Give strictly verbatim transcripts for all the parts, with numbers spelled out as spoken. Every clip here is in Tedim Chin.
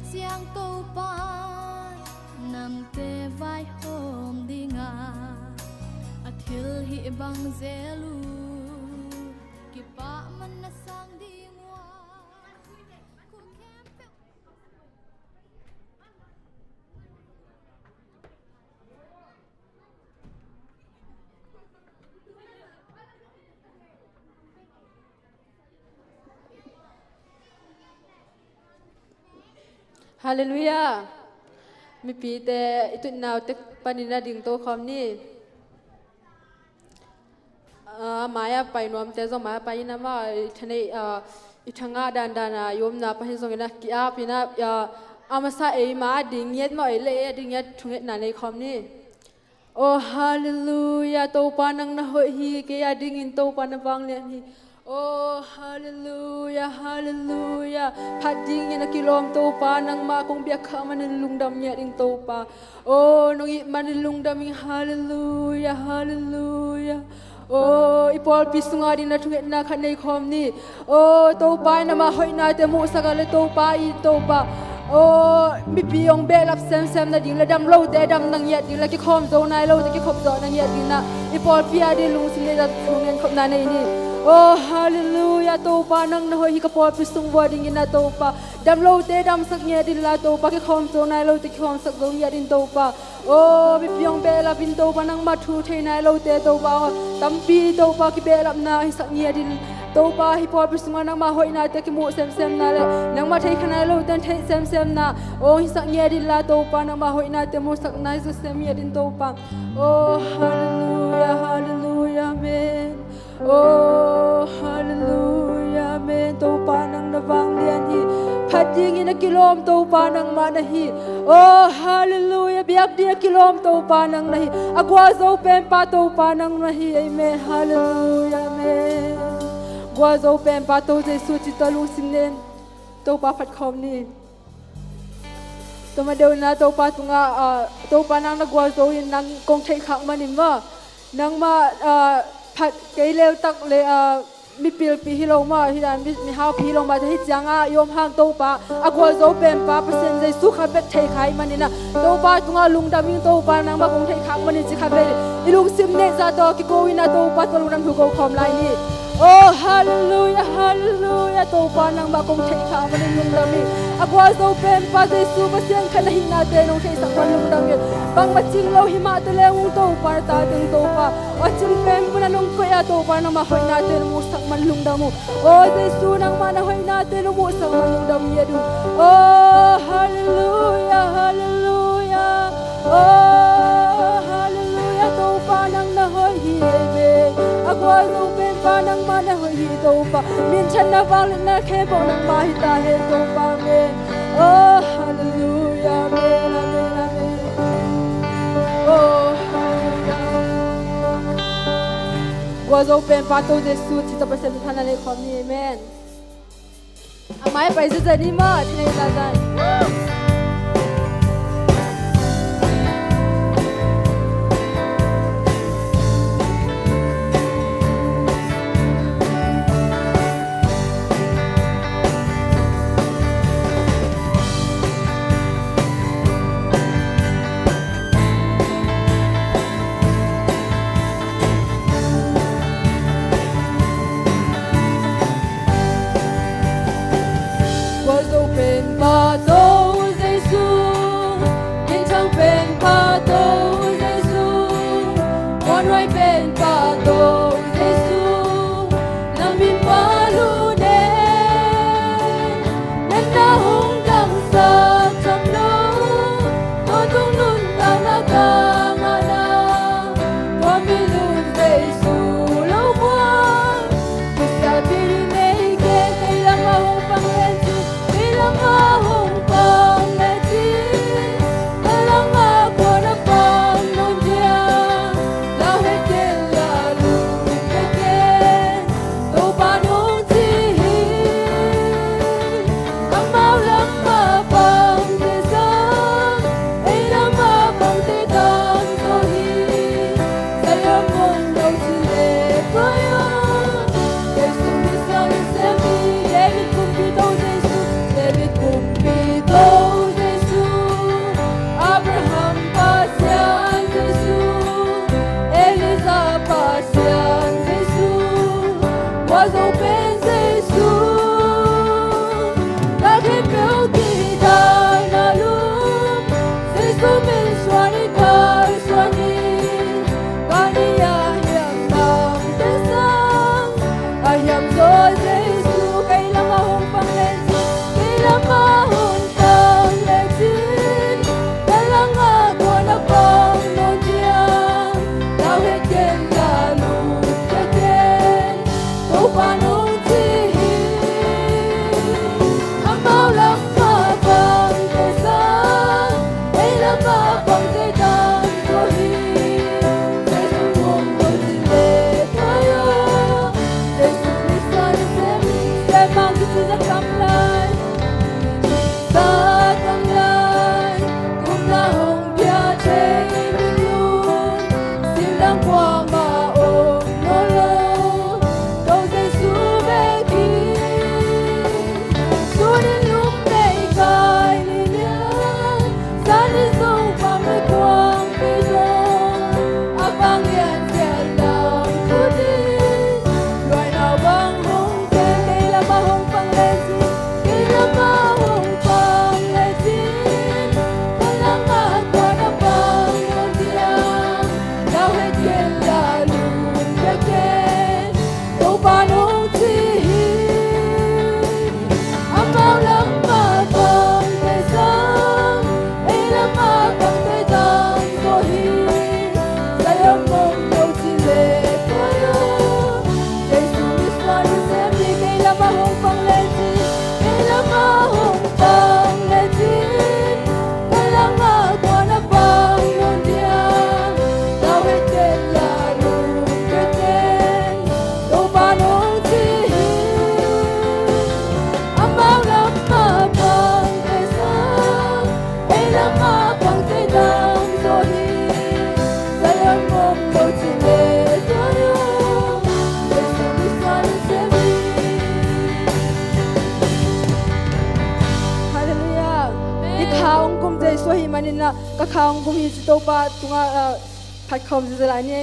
Siang Topa, nangte vaihawm dinga a thilhih bang zel uh, kipah man na sang ding uh a, khua khempeuh. Halleluiah. Mipite i tutnau tek panin a ding to khawm ni. Ah, mai-ah pai nuamte zong mai-ah pai in a, mah i thanei, ah, i thangah dandan a i omna pahin zong in a ki-ap in a, ah, a masa ei mah a ding ngiat mah ei le ei a ding ngiat thungetna nei khawm ni. Oh, halleluiah, Topa nang na hoih hi, kei a dingin Topa na vanglian hi. Oh, halleluiah, halleluiah. Phat dingin a kilawm Topa, nangmah kong biak khak manin lungdam ngiat ing Topa. Oh, nong it manin lungdam ing, halleluiah, halleluiah. Oh, i pawlpi sungah ding na thungetna khat nei khawm ni. Oh, Topa in amah hoihnate muhsak a le Topa i Topa. Oh, mipi hong behlap semsem nading le damlote damna ngiat ding le kikhawm zo nai lote kikhop zawhna ngiat ding na i pawlpi a ding lungsim nei zat thungen khopna nei ni. Oh, halleluiah, Topa nang na hoih hi, ka pawlpi sung vua dingin a Topa. Damlote damsak ngiat ding la Topa, kikhawm zo nai lote kikhawmsak zo ngiat ding Topa. Oh, mipi hong behlap in Topa, nangmah thu thei nai lote Topa, oh, tampi Topa kibehlapna hisak ngiat in Topa, hih pawlpi sungah nangmah hoihnate kimuh semsemna le nangmah thei kha nai lote theih semsemna, oh, hisak ngiat in la Topa, nangmah hoihnate muhsak nai zo sem ngiat in Topa. Oh, halleluiah, halleluiah, amen. Oh, halleluiah, amen. Topa nang na vanglian hi. Phat dingin a kilawm Topa nangmah na hi. Oh, halleluiah, biak ding a kilawm Topa nang na hi. A gualzo penpa Topa nang na hi. Amen, halleluiah, amen. Gualzo penpa To Jesu cih tawh lungsim nei in Topa phat khawm ni. Tua ma deuh in a Topa tungah, ah, Topa nang na gualzo in nang kong theih khak manin maw, nangmah, ah, phat kei leutak le, ah, mipilpi hi lo maw, hi dan mi, mihaupi hi lo maw, hih ciangah i om hang Topa, a gualzo penpa Pasian Jesu khat bek thei kha ahih manin a Topa tungah lungdam ing Topa, nangmah kong theih khak manin ci khat bek i lungsim neih zah tawh kiko in a Topa tungah lungdam thu ko khawm lai ni. Oh, halleluiah, halleluiah, Topa nangmah kong theih khak manin lungdam ing. A gualzo penpa Jesu Pasian khat na hihnate nong theihsak man lungdam ing. Bangmah cing lo hi mah ta leng ung Topa na tate ung Topa. A cing pen mun a nong koih a Topa nangmah hoihnate nong muhsak man lungdam ung. Oh, Jesu nangmah na hoihnate nong muhsak man lungdam ngiat ung. Oh, halleluiah, halleluiah. Oh, halleluiah, Topa nang na hoih hi, amen. A gualzo penpa nangmah na hoih hi Topa. Minthanna vangliatna khempeuh nangmah hi ta hen Topa, amen. Oh, halleluiah, amen, amen, amen. Oh, halleluiah. Gualzo penpa To Jesu cih tawh Pasian thupha na nei khawm ni, amen. A mai pai zazan ni maw, a thanei zazan. Gualzo penpa To Jesu, minthang penpa To Jesu, muanhuai penpa To Jesu, na min palu nen, na na hong damsak tham lo, tua tung nuntakna ka ngahna, tua milun Jesu lo buang. Kisialpi ding nei kei, kei lamah hong pang len ci, kei lamah hong pang len ci. Na lamah kua na pang nawn diam, lau het kei la lungkia kei. Topa nong ci hi, amau lamah pang kei zong, ei lamah Halleluiah. I kha hong gum Jesu ahih manin ah, ka kha hong gum hi ci, Topa tungah, ah, phat khawm ziazia lai ni.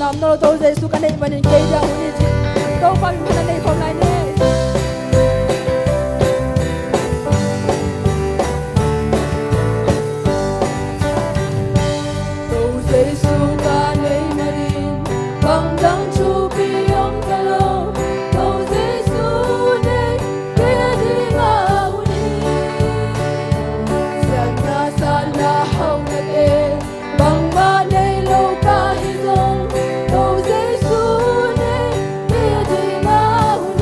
Kamno lo, To Jesu ka neih manin kei dia hun hi ci. Topa min phatna nei khawm lai ni. To Jesu ka neih manin bang dang thupi om ta lo. To Jesu neih kei ding a hun hi. Siatna satna hauhnate bangmah nei lo ka hi zong, To Jesu neih kei ding a hun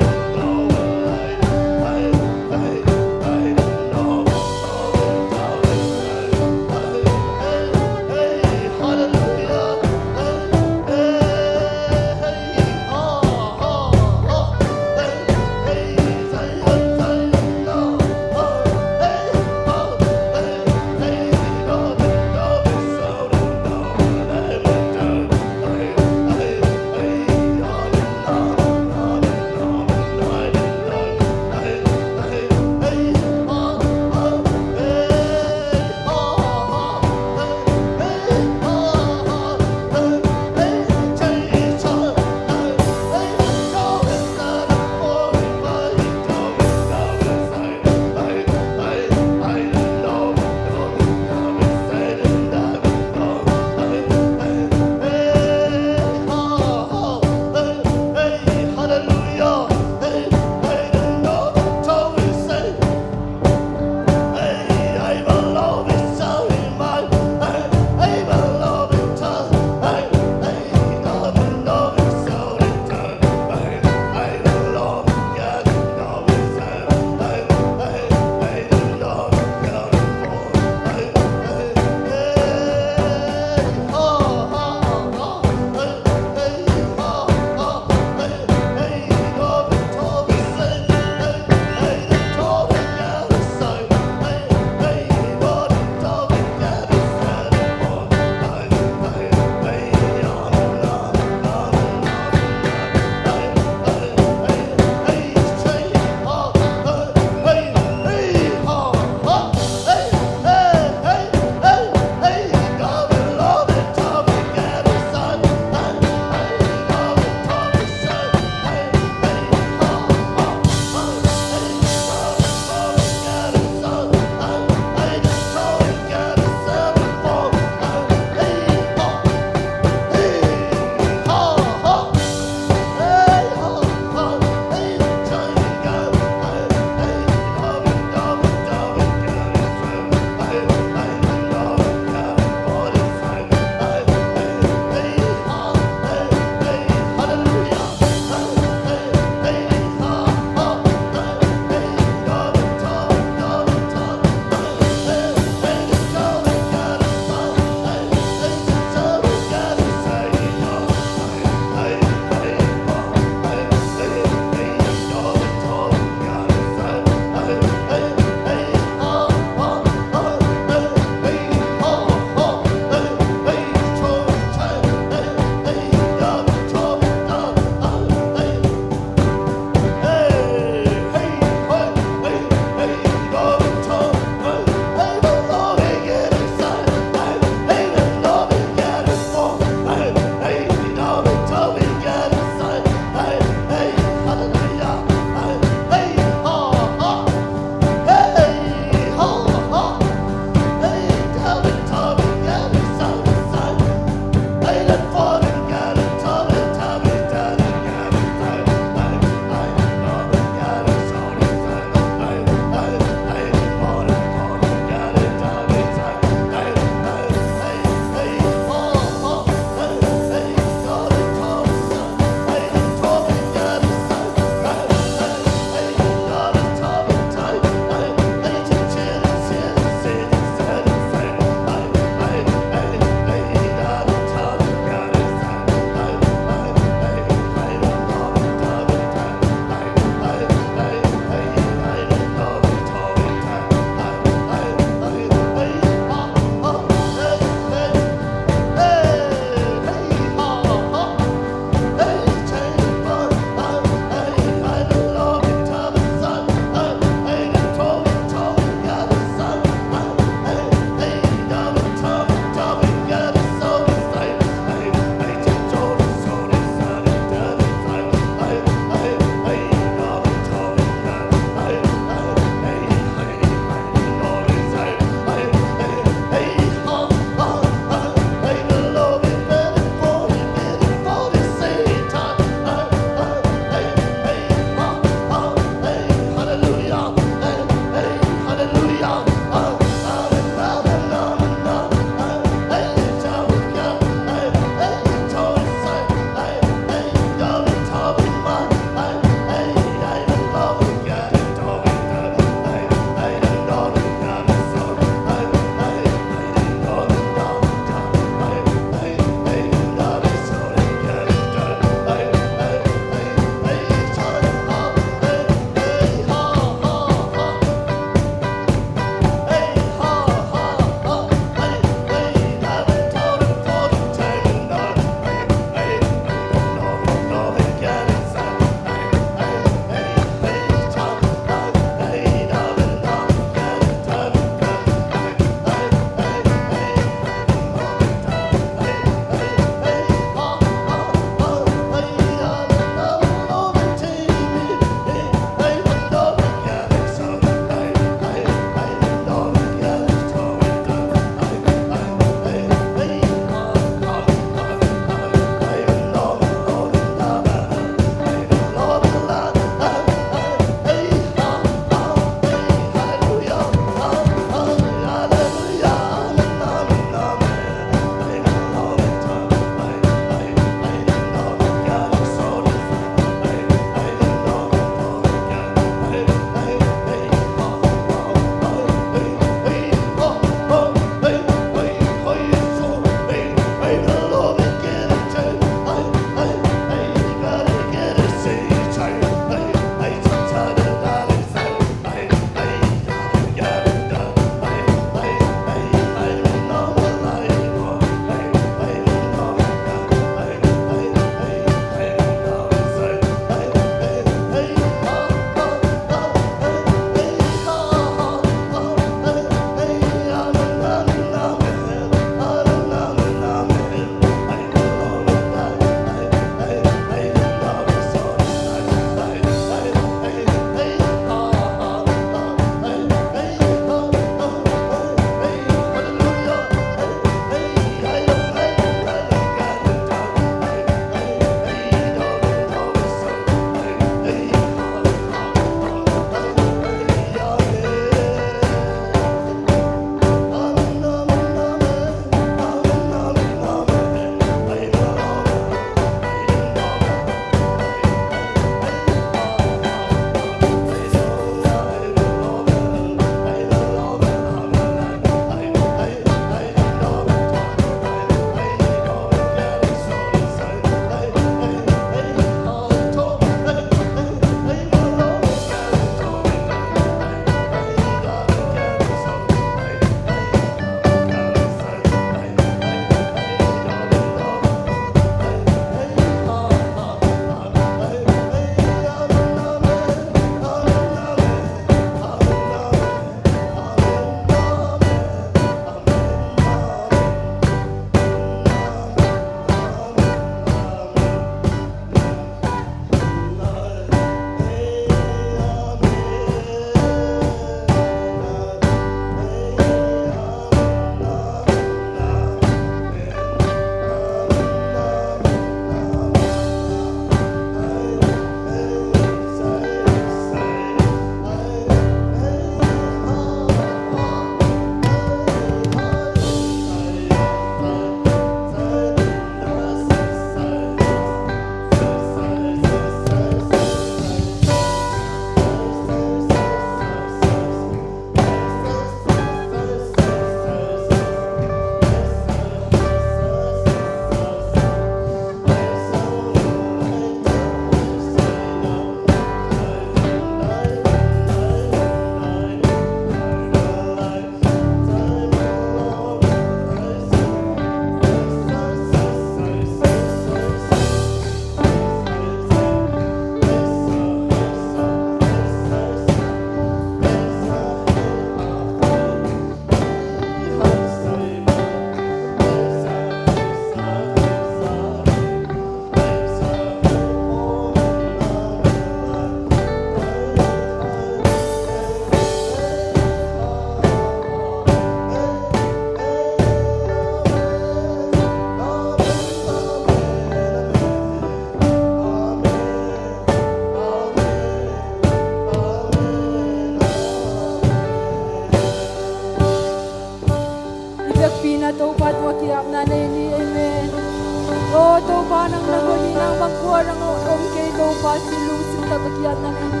Topa ci lungsim taktak kiatna nei ni.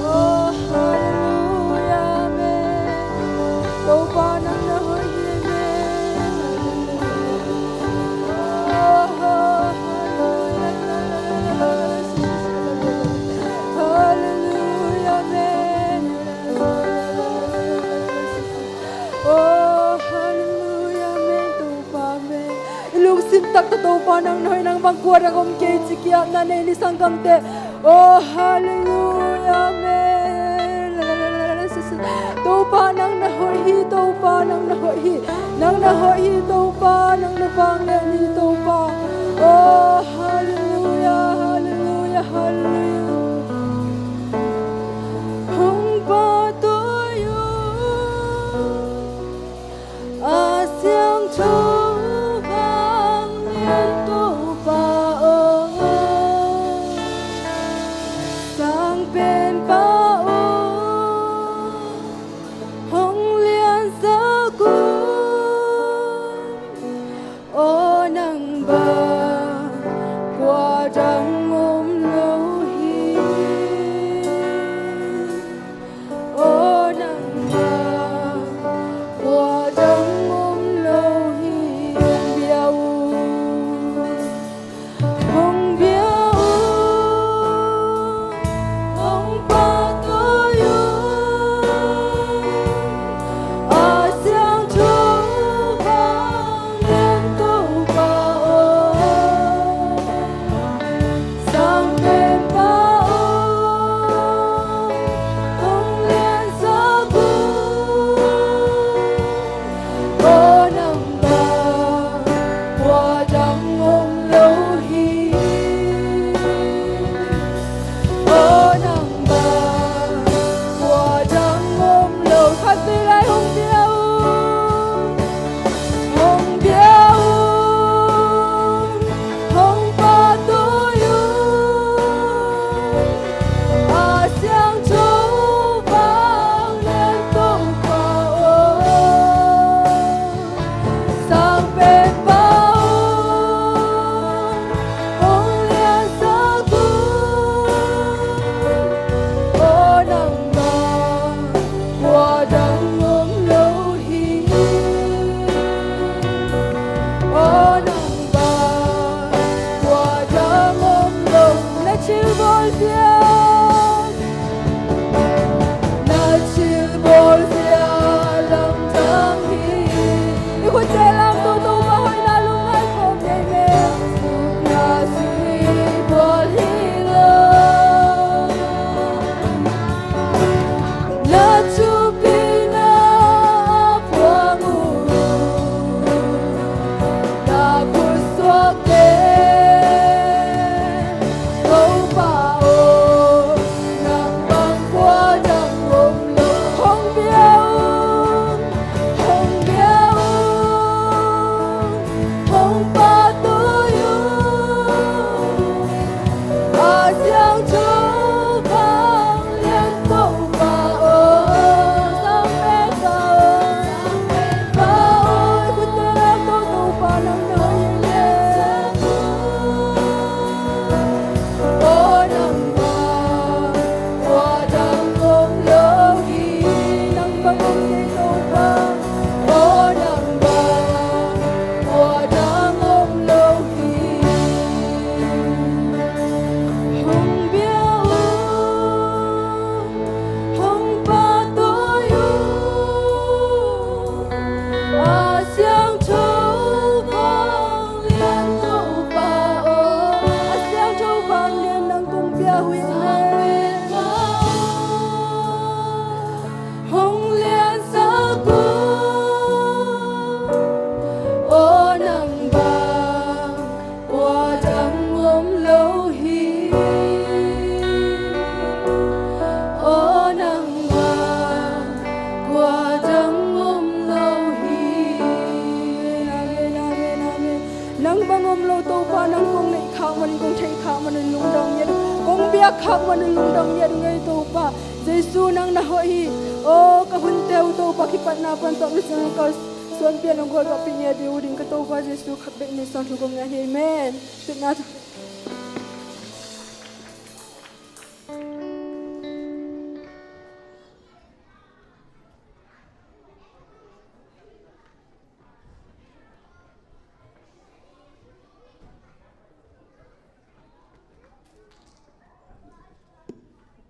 Oh, halleluia, amen. Topa nang na hoih hi, amen. Oh, halleluia. Halleluia, amen. Oh, halleluia, amen. Topa, amen. I lungsim taktak Topa nang na hoih, nang bang kua dang om kei ci kiatna nei ni sanggamte. Oh, halleluia, amen. Topa nang na hoih hi, Topa nang na hoih hi. Nang na hoih hi, Topa nang na vanglian hi, Topa. Oh, halleluia, halleluia, halleluia. Hong pahtawi un, a siangtho vanglian Topa aw, Sang Penpa aw, hong liansak un. Aw nang bang kua dang om lo hi. Aw nang bang kua dang om lo hi. Hong bia un, hong bia un, hong pahtawi un, a siangtho vanglian Topa aw, Sang Penpa aw, hong liansak un. Aw nang bang kua dang om lo hi. Aw nang bang kua dang om lo. Khatvei lai hong bia un, hong bia un, hong pahtawi un, a siangtho vanglian Topa aw, Sang Penpa aw, hong liansak un. Aw nang bang kua dang om lo hi. Aw nang bang kua dang om lo. Na thilbawl siam, na thilbawl siam lamdang hi. I khutte lamto, Topa hoihna lungngai khawm nei me. Na thilbawl hi lo. Na thupina phuang uh, na khutsuakte. Topa aw, nang bang kua dang om lo. Hong bia un, hong bia un, hong pahtawi un. A siangtho vanglian Topa aw, Sang Penpa aw, Sang Penpa aw, i khutte lamto, Topa nang na hoih hi. Aw nang bang kua dang om lo hi. Nang bang om kei, Topa. Aw nang bang kua dang om lo hi. Hong bia un, hong pahtawi un, a siangtho vanglian Topa aw. A siangtho vanglian nang kong bia uh hi. Hong liansak un. Aw nang bang kua dang om lo hi. Aw nang bang kua dang om lo hi. Amen, amen, amen. Nang bang om lo Topa, nang kong neih khak manin, kong theih khak manin lungdam ngiat, kong biak khak manin lungdam ngiat ing ei Topa. Jesu nang na hoih hi. Aw ka hunte uh, Topa kipatna pan tawh misiangtho suanpi a nong gualzawhpih ngiat ding uh ding ka Topa Jesu khat bek min suang thu kong ngen hi. Amen. Tutna thu.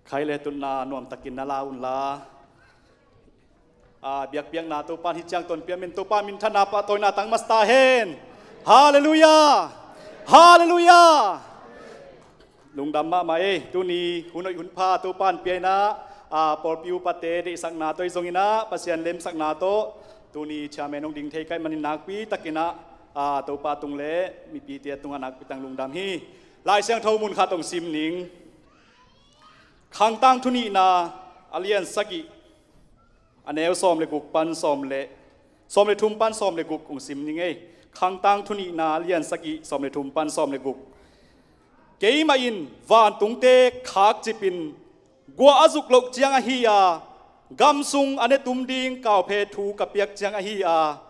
Khai le tutna nuamtakin na la unla. A, biakpiakna Topa in hih ciang tonpih a min, Topa minthanna pahtawina tang masa ta hen. Halleluiah. Halleluiah. Lungdam mahmah ei, tuni hun hoih hun pha Topa in pia in ah, a, pawlpi upate deihsakna tawh ahi zongin ah, Pasian lemsakna tawh tuni chairman hong ding thei ka hih manin nakpi takin ah, a, Topa tung le mipite tungah nakpi takin lungdam hi. Lai Siangtho mun khat hong sim ning. Khangtang Thunihna a lian sagih, a neu sawm le guk pan sawm le, sawm le thum pan sawm le guk hong sim ning ei. Khangtang Thunihna a lian sagih, sawm le thum pan sawm le guk. Keimah in vantungte khakcipin guah a zuk loh ciang ahi a, gam sung a netum ding kauphe thu ka piak ciang ahi a,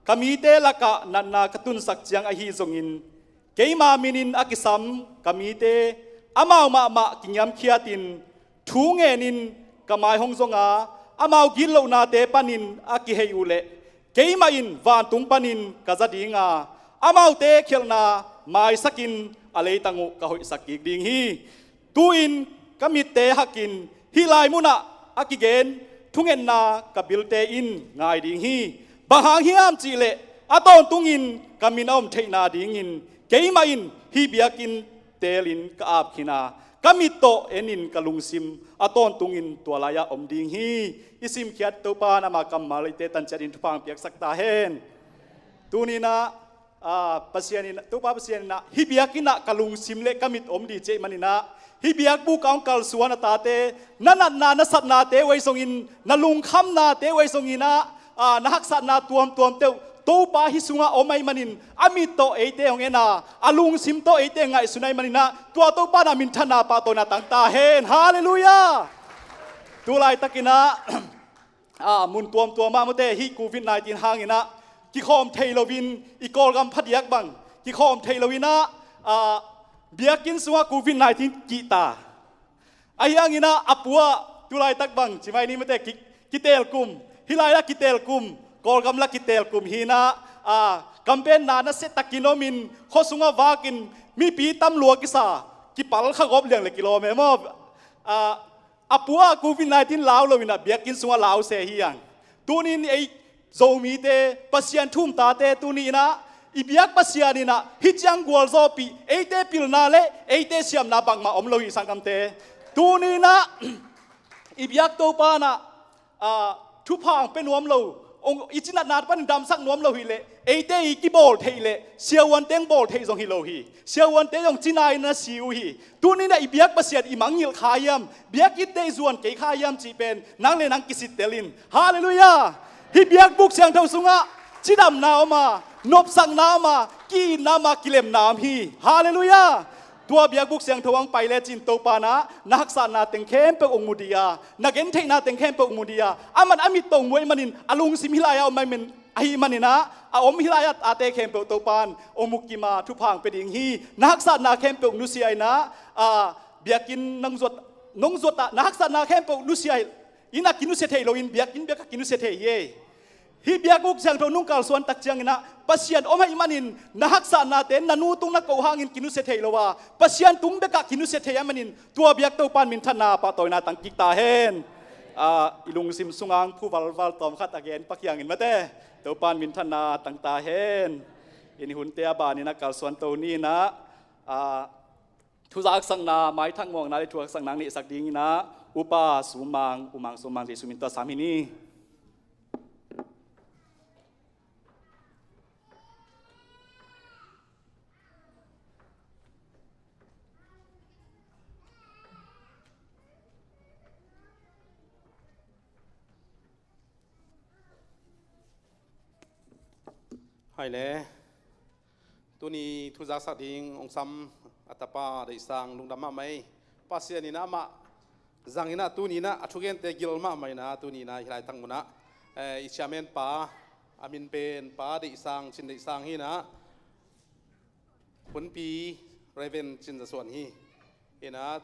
ka mite lakah natna ka tunsak ciang ahi zongin, keima minin a kisam ka mite amau mahmah kingiamkhiatin, thu ngenin ka mai hong zonga, amau gitlohnate panin a kiheih uh leh, keimah in vantung panin ka za dinga, amaute khialhna maisakin a leitang uh ka hoihsak kik ding hi. Tu-in ka mitte hakin hih lai munah a kigen thungetna ka bilte in ngai ding hi. Bang hang hiam cihleh, a tawntungin ka min a om theihna dingin keimah in hih biakinn telin ka ap khin a, ka mit tawh enin ka lungsim a tawntungin tua lai-ah om ding hi. I simkhiat Topa in ama kammal eite tanciatin thupha hong piaksak ta hen. Tuni-in ah, a, Pasian in, Topa Pasian in ah, hih biakinn ah ka lungsim le ka mit om ding ci ahih manin ah, hih biakbuk ah hong kalsuan a tate, na natna na satnate uh ahi zongin, na lungkhamnate uh ahi zongin ah, a, na haksatna tuamtuamte uh Topa hih sungah om ahih manin, a mit tawh eite hong en a, a lungsim tawh eite ngaihsun ahih manin ah, tua Topa in ah minthanna pahtawina tang ta hen. Halleluiah. Tu laitakin ah, a, mun tuamtuam ah mawte, hih covid nineteen hangin ah kikhawm thei loin, i Kawlgam phadiak bang kikhawm thei loin ah, a, biakinn sungah covid nineteen kihta. Ahi hangin ah a pua, tu laitak bang ci mai ni mawte, ki, kitelkum, hih lai-ah kitelkum, Kawlgam lah kitelkum hi-in ah, a, kampenna nasia takin omin, khua sungah vakin, mipi tam lua kisa, kipal kha gawp liang le kilawm e maw. A, a pua covid nineteen lau loin ah biakinn sungah lau se hi hang. Tuni-in ei Zomite, Pasian thu-um tate, tuni-in ah i biak Pasian in ah hih ciang gualzawhpih, eite pilna le eite siamna bangmah om lo hi sanggamte. Tuni-in ah i biak Topa in ah, a, thupha hong pia nuam lo, hong, i cinatna panin damsak nuam lo hi leh, eite i kibawl theih leh siavuante hong bawl theih zong hi lo hi. Siavuante zong cina-in na si uh hi. Tuni-in ah i biak Pasian i mangngilh kha hiam, biakinnte i zuan kei kha hiam cih pen nang le nang kisittel in. Halleluiah. Hih biakbuk siangtho sungah cidamna om a, nopsakna om a, ki-itna om a, kilemna om hi. Halleluiah. Tua biakbuk siangtho hong pai lecin Topa in ah na haksatna teng khempeuh hong mu ding a, na gentheihna teng khempeuh hong mu ding a, aman a mit tawh hong mu ahih manin a lungsim hih lai-ah om ahih manin, ahih manin ah, a om hih lai-ah a tate khempeuh Topa in hong mu kim a, thupha hong pia ding hi. Na haksatna khempeuh nusia in ah, a, biakinn nong zuat, nong zuat ah, na haksatna khempeuh nusia hi. Inn ah kinusia thei loin biakinn bek ah kinusia thei hi. Hih biakbuk siangtho nong kalsuan tak ciangin ah Pasian om ahih manin na haksatnate na nu tung na ko hangin kinusia thei lo a, Pasian tung bek ah kinusia thei ahih manin tua biak Topa in minthanna pahtawina tang kik ta hen. A, i lungsim sungah phuvalval tawmkhat a gen pak hi hang in mawte, Topa in minthanna tang ta hen. Inn hunte a banin ah kalsuan to ni-in ah, a, thuzaksakna, maithak muakna le thuzaksakna neihsak dingin ah Upa Sum Mang, U Mang Sum Mang Jesu min tawh sam hi ni. Hai le, tuni thuzaksak ding hong sam a tapa Deih Sang lungdam mahmah ei. Pasian in amah zangin ah tuni-in ah a thugente gil mahmah in ah tuni-in ah hih laitak munah, eh, i chairman pa, a min pen Pa Deih Sang, Cin Deih Sang hi-in ah, Hunpi Reverend Cin Za Suan hi. Hi-in ah,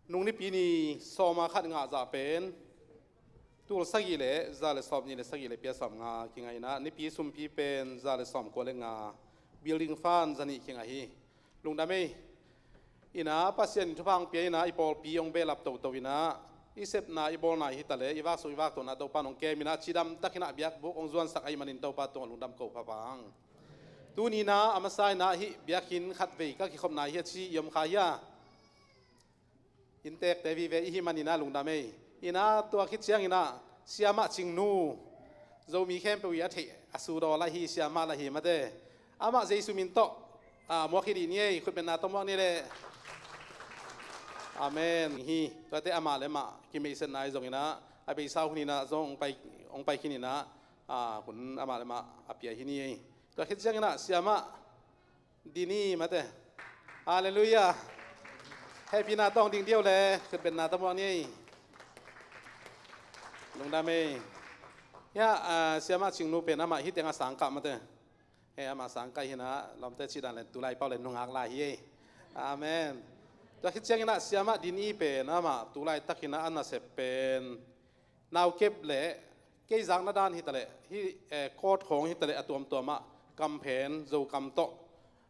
nung nipi ni sawm a khat ngah zah pen tul sagih le za le sawmnih le sagih le pia sawmnga kingah in ah, nipi sumpi pen za le sawmkua le nga, building fund zanih kingah hi. Lungdam ei. Inah Pasian in thupha hong pia inah i pawlpi hong behlap toto inah i sepna i bawlna hi taleh i vaksuk i vaktuahna Topa in hong kem inah cidamtak inah biakbuk hong zuansak ahih manin Topa tungah lungdam ko pha vang. Tuni inah a masa inah hih biakinn khatvei ka kikhopna hi a ci i om kha hi a. Inntekte vive i hih man inah lungdam ei. Inah tua khit ciang inah Siamah Cingnu, Zomi khempeuh i a theih a sudaw lah hi, Siamah lah hi mate. Amah Jesu min tawh a muak hi dih ni ei, khutbetna tawh muak ni leh. Amen. Hi, tuate amah le amah kimeihsetna i zong inah a beisa hun inah zong hong pai, hong pai khin inah a hun amah le amah a pia hi ni ei. Tua khit ciang inah Siamah Dini mate. Halleluiah. Hehpihna tawh ding diau le khutbetna tawh muak ni ei. Lungdam ei. Hiah Siamah Cingnu pen amah hih tengah sangkah mate. He, amah sangkah hi inah lawmte cih dan le tulai pau le nungak lai hi ei. Amen. Tua khit ciang inah Siamah Dini pen amah tulaitak inah a nasep pen naukep le kei zakna dan hi taleh hih court khawng hi taleh a tuamtuamah kamphen Zokam tawh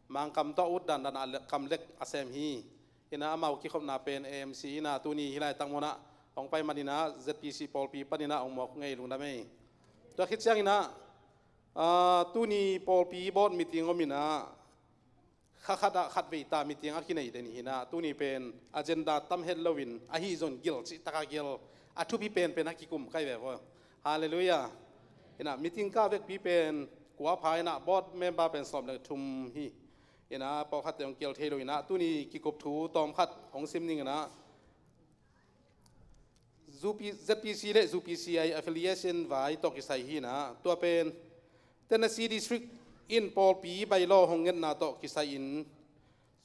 Mangkam tawh a ut dandan a kamlek a sem hi. Inah amau kikhopna pen A M C inah tuni hih laitak munah hong pai man inah Z P C pawlpi pan inah hong muak ngei, lungdam ei. Tua khit ciang inah tuni pawlpi board meeting om inah kha khatah khatvei ta meeting a kinei den hi inah tuni pen agenda tam het loin ahi zong gil cihtak a gil a thupi penpen a kikum kai ve vaw. Halleluiah. Inah meeting kah vekpi pen kua pha inah board member pen sawm le thum hi. Inah pawlkhatte hong kial thei lo inah tuni kikup thu tawmkhat hong sim ning inah Z P C le U P C I affiliation vai tawh kisai hi inah tua pen Tennessee District in pawlpi bylaw hong ngetna tawh kisai in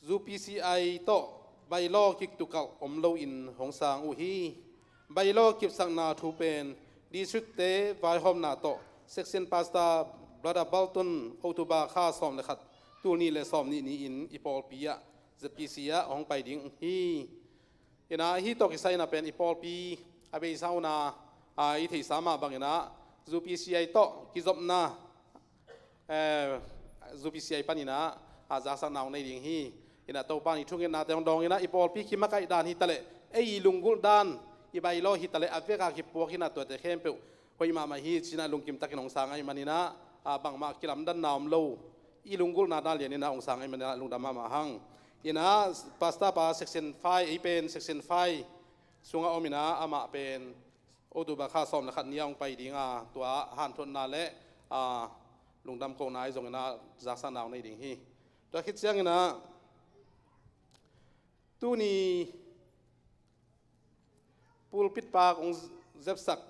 U P C I tawh bylaw kitukalh om loin hong sang uh hi. Bylaw kipsakna thu pen districtte vaihawmna tawh Section Pastor Brother Bolton October kha sawm le khat, tul nih le sawm nih ni-in i pawlpi ah Z P C ah hong pai ding hi. Inah hih tawh kisai inah pen i pawlpi a beisa un ah i theihsa mah bang inah U P C I tawh kizopna U P C I pan inah a zaksakna hong nei ding hi. Inah Topa in i thungetnate hong dawng inah i pawlpi kimakaih dan hi taleh ei i lunggulh dan i bylaw hi taleh a vek a kipuak inah tuate khempeuh hoih mahmah hi ci inah lungkim takin hong sang ahih man inah bangmah kilamdanna om lo i lunggulhna dan lian inah hong sang ahih man inah lungdam mahmah hang. Inah pastor pa Section five, ei pen Section five sungah om inah amah pen October kha sawm le khat ni-a hong pai ding a, tua hanthawnna le lungdam kohna i zong inah zaksakna hong nei ding hi. Tua khit ciang inah tuni pulpit paak hong zepsak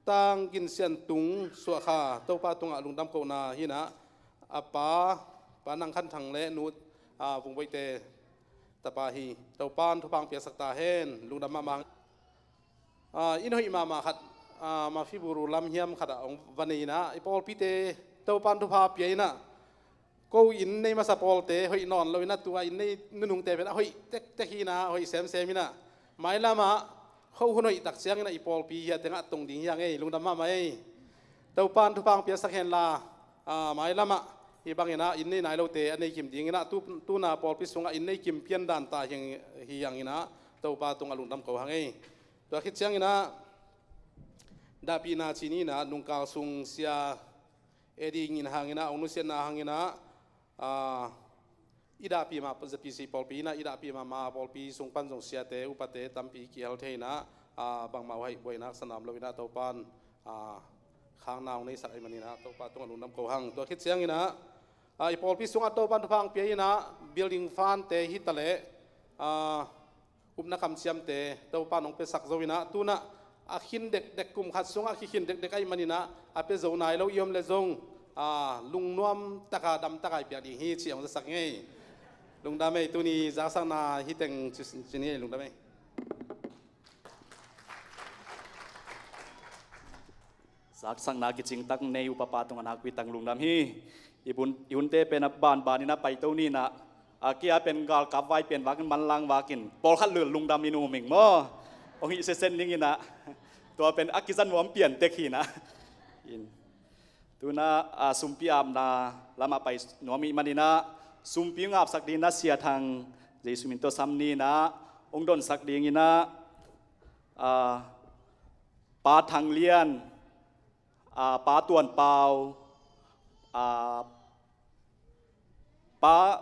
Tang Gin Sian Tung Suah Kha Topa tungah lungdam kohna hi inah a pa, Pa Nang Khan Thang le Nu Vung Boih te tapa hi. Topa in thupha hong piaksak ta hen, lungdam mahmah. Inn hoih mahmah khat, Mafiburu lam hiam khatah hong va nei inah i pawlpite Topa in thupha pia inah ko inn nei masa pawlte hoih nawn lo inah tua inn nei nunungte pen a hoih tektek hi inah hoih semsem inah mailamah kho hun hoih tak ciang inah i pawlpi hiah tengah tong ding hi hang ei, lungdam mahmah ei. Topa in thupha hong piaksak henla mailamah hih bang inah inn nei nai lote a nei kim ding inah tu, tuna pawlpi sungah inn nei kim pian dan ta hi hang inah Topa tungah lungdam ko hang ei. Tua khit ciang inah dahpihna ci ni inah nungkal sung sia Eddie Ngin Hang inah hong nusiatna hang inah i dahpih mah Z P C pawlpi inah i dahpih mahmah pawlpi sung pan zong siate upate tampi kihel thei inah bangmah uh haih buaina haksa na om lo inah Topa in khangna hong neisak ahih man inah Topa tungah lungdam ko hang. Tua khit ciang inah i pawlpi sungah Topa in thupha hong pia inah building fund te hi taleh upna kamciamte Topa in hong piasak zo inah tunah a khin dekdek, kum khat sungah kikhin dekdek ahih man inah a pia zo nai lo i om le zong lungnuam taka dam taka i piak ding hi ci hong zasak ngei. Lungdam ei, tuni zaksakna hih teng ci, ci ni ei, lungdam ei. Zaksakna kicingtak nei upapa tungah nakpi tak lungdam hi. I bun, i hunte pen a banban inah paito ni inah a kia pen galkap vai pian vakin manlang vakin pawlkhat lul lungdam in um ing maw? Hong hih sesen ning inah tua pen a kiza nuam pian tek hi inah. Tunah sumpi apna lamah pai nuam ih man inah sumpi ngapsak ding inah Sia Thang Jesu min tawh sam ni in ah hong donsak ding in ah, ah, Pa Thang Lian, ah, Pa Tuan Pau, ah, Pa,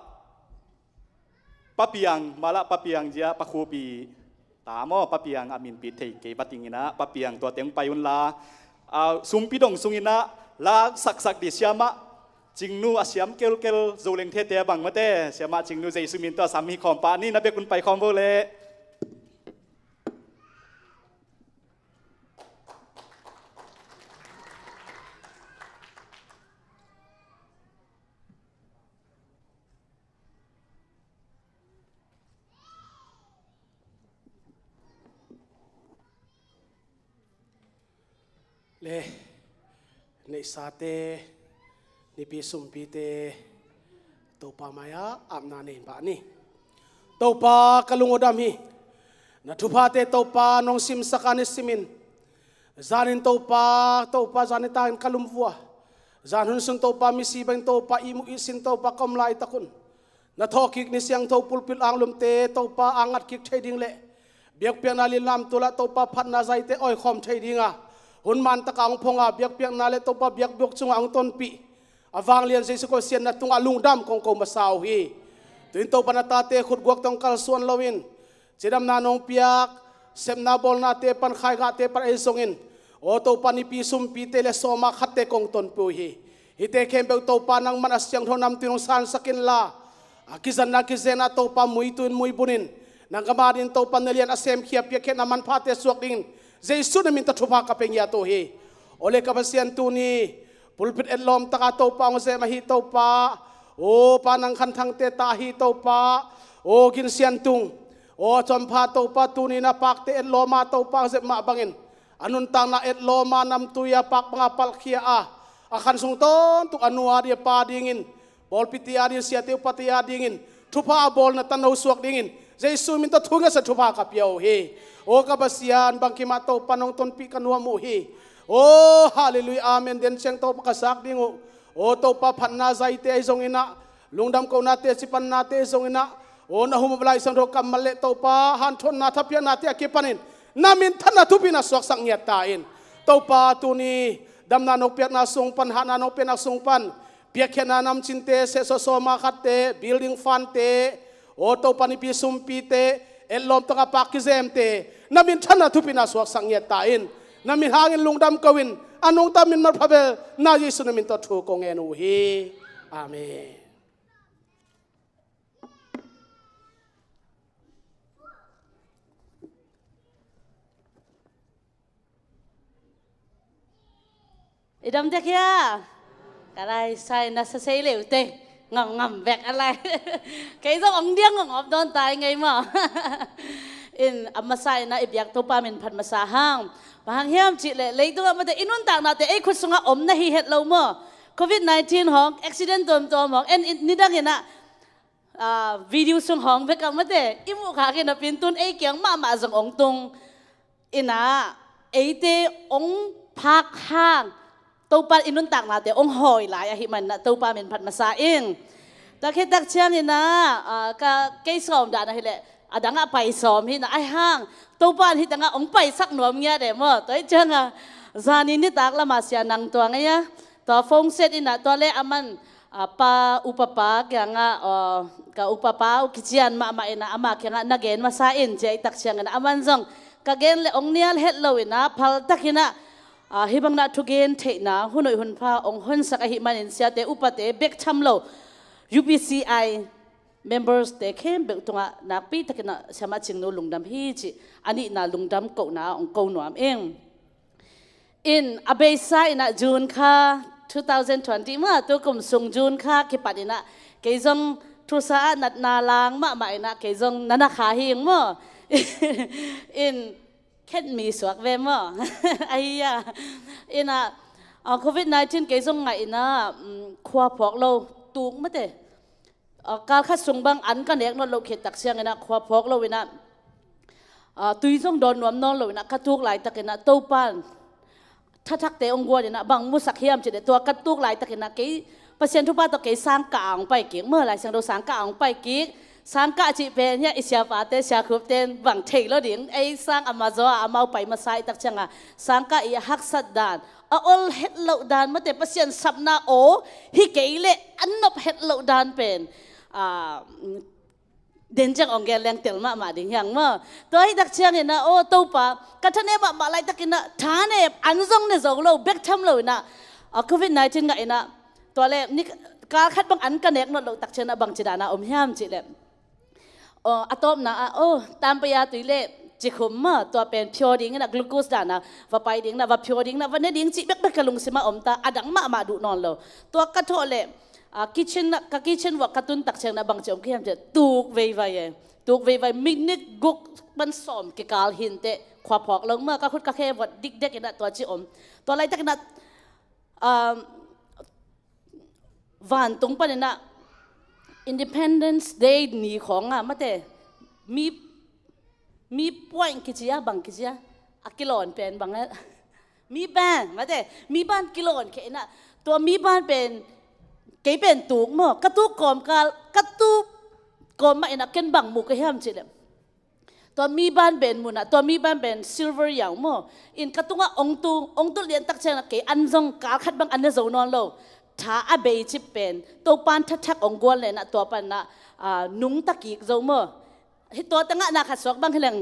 Pa Piang, mala Pa Piang zia, Pa Khupi ta maw, Pa Piang a minpit thei kei va ting in ah, Pa Piang tua teng pai un la, ah, sumpi dong sung in ah la saksak ding siamah Cingnu a siam kelkel Zoleng thete a bang mate, siamah Cingnu Jesu min tawh sam hi khawm pah ni, na bek un pai khawm vo leh. Le, neihsate, nipi sumpite, Topa mai-ah apna nei pah ni. Topa ka lung uh dam hi. Na thuphate Topa nong simsak a ni simin, zanin Topa, Topa zan nitangin ka lum vua. Zan hun sung Topa misi bangin Topa ihmu ihsin Topa ka om laitak un, na thawhkik ni siangtho pulpit anglumte Topa a ngat kik thei ding le biakpiakna lillam tulah Topa phatna zaite awikhawm thei dinga hun mantaka hong phong a biakpiakna le Topa biakbuk cungah hong tonpih a vanglian Jesu Khawsian na tungah lungdam kong ko masa uh hi. Tuin Topa na tate khutguak tawh kalsuan loin cidamna nong piak, sepna bawlnate pan khaigahte pan ahi zongin, aw Topa nipi sumpite le sawma khatte kong tonpih uh hi. Hihte khempeuh Topa nangman a siangtho namtui nong sansak inla, a kizanna kizenna Topa muituin muibunin, nangma dingin Topa na lian a semkhia piakkhiatna manphate suak dingin Jesu na min tawh thupha ka pia ngiat uh hi. Aw le ka Pasian, tuni pulpit etlawm taka Topa hong zem ahi Topa, aw Pa Nang Khan Thangte ta ahi Topa, aw Gin Sian Tung, aw Cawmpha Topa, tuni na pakte etlawma Topa hong zem mah bangin a nuntakna etlawma namtui a pak banga palhkhia a, a khan sung tawntung a nu a ding a pa dingin, pawlpite a dingin, siate upate a dingin thupha a bawlna tano suak dingin Jesu min tawh thu ngetsa thupha ka pia uh hi. Aw ka Pasian, bangkimah Topa nong tonpih ka nuam uh hi. Aw halleluiah, amen. Den ciang Topa ka zak ding uh. Aw Topa phatna zaite ahi zongin ah, lungdam kohnate, cipannate ahi zongin ah, aw na hum a Lai Siangtho kammal le Topa hanthawnna thapiaknate a kipanin na minthanna thupi na suaksak ngiat ta in. Topa tuni damna nong piakna sung pan, hahna nong piakna sung pan, piakkhiatna namcinte, sehsawh sawma khatte, building fundte, aw Topa nipi sumpite, etlawm tawh a pak kizemte na minthanna thupi na suaksak ngiat ta in. Na min hangin lungdam ko in, a nungta min manpha bel na Jesu na min tawh thu kong ngen uh hi. Amen. I dam tek hia? Ka lai sai na sa sei leu te. Ngam ngam bek a lai. Kei zong ong diang ong op dawn tai ngei maw. In a masa in ah i biak Topa min phat masa hang. Bang hang hiam cih leh leitung ah mate i nuntaknate ei khut sungah om na hi het lo maw. Covid nineteen hong, accident tuamtuam hong, en in nidang in ah, ah, video sung hong bek ah mate i muh khak in ah pintun ei kiang mahmah zong ong tung. In ah eite ong phak hang Topa i nuntaknate ong hawi lai ahih manin ah Topa min phat masa ing. Tak hi tak ciangin ah, ah, ka kei sawm dan ahih leh a dang ah pai sawm hi in ah, ahi hang Topa in hih tangah ong paisak nuam ngiat e maw. Tua hi ciangah zanin nitak lamah sia nang tuang ei a, tua phone set in ah tua le aman, ah, pa upapa kiangah, aw, ka upapa uh kician mahmah in ah ama kiangah na gen masa in ci a, i tak ciangin ah aman zong ka gen le ong nial het lo in ah phal tak in ah, ah, hih bang in ah thugen theihna hun hoih hun pha ong honsak ahih manin siate upate bek tham lo, U P C I members te khempeuh tungah nakpi takin ah Siamah Cingnu lungdam hi cih a nihna lungdam kohna ah ong ko nuam ing. In a beisa in ah June kha two thousand twenty mah, tu kum sung June kha kipat in ah kei zong thusa ah natna lang mahmah in ah kei zong na na kha hi ing maw. In khen mi suak ve maw. Ahi a. In ah, ah, Covid nineteen kei zong ngah in ah, mm, khua phawk lo tuk mate. Ah, kal khat sung bang an ka nek nawn loh khit tak ciangin ah khua phawk lo in ah, ah, tui zong dawn nuam nawn lo in ah ka tuk laitakin ah Topa in thathakte ong guan in ah bang musak hiam cih leh tua ka tuk laitakin ah kei Pasian thupha tawh kei sang ka ong pai kik maw, Lai Siangtho sang ka ong pai kik. Sangkah cih pen hiah i siapate, siakhupten bang thei lo ding. Ei sang a mazaw a amau pai masa i tak cianga sangkah i a haksat dan, a ol het loh dan, mate Pasian sapna aw hi kei leh an nop het loh dan pen, ah, den ciang ong gen leng tel mahmah ding hiang maw. Tua hi tak ciangin ah, aw Topa, ka tha ne mahmah laitakin ah tha ne an zong ne zo lo, bek tham lo in ah, ah, covid nineteen ngah in ah, tua le ni kal khat bang an ka nek nawn loh tak ciangin ah bangci dan a om hiam cih leh, aw, a tawpna ah, aw, tampai a tui le cikhum maw, tua pen phiaw dingin ah glucose dan a va pai dingin ah, va phiaw dingin ah, va ne ding cih bekbek ka lungsim ah om ta, a dang mahmah duh nawn lo. Tua ka thawh leh, ah, kitchen ah, ka kitchen vuah ka tun tak ciangin ah bangci om ka hiam cih leh tuk veivai e. Tuk veivai, minit guk pan sawm kikal hinteh khua phawk lo maw, ka khut ka khe vot dikdek in ah tua ci om. Tua laitakin ah, um, vantung panin ah Independence Day ni khawng ah, mate, mi, mi point kici a, bang kici a, a kilawn pen bang a, mi ban, mate, mi ban kilawn khia in ah, tua mi ban pen, kei pen tuk maw, ka tuk kawmkal, ka tuk kawm mah in ah ken bang mu ka hiam cih leh, tua mi ban pen mun ah, tua mi ban pen silver yau maw, in ka tungah ong tu, ong tu lian tak ciangin ah kei an zong kal khat bang an ne zo nawn lo. Tha a bei cip pen Topan thathak ong guan leh in ah tua pan ah, ah, nungta kik zo maw. Hi tua tengah na khat suak bang hi leng,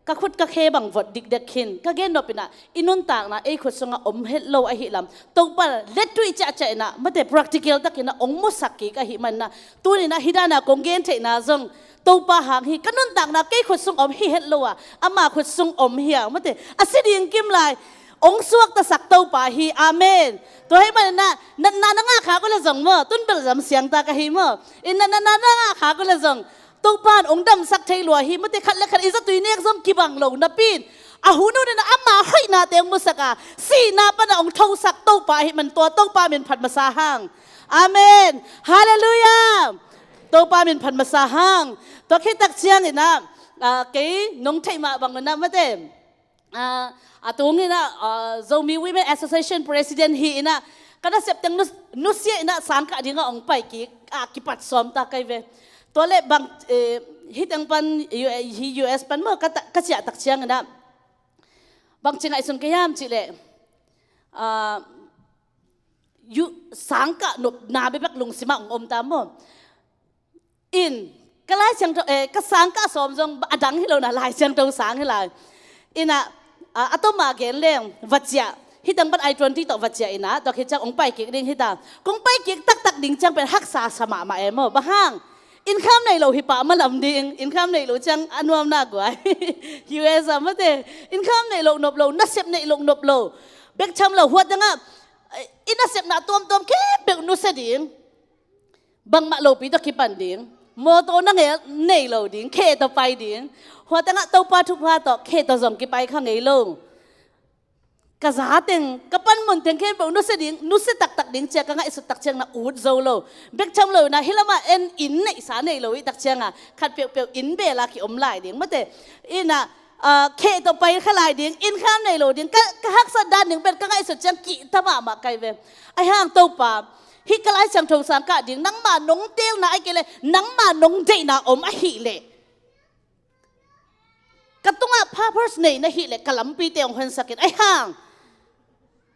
ka khut ka khe bang vot dikdek khin, ka gen nop in ah i nuntakna ei khut sungah om het lo ahih lam, Topa lettuih ciahciah in ah, mate, practical takin ah ong musak kik ahih manin ah, tuni in ah hi dan a kong gen theihna zong Topa hang hi, ka nuntakna kei khut sung om hi het lo a, ama khut sung om hi a, mate, a si ding kim lai ong suaktasak Topa hi. Amen. Tua ahih manin ah natna na ngah khak uh leh zong maw, tun belzam siangtak ahi maw, in natna na ngah khak uh leh zong Topa in ong damsak thei lua hi, mate, khat le khat i zatui nek zong kibang lo napi in, a hun hun in ah ama hoihnate ong musak a, sihna pan ah ong thosak Topa ahih man tua Topa min phat masa hang. Amen. Halleluiah. Topa min phat masa hang. Tua khit tak ciangin ah, ah, kei nong theih mah bang un ah, mate, ah, a tungin ah, ah, Zomi Women Association President hi in ah, ka nasep teng nu-, nusia in ah sangkah dingah ong pai kik, ah, kipat sawm ta kai ve. Tua leh bang, eh, hi teng pan, U-, hi U S pan maw, ka ta-, ka ciah tak ciangin ah, bangci ngaihsun ka hiam cih leh, ah, yu-, sangkah nopna bekbek lungsim ah ong om ta maw. In, ka Lai Siangtho, eh, ka sangkah sawm zong a dang hi lo na, Lai Siangtho sang hi lai. In ah, ah, a tom a gen leng, va ciah. Hi tang pan I twenty tawh va ciah in ah, tua khit ciang ong pai kik ding hi ta. Kong pai kik taktak ding ciang pen haksa sa mahmah e maw. Bang hang? Income nei lo hi pah malam ding, income nei lo ciang a nuamna guai. U S ah, mate, income nei lo nop lo, nasep nei lo nop lo. Bek tham lo, huat dang ah, eh, i nasepna tuamtuam khempeuh nusia ding. Bangmah lopi tawh kipan ding. Mawtaw na ngel nei lo ding, khe tawh pai ding. Hua tengah Topa thupha tawh khe tawh zong kipai kha ngei lo. Ka za teng, ka panmun teng khempeuh nusia ding, nusia taktak ding ci-a ka ngaihsut tak ciang na ut zo lo. Bek tham lo na, hi lamah en inn neihsa nei lo i tak cianga khat peuhpeuh inn bela ki-om lai ding, mate. Inn ah, ah, khe tawh pai kha lai ding, income nei lo ding, ka, ka haksat dan ding pen ka ngaihsut ciang kihta mahmah kai ve. Ahi hang Topa, hih ka Lai Siangtho sang kah ding, nangma nong teelna ahih kei leh, nangma nong deihna om ahih leh, ka tungah purpose nei na hih leh ka lampite hong honsak in. Ahi hang,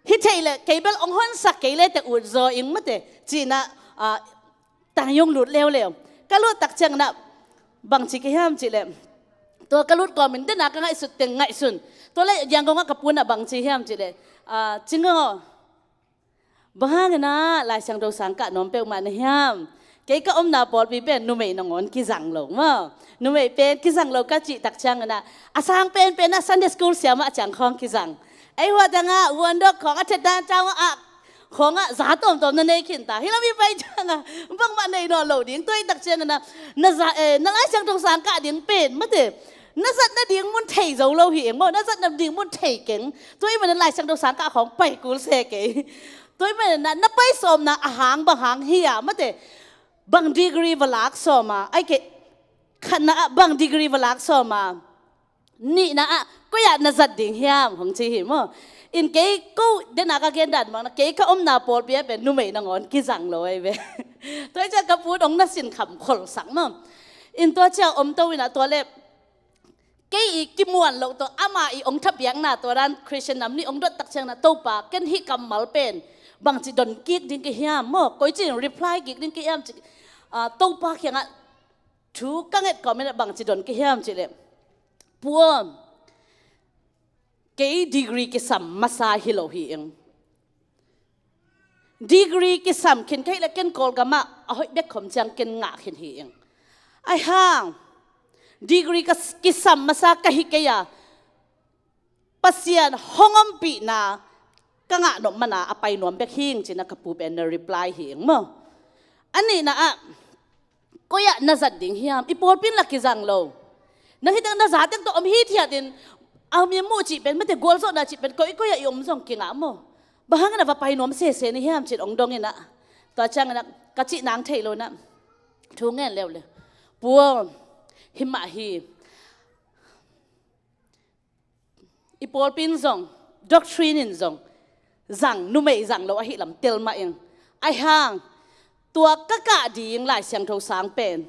hi thei leh, kei bel hong honsak kei leh teh ut zaw ing, mate, ci-in ah, ah, tang hong lut leuleu. Ka lut tak ciangin ah, bang ci ka hiam cih leh, tua ka lut kawmin den a ka ngaihsut teng ngaihsun. Tua leh Yangon ah ka pu in ah bang ci hiam cih leh, ah, Cing aw, bang hangin ah Lai Siangtho sang kah nuam peuhmah na hiam? Kei ka omna pawlpi pen numei nangawn kizang lo maw. Numei pen kizang lo ka cih tak ciangin ah, a sang penpen ah Sunday school siamah ciang khawng kizang. Ei, hua tengah vuandok khawng a thet dan ciang ah khawng ah za tawmtawm na nei khin ta. Hi lam i pai ciangah bangmah nei nawn lo ding. Tua i tak ciangin ah, na za, eh, na Lai Siangtho sang kah ding pen, mate, na zatna ding mun thei zo lo hi eng maw, na zatna ding mun thei keng. Tua ahih manin Lai Siangtho sang kah khawng pai kul se kei. Tua ahih manin ah, na pai sawmna a hang bang hang hi a, mate, bang degree va lak sawm a, ahih kei, khatna ah bang degree va lak sawm a, nihna ah koi ah na zat ding hiam, hong ci hi maw. In kei ko den a ka gen dan bang na, kei ka omna pawlpi ah pen numei nangawn kizang lo ahi ve. Tua hi ciang ka pu in hong na sinkham kholsak maw. In tua ciang om to inah tua le kei i kimuan loh tawh ama i ong thapiakna tua dan Christian nam nih ong dot tak ciang inah Topa ken hih kammal pen bangci don kik ding ka hiam maw, koici in reply kik ding ka hiam ci, ah, Topa kiangah thu ka nget kawm inah bangci don ka hiam ci le, Pu aw, kei degree kisam masa hi lo hi ing. Degree kisam khin ka hih le ken Kawlgamah a hoih bek khom ciang ken ngah khin hi ing. Ahi hang degree ka s-, kisam masa ka hi kei a, Pasian hong ompihna ka ngah nop mana a pai nuam bek hi ing ci-in a ka pu pen na reply hi ing maw. A nihna ah, koi ah na zat ding hiam? I pawlpi in la kizang lo. Nang hi teng na za teng tawh om hithiat in, a mi muh cih pen, mate gualzawhna cih pen, koi koi ah i om zong kingah maw. Bang hangin a va pai nuam sese na hiam ci-in ong dong inah. Tua ciang inah ka cih nang thei lo inah thu ngen leuleu. Pu aw, hi mah hi. I pawlpi in zong, doctrine in zong, zang, numei zang lo ahi lam tel mah ing. Ahi hang, tua ka kah ding Lai Siangtho sang pen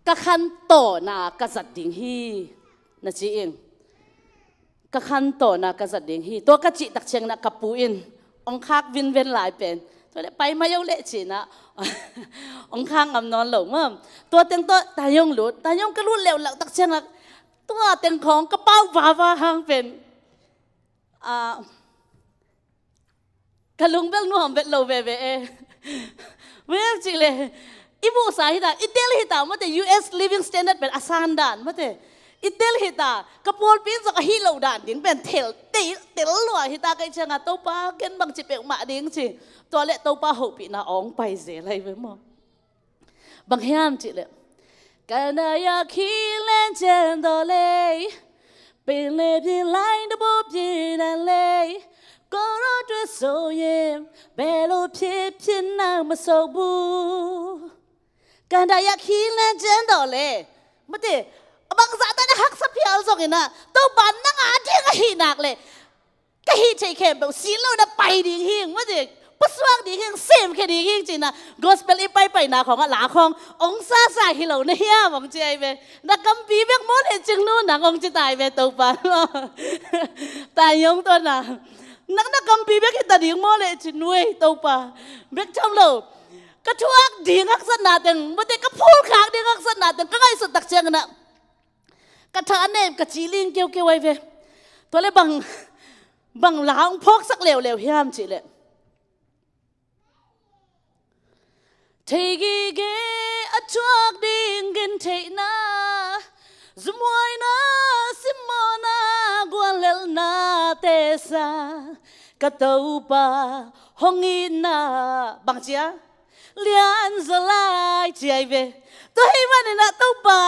ka khantawna ka zat ding hi, na ci ing. Ka khantawna ka zat ding hi. Tua ka cih tak ciang inah ka pu in ong khak vinven lai pen. Tua le pai mai o le ci-in ah ong khak ngam nawn lo maw. Tua teng tawh Taiyong lut. Taiyong ka lut leuleu tak ciang inah tua teng khawng ka pau vava hang pen, ah, ka lung bel nuam vet lo veve e. Vel cih le i muhsa hi ta, i tel hi ta, mate U S living standard pen a san dan, mate i tel hi ta, ka pawlpi in zong a hih loh dan ding pen tel, tel, tel lua hi ta, ka hih ciang a Topa ken bangci peuhmah ding ci. Tua le Topa hopihna ong pai zel lai ve maw. Bang hiam cih le, ကန္တာရ ခီလဲကျဲသောလေ ပင်လယ်ပြင်လှိုင်းတဘိုးပြင်းထန်လေ ကိုယ်တော်အတွက်ဆိုရင်ဘယ်လိုဖြစ်ဖြစ်နောက်မဆုတ်ဘူး ကန္တာရ ခီလဲကျဲသောလေ Mate, a bangzah ta na haksa phial zong inah Topa nang a ding ahi nak le ka hih theih khempeuh sin lo na pai ding hing, mate, pusuak ding hing, semkhia ding hing ci-in ah gospel i paipaina khawngah la khawng ong sasa hi lo na hiam ong ci ai ve. Na kampi bek maw le Cingnu nang ong ci ta ai ve Topa. Taiyong tawh na, nang na kampi bek hi ta ding maw le Cingnu ei Topa. Bek tham lo. Ka thuak ding haksatna teng, mate ka phulkhak ding haksatna teng ka ngaihsut tak ciang inah ka tha a nem ka ciling keukeu ai ve. Tua le bang, bang la ong phawksak leuleu hiam cih le, theigige a thuak ding gentheihna, zumhuaina, simmawhna, guallelhnate sang ka Topa hong itna bang ci a lianzaw lai ci ai ve. Tua hi man inah Topa,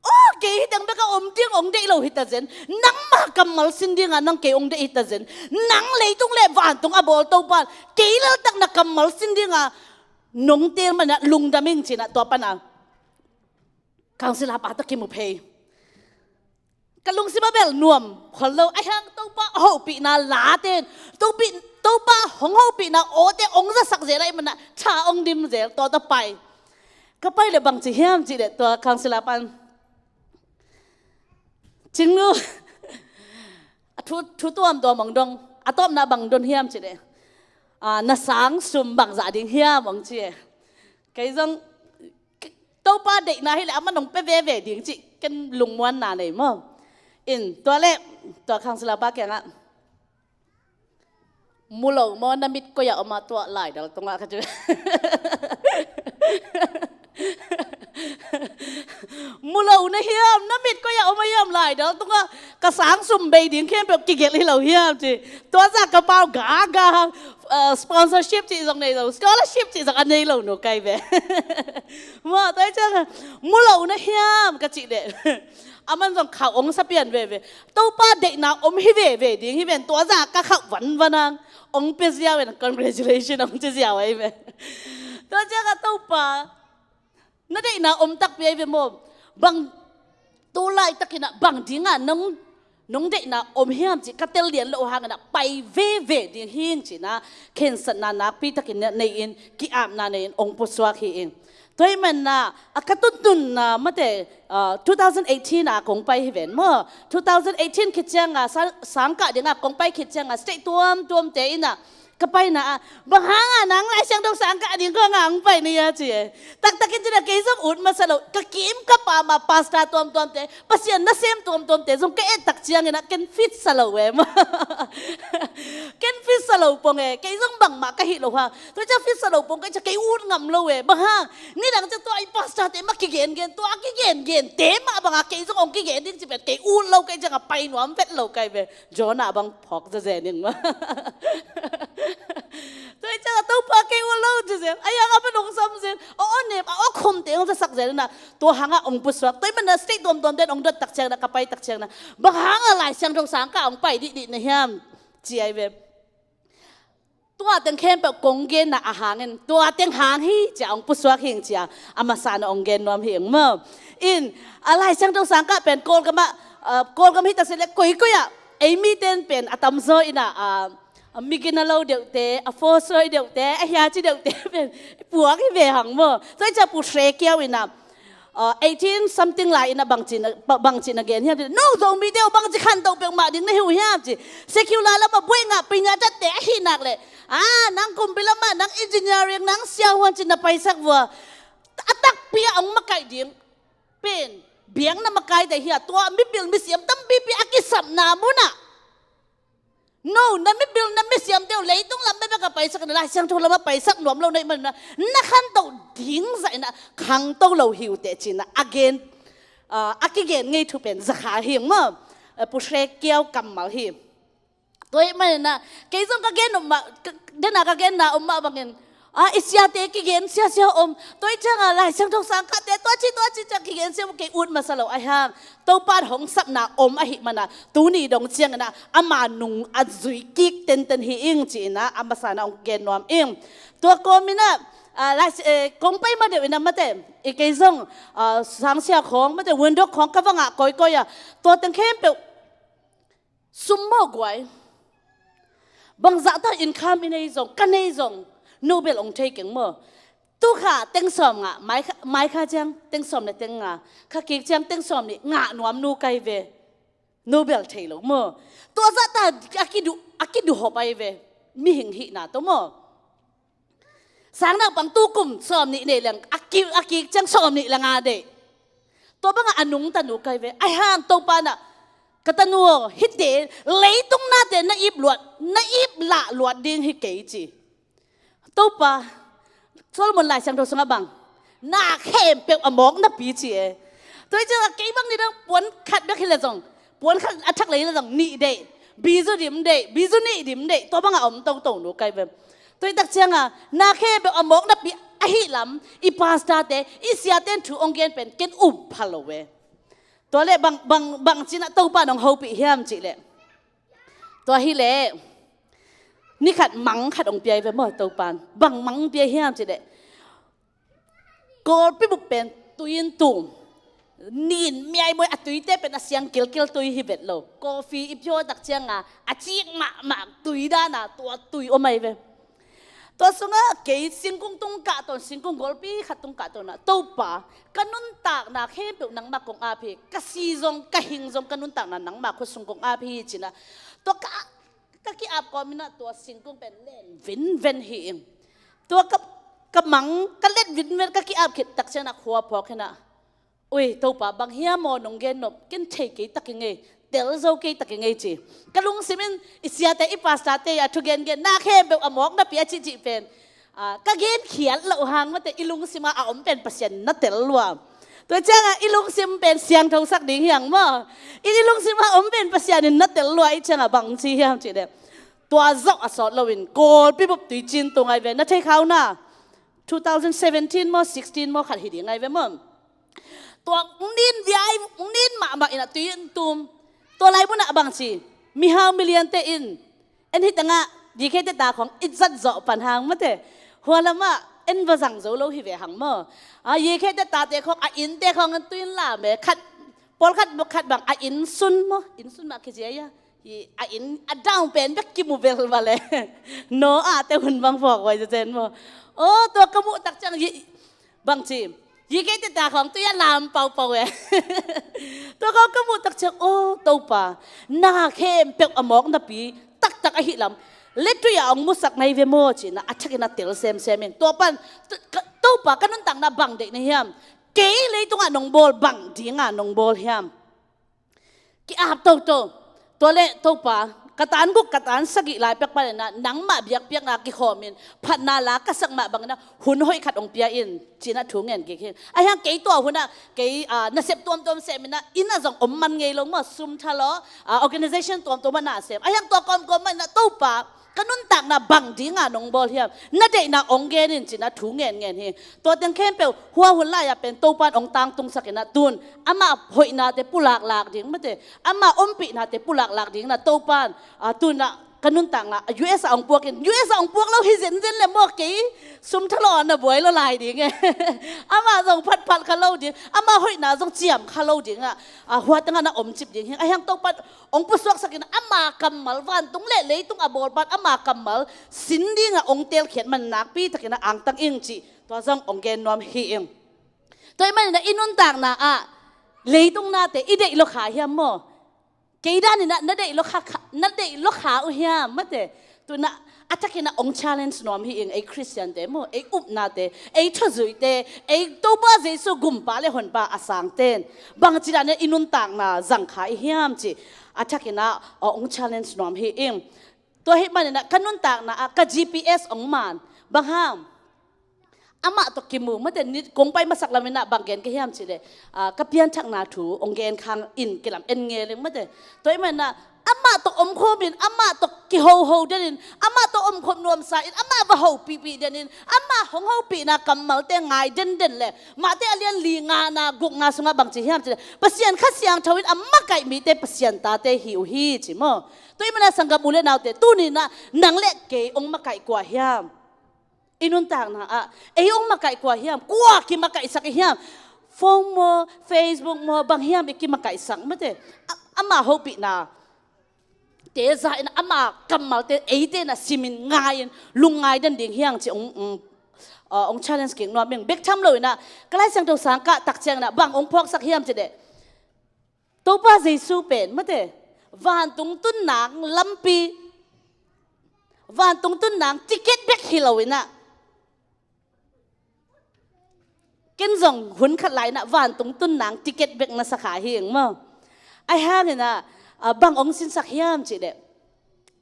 aw, kei hi teng bek a om ding ong deih lo hi ta zen. Nangma kammal sin ding a nang kei ong deih hi ta zen. Nang leitung le vantung a bawl Topa, kei laltak na kammal sin ding a nong teel man inah lungdam ing ci-in ah tua pan a council a pa tawh kimu phei. Ka lungsim a bel nuam khol lo, ahi hang Topa a hopihna la ten, Topi, Topa hong hopihna awte ong zasak zel ahih man inah tha ong dim zel, tua tawh pai. Ka pai le bang ci hiam cih le tua council a pan Cingnu, a thu, thu tuamtuam ong dong, a tawpna bang don hiam cih le, ah, na sang sum bangzah ding hiam ong ci e. Kei zong Topa deihna hi le aman ong pia veve ding cih ken lungmuanna nei maw. In tua le tua council a pa kiangah, mu lo maw, na mit koi ah om a tua laidal tungah ka ci. Mu lo na hiam, na mit koi ah om a hiam laidal tungah ka sang sum bei ding khempeuh kigelh hi lo hiam ci. Tua zah ka pau gaga, uh, sponsorship cih zong nei lo, scholarship cih zong a nei lo no kai ve. Maw, tua hi ciang mu lo na hiam ka cih deh. Aman zong khauh ong sa pian veve. Topa deihna om hi veve ding hi ven, tua zah ka khauh vanvan ang. Ong pia ziau en, congratulation ong ci ziau ahi ve. Tua ciang a Topa na deihna om takpi ahi ve maw. Bang tu laitakin ah bang dingah nong, nong deihna om hiam cih ka tel lian loh hangin ah pai veve ding hing ci-in ah khensatna nakpi takin ah nei in, ki-apna nei in ong pusuak hi ing. Tua ahih manin ah, a ka tuntun ah, mate, ah, two thousand eighteen ah kong pai hi ven maw. Two thousand eighteen khit ciangin ah, sa-, sangkah dingin ah kong pai khit ciangin ah, state tuamtuamte in ah, ka paina ah, bang hangin ah nang Lai Siangtho sangkah ding kong ah hong pai na hia ci e. Taktakin ci-in ah kei zong ut masa lo, ka kim ka pam ah pastor tuamtuamte, Pasian nasem tuamtuamte zong ka et tak ciangin ah ken fit sa lo e maw. Ken fit sa lo pong e, kei zong bangmah ka hih loh hang. Tua ciang fit sa lo pong ka hih ciang kei ut ngam lo e. Bang hang, nidang ciang tua i pastorte mah kigengen, tua kigengente mah bang a kei zong hong kigen ding ci pen kei ut lo ka hih ciang a pai nuam vet lo ka hi ve. Jonah bang phawk zazen ing maw. Tua hih ciang a Topa kei ut lo ci zen. A yang a man hong sam zen. A aw nep, a aw khumte hong zasak zen in ah. Tua hang ah hong pusuak. Tua ahih manin ah state tuamtuamte in hong dot tak ciangin ah ka pai tak ciangin ah, bang hangin ah Lai Siangtho sangkah hong pai dihdih na hiam ci ahi ve. Tua teng khempeuh kong genna a hangin, tua teng hang hi ci-a hong pusuak hi ing ci-a, a masa-in ah hong gen nuam hi ing maw. In, a Lai Siangtho sangkah pen Kawlgam ah, ah, Kawlgam hi ta se leh koikoi ah, ei mite in pen a tamzaw in ah, ah, a mi gina lo deuhte, a fawsawi deuhte, a hiaci deuhte pen puak hi ve hang maw. Tua hih ciang Pu Hre Kiau in ah, ah, eighteen something lai in ah bangci in ah, ba-, bangci in ah gen hiam ci, no Zomite uh bangci khantoh peuhmah ding na hi uh hiam ci. Secular lam ah buai ngah, pei ngah tatte ahih nak leh, ah, nang kumpi lam ah, nang engineering, nang siavuan ci-in na paisak vua. A takpi ah hong makaih ding pen biakna makaite hi a, tua mipil misiam tampipi a kisapna mun ah, no, na mipil na misiamte uh leitung lam bekbek ah paisak in ah, Lai Siangtho lam ah paisak nuam lo na hih manin ah, na khantoh ding zah in ah khangto lo hi uh teh ci-in ah a gen, ah, a kigen ngei thu pen za kha hi ing maw. Ah, Pu Hre Kiau kammal hi. Tua ahih manin ah, kei zong ka gen om mah, ka, den a ka genna om mah bangin, ah, i siate kigen siasia om. Tua hih ciang a Lai Siangtho sangkahte tua ci, tua ci ciang kigen sia om, kei ut masa lo ahi hang. Topa in hong sapna om ahih manin ah, tuni dong ciangin ah ama nung a zui kik tenten hi ing ci-in ah, a masa-in ah hong gen nuam ing. Tua kawmin ah, ah, Lai Si-, eh, kong pai ma deuh in ah mate, i kei zong, ah, sangsia khawng mate, windok khawng ka va ngah kawikawi a. Tua teng khempeuh sum maw guai. Bangzah ta income i nei zong, ka nei zong, no bel hong thei keng maw. Tu kha teng sawm ngah, mai kha, mai kha ciang teng sawm le teng nga, kha kik ciang teng sawm nih ngah nuam nu ka hi ve. No bel thei lo maw. Tua zah ta a kidu, a kidu hop ahi ve. Mihing hihna tawh maw. Sang naupang tu kum sawm nih nei leng, a ki, a kik ciang sawm nih le nga deih. Tua bangah a nungta nu ka hi ve. Ahi hang Topa in ah, ka tanu aw, hihte leitung nate na ip luat, na ip lah luat ding hi kei ci. Topa, Solomon Lai Siangtho sungah bang, na khempeuh a mawk napi ci e. Tua hi ciangah kei bang nidang puan khat bek hi leh zong, puan khat a thak lei hi leh zong nih deih, bizu dim deih, bizu nih dim deih, tua bangah a om toto nu ka hi ve. Tua hi tak ciangah na khempeuh a mawk napi ahih lam, i pastorte, i siate in thu hong gen pen ken um pha lo e. Tua leh bang, bang, bang ci-in ah Topa in hong hopih hiam cih leh, tua hi leh, ni khat mang khat hong pia hi ve maw Topa in. Bang mang pia hiam cih leh, Kawlpi bup pen tui in tum. Nin miaimuai, a tuite pen a siang kilkil tui hi vet lo. Coffee i phiawh tak ciangah a cik mahmah tui dan a, tua tui om ahi ve. Tua sungah kei singkung tung kah tawn, singkung golpi khat tung kah tawn ah, Topa, ka nuntakna khempeuh nangmah kong ap hi. Ka si zong, ka hing zong, ka nuntakna nangmah khut sung kong ap hi ci-in ah, tua ka, ka ki-ap kawmin ah tua singkung pen len vinven hi ing. Tua ka, ka mang, ka let vinven, ka ki-ap khit tak ciangah khua phawk hi-in ah, ui, Topa, bang hiam aw nong gen nop, ken thei kei tak ing ei, tel zo kei tak ing ei ci. Ka lungsim in i siate, i pastorte a thu gengen, na khempeuh a mawk napi a cihcih pen, ah, ka genkhiat loh hang mate, i lungsim ah a om pen Pasian na tel lua. Tua ciangah i lungsim pen siangthosak ding hi hang maw. I, i lungsim ah a om pen Pasian in na tel lua, i ciangah bang ci hiam cih leh, tua zawh a sawt loin Kawlpi bup tuiciin tung ahi ve, na thei kha uh na. Two thousand seventeen maw, sixteen maw khat hi ding ahi ve maw. Tua hong nin viai, hong nin mahmah in ah tui in tum. Tua lai munah bang ci, mihau miliante in, en hi tangah, G K te ta khawng i zat zawh pan hang mate. Hua lamah en va zang zo lo hi ve hang maw. A, G K te tate khawng, a innte khawng an tui in lam e. Khat, pawlkhat, khat bang a inn sun maw, inn sun mah kizia ia. Hi, a inn, a dang pen bek kimu vel va le. Noah te hun bang phawk vai zen maw. Aw, tua ka muh tak ciang hi, Bangci, yi kei teta khawng tui a lam paupau e. Tua khawng ka muh tak ciang, aw Topa, na khempeuh a mawk napi taktak ahi lam, letui a hong musak na hi ve maw ci-in ah a thakin ah tel semsem in. Tua pan, Topa, ka nuntakna bang deih na hiam? Kei leitungah nong bawl bang dinga nong bawl hiam? Ki-ap toto. Tua leh Topa, ka tan guk ka tan sagih lai pek panin ah nangmah biakpiakna kikhawmin phatna la ka sak mah bangin ah hun hoih khat hong pia in ci-in ah thu ngen kik hi. Ahi hang kei tua hun ah kei, ah, nasep tuamtuam semin ah inn ah zong om man ngei lo maw, sum tha lo, ah, organization tuamtuam ah na sem. Ahi hang tua kawmkawm manin ah Topa, ka nuntakna bang dinga nong bawl hiam? Na deihna hong gen in ci-in ah thu ngen ngen hi. Tua teng khempeuh hua hun lai-ah pen Topa in hong tangtungsak in ah tun amah hoihnate pulaklak ding mate, amah ompihnate pulaklak dingin ah Topa in, ah, tun ah ka nuntakna U S ah hong puak in, U S ah hong puak lo hi zenzen leh maw, kei sum tha lo a na buai lo lai ding e. Amah zong phatphat kha lo ding, amah hoihna zong ciam kha lo ding ah, ah, hua tengah na omcip ding hi. Ahi hang Topa in hong pusuaksak in ama kammal, vantung leh leitung a bawlpa in ama kammal sin dingah hong telkhiat man nakpi takin ah angtang ing cih tua zong hong gen nuam hi ing. Tua ahih manin ah i nuntakna ah leitung nate i deih lo kha hiam maw? Kei danin ah na deih lo kha, kha, na deih lo kha uh hiam mate? Tun ah a thakin ah hong challenge nuam hi ing, ei Khristiante maw, ei upnate, ei thuzuite, ei Topa Jesu gumpa leh honpa a sangten bangci danin ah i nuntakna zang kha i hiam cih a thakin ah, aw, hong challenge nuam hi ing. Tua ahih manin ah ka nuntakna ah ka G P S hong man. Bang hang? Amah tawh kimu mate, ni kong pai masak lamin ah bang gen ka hiam cih leh, ah, ka pianthakna thu hong gen khang in kilam en ngel ing mate. Tua ahih manin ah amah tawh omkhawmin, amah tawh kihoho denin, amah tawh omkhawm nuamsa in, amah va hopihpih denin, amah hong hopihna kammalte ngai denden leh, Mate a lian li, ngana, gukna sungah bangci hiam cih leh, Pasian Kha Siangtho in a makaih mite Pasian tate hi uh hi ci maw? Tua ahih manin ah sanggam u leh naute, tuni-in ah nang leh kei hong makaih kua hiam? I nuntakna ah ei hong makaih kua hiam? Kua kimakaihsak i hiam? Phone maw, Facebook maw, bang hiam i kimakaihsak mate? A, ama hopihnate za-in ama kammalte eite in ah simin ngai-in lungngai den ding hi hang ci hong, hong, ah, hong challenge kik nuam ing. Bek tham loin ah ka Lai Siangtho sang kah tak ciangin ah bang hong phuaksak hiam cih leh, Topa Jesu pen mate, vantung tun nang lampi, vantung tun nang ticket bek hi loin ah, ken zong hun khat lai-in ah vantung tun nang ticket bek na sa kha hi ing maw? Ahi hangin ah, ah, bang hong sinsak hiam cih leh,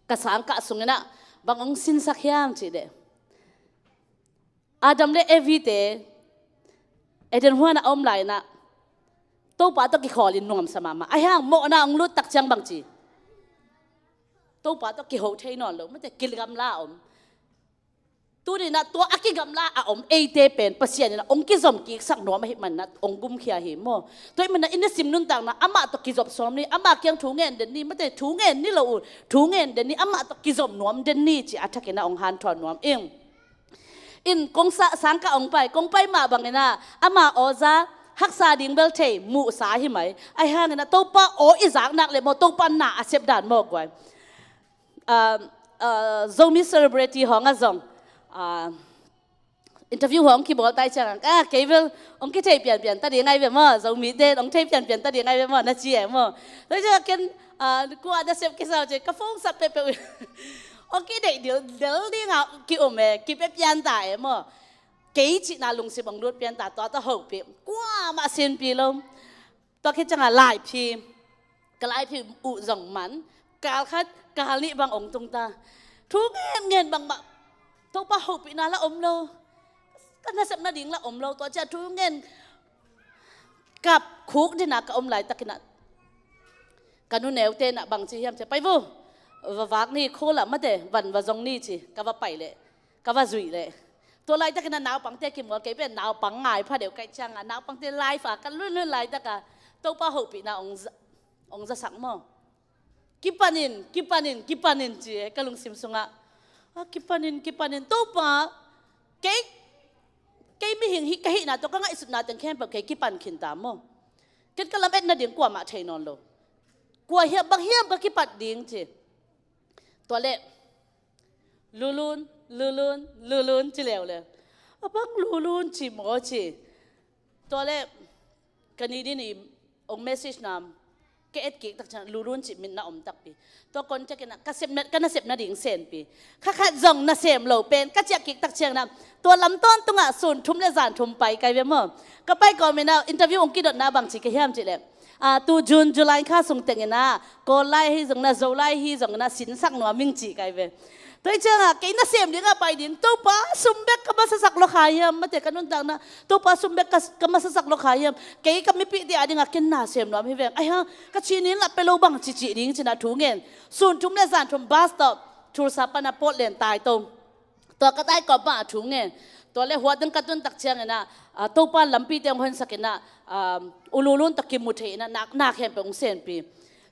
ka sang kah sungin ah bang hong sinsak hiam cih leh, Adam leh Evi-te Eden huan ah a om lai-in ah Topa tawh kikhawlin nuamsa mahmah. Ahi hang mawhna hong lut tak ciang bangci? Topa tawh kiho thei nawn lo mate, kigamla a om. Tuni-in ah tua a kigamla a om eite pen Pasian in ah hong kizom kiksak nuam ahih manin ah hong gumkhia hi maw? Tua ahih manin ah i nisim nuntakna amah tawh kizop sawm ni, ama kiang thu ngen den ni mate, thu ngen ni lo uh, thu ngen den ni, amah tawh kizom nuam den ni ci a thakin ah hong hanthawn nuam ing. In kong sa, sang kah hong pai, kong pai mah bangin ah ama aw za, haksa ding bel thei, muhsa hi mai. Ahi hangin ah Topa aw i zak nak leh maw, Topa na a sep dan maw guai. Ah, ah, Zomi celebrity hawng ah zong, ah, interview hawng kibawl tai ciang ah, ah, kei bel hong kithei pianpian ta ding ai ve maw, Zomite hong thei pianpian ta ding ai ve maw na ci e maw. Tua ciang ken, ah, kua na sep kisa uh ci ka phone sap peuhpeuh. Hong kideih dildel ding ah ki-um e, kipia pian ta e maw. Kei cihna lungsim hong lut pian ta, tua tawh hopih. Kuamah sinpi lo. Tua khit ciang ah laiphi, ka laiphi uh zong man, kal khat kal nih bang hong tung ta. Thu ngen ngen bangmah, Topa hopihna lah om lo, ka nasepna ding lah om lo. Tua ciang thu ngen kap khuk dingin ah ka om laitakin ah ka nuneute in ah bangci hiam ci, pai vo, va vak ni, khua lah mate, van va zong ni ci, ka va pai leh, ka va zuih leh, tua laitakin ah naupangte kimual, kei pen naupang ngai pha deuh ka hih ciang ah, naupangte live ah ka lunlun laitak ah Topa hopihna hong za, hong zasak maw. Kipan in, kipan in, kipan in ci e ka lungsim sungah. Ah, kipan in, kipan in, Topa, kei, kei mihing hi ka hihna tawh ka ngaihsutna teng khempeuh kei kipan khin ta maw. Ken ka lamet nading kuamah thei nawn lo. Kua hiam, bang hiam ka kipat ding ci. Tua leh, lulun, lulun, lulun ci leuleu. A bang lulun ci maw ci. Tua le ka ni din i ong message na ka et kik tak ciang lulun ci min na om takpi. Tua contact ina ka sepna, ka nasepna ding senpi. Kha khat zong nasem lo pen ka ciah kik tak ciang na tua lam tawn tungah sun thum le zan thum pai kai ve maw. Ka pai kawm ina interview ong kidotna bang ci ka hiam ci le, a, tu June July kha sung teng ina Kawl lai hi zong na, Zo lai hi zong na, sinsak nuam ing ci kai ve. Tua hi ciangah kei nasem dingah pai ding, Topa sum bek ka masasak lo kha hiam, mate ka nuntakna Topa sum bek ka, ka masasak lo kha hiam, kei ka mipihte a dingah ken nasem nuam hi veng. Aihang ka cinin lah pe lo bang cici ding cina thu ngen. Sun thum le zan thum bus stop, Tulsa pana Portland tai to. Tua ka tai kawm bang a thu ngen. Tua le huat ding ka tun tak ciang ina, a, Topa lampite ong honsak ina, a, ululun tak kimu thei ina, nak, nak hem pe ong senpi.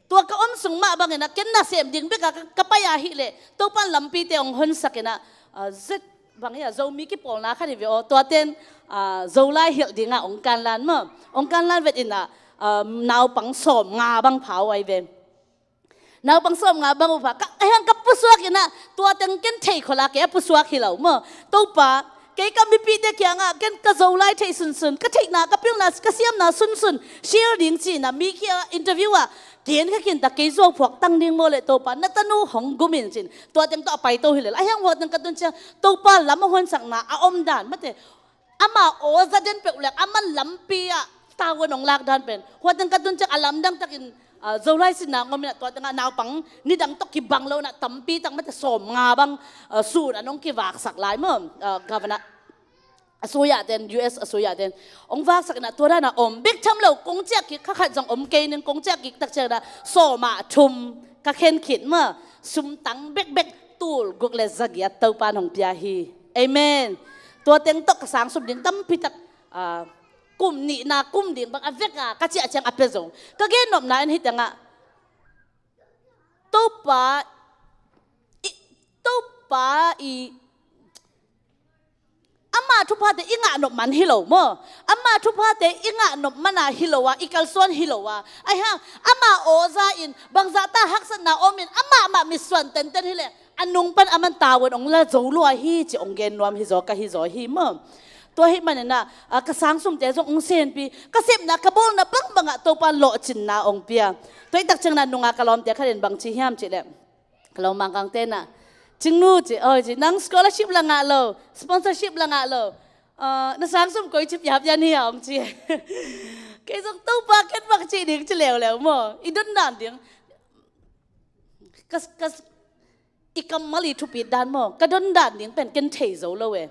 Tua ka om sung mah bangin a ken nasem ding bek a ka, ka pai ahih leh Topa lampite ong honsak ina, a, zet bang hi a Zomi kipawlna khat hi ve aw. Tua ten, a, Zo lai hilh dinga ong kanlan maw. Ong kanlan vet ina, a, naupang sawm nga bang pha uh ai ve. Naupang sawm nga bang uh pha. Ka, aihang ka pusuak ina tua teng ken thei khol a kei a pusuak hi lo maw. Topa, kei ka mipihte kiangah ken ka Zo lai theih sunsun, ka theihna, ka pilna, ka siamna sunsun share ding ci ina mi kia interview ah ken ka kinta kei zuau phuak tang ding maw le Topa na tanu hong gum in cin. Tua teng tawh a pai to hi le. Aihang huat teng ka tun ciang Topa lam a huansakna a om dan mate. Ama aw za den peuh lek ama lampi ah tavuan ong lak dan pen huat teng ka tun ciang a lamdang takin, a, Zo lai sinna ngom ina tua tengah naupang nidang tawh kibang lo ina tampi tak mate sawm nga bang, a, sun an ong kivaksak lai maw, a, governor a suya ten, U S a suya ten ong vaksak ina tua dana om bek tham lo kong ciah kik kha khat zong om kei ning kong ciah kik tak ciang ina sawm ah thum ka khen khit maw sumtang bekbek tul guk le zagiat Topa nong pia hi. Amen. Tua teng tawh ka sang sum ding tampi tak, a, kum nihna kum ding bang a vek a ka ciah ciang a pe zong ka gen nopna in hi tengah Topa i, Topa i, ama thuphate i ngah nop man hi lo maw. Ama thuphate i ngah nop mana hi lo a i kalsuan hi lo a aihang ama aw za in bangzah ta haksatna om in amah mah mitsuan tenten hi le a nung pan aman tavuan ong la zo lua hi ci ong gen nuam hi zaw ka hi zaw hi maw. Tua hi man ina, a, ka sang sumte zong ong senpi ka sepna ka bawlna bangbangah Topa lawhcinna ong pia. Tua hi tak ciang na nunga ka lawmte khat in bang ci hiam ci le ka lo mangkang te na cingnu ci, oi ci nang scholarship la ngah lo, sponsorship la ngah lo, a, na sang sum koi ci pia pia ni a ong ci. Kei zong Topa ken bang ci ding ci leuleu maw i don dan ding. Ka, ka, i kammal i thupit dan maw ka don dan ding pen ken thei zo lo e.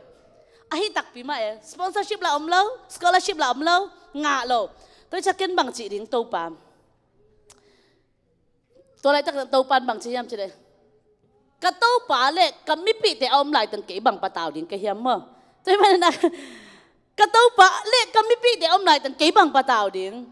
Ahi takpi mah e sponsorship la om lo, scholarship la om lo, ngah lo. Tua hi ciang ken bang ci ding Topa. Tua laitak Topa in bang ci hiam ci le ka Topa le ka mipihte a om laitang kei bang patau ding ka hiam maw. Tua hi man ina ka Topa le ka mipihte a om laitang kei bang patau ding.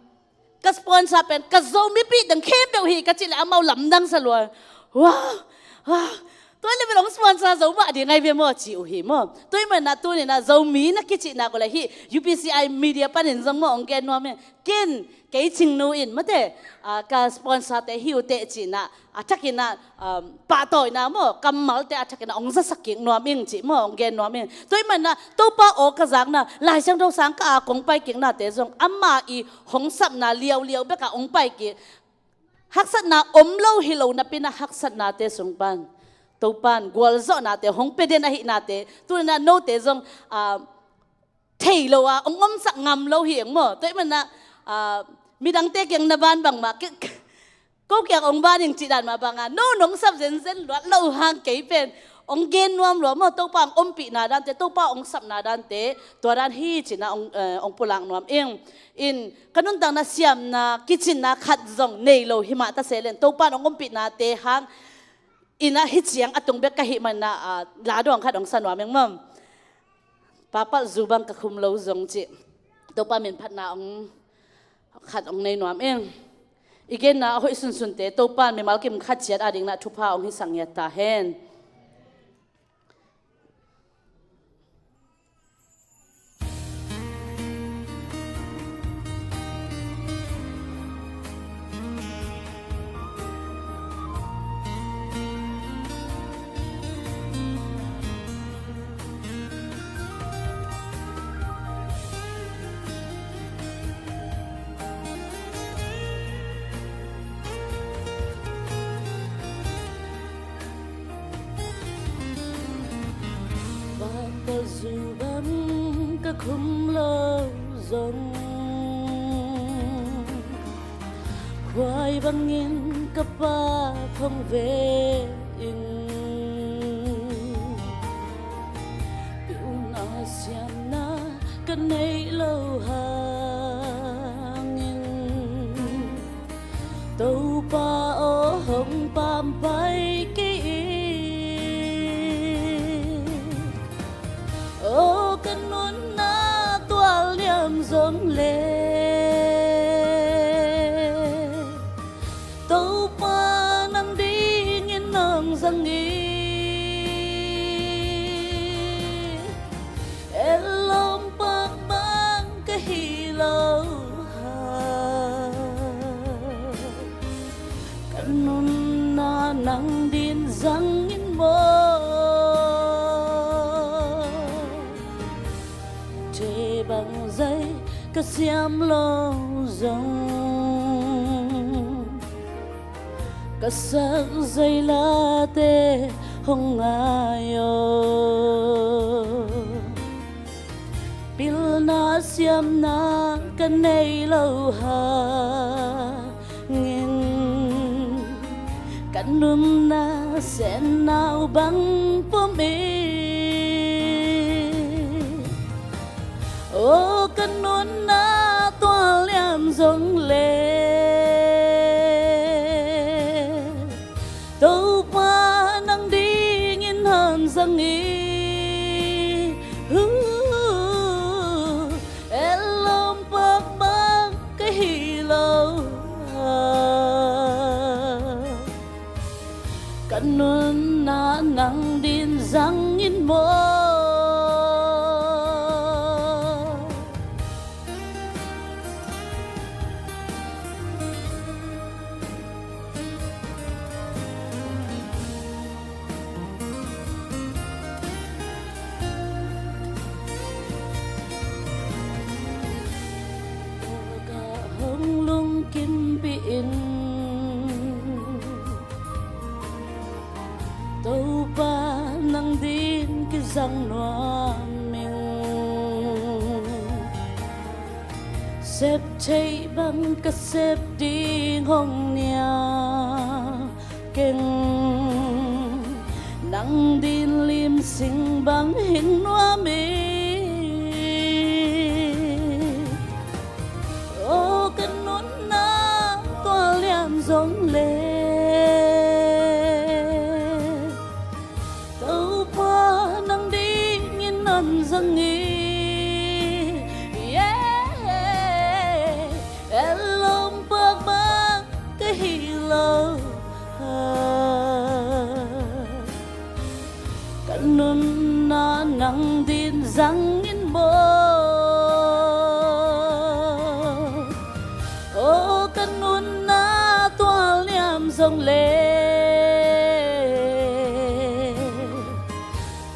Ka sponsor pen ka Zo mipih dang khempeuh hi ka cih le amau lamdang sa lua. Wow, wow. Tua le belong sponsor Zo mah ding ngai ve maw ci uh hi maw. Tua hi man ina tuni ina Zomi na kicihna ko le hi U P C I media panin zong maw ong gen nuam e. Ken kei cingnu in mate, a, ka sponsor te hi uh teh ci ina a thak ina, um, pahtawina maw kammalte a thak ina ong zasak kik nuam ing ci maw ong gen nuam ing. Tua hi man ina Topa aw ka zakna Lai Siangtho sang ka a kong pai kiknate zong ama i hong sapna liauliau bek a ong pai kik. Haksatna om lo hi lo napi ina haksatnate sung pan Topa in gualzawhnate hong pe den ahihnate tuni ina note zong, a, thei lo a ong omsak ngam lo hi eng maw. Tua hi man ina, a, midangte kiang na ban bangmah ke, ko kiang ong ban ing cih dan mah banga no nong sap zenzen luat lo hang kei pen ong gen nuam lua maw. Topa ong ompihna dante, Topa ong sapna dante tua dan hi ci ina ong, eh, ong pulak nuam ing. In ka nuntakna siamna kicinna khat zong nei lo hi mah ta se len Topa ong ompihnate hang ina hi ciang a tung bek ka hih man ina, a, la dawng khat ong sa nuam ing maw. Papal zu bang ka khum lo zong ci Topa min phatna ong khat ong nei nuam ing. I genna a hoih sunsunte Topa mimal kim khat ciat a dingna thupha ong hi sang ngiat ta hen. Khum lo zong khuai bangin ka pa khong ve in, pilna siamna ka neih lo hangin, Topa aw hong pampai kei in. Aw ka nunna tualliam zong le, Topa nang dingin hong zang in. Ellawm pak bang ka hi lo hang, ka nunna nang din zang in maw. Thei bang zai ka siam lo zong, ka sak zailate hong ngai aw. Pilna siamna ka nei lo hangin, ka nunna senna uh bang pom in. Aw ka nunna tualliam zong le, Topa nang dingin hong zang in. Ellawm pak bang ka hi lo hang, ka nunna nang din zang in maw. Ka hong lungkimpih in, Topa nang din kizang nuam ing. Sep theih bang ka sep ding hong nial keng, nang din limsing bang hing nuam ing. Aw ka nunna tualliam zong le, Topa nang dingin hong zang in. Yeah. Ellawm pak bang ka hi lo hang, ka nunna nang din zang in maw. Aw ka nunna tualliam zong le,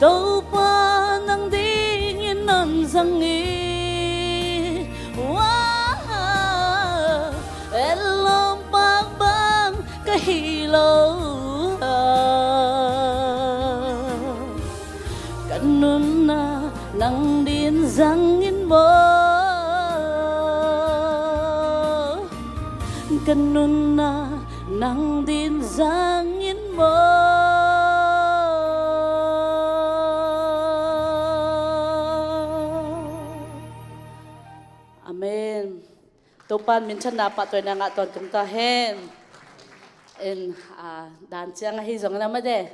Topa nang dingin hong zang in. Wow. Ellawm pak bang ka hi lo hang, ka nunna nang din zang in maw. Ka nunna nang din zang in maw. Amen. Topa'n minthanna pahtawina ngah tawntung ta hen. In, ah, dan ciang ahi zongin a mate,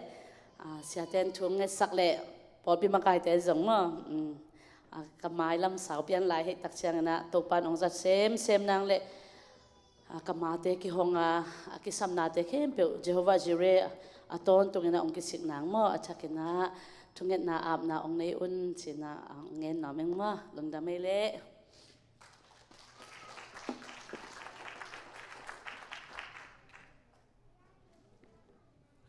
ah, siate'n thu ngetsak leh pawlpi makaite zong maw, mm, ah, ka mailam sau pian lai hih tak ciangin ah Topa'n hong zat semsem nang leh, ah, ka mate kihong a, a kisapnate khempeuh Jehovah Jireh a tawntungin ah hong kisik nang maw, a thakin ah thungetna apna hong nei un ci-in ah, ah, ngen nuam ing maw. Lungdam ei leh.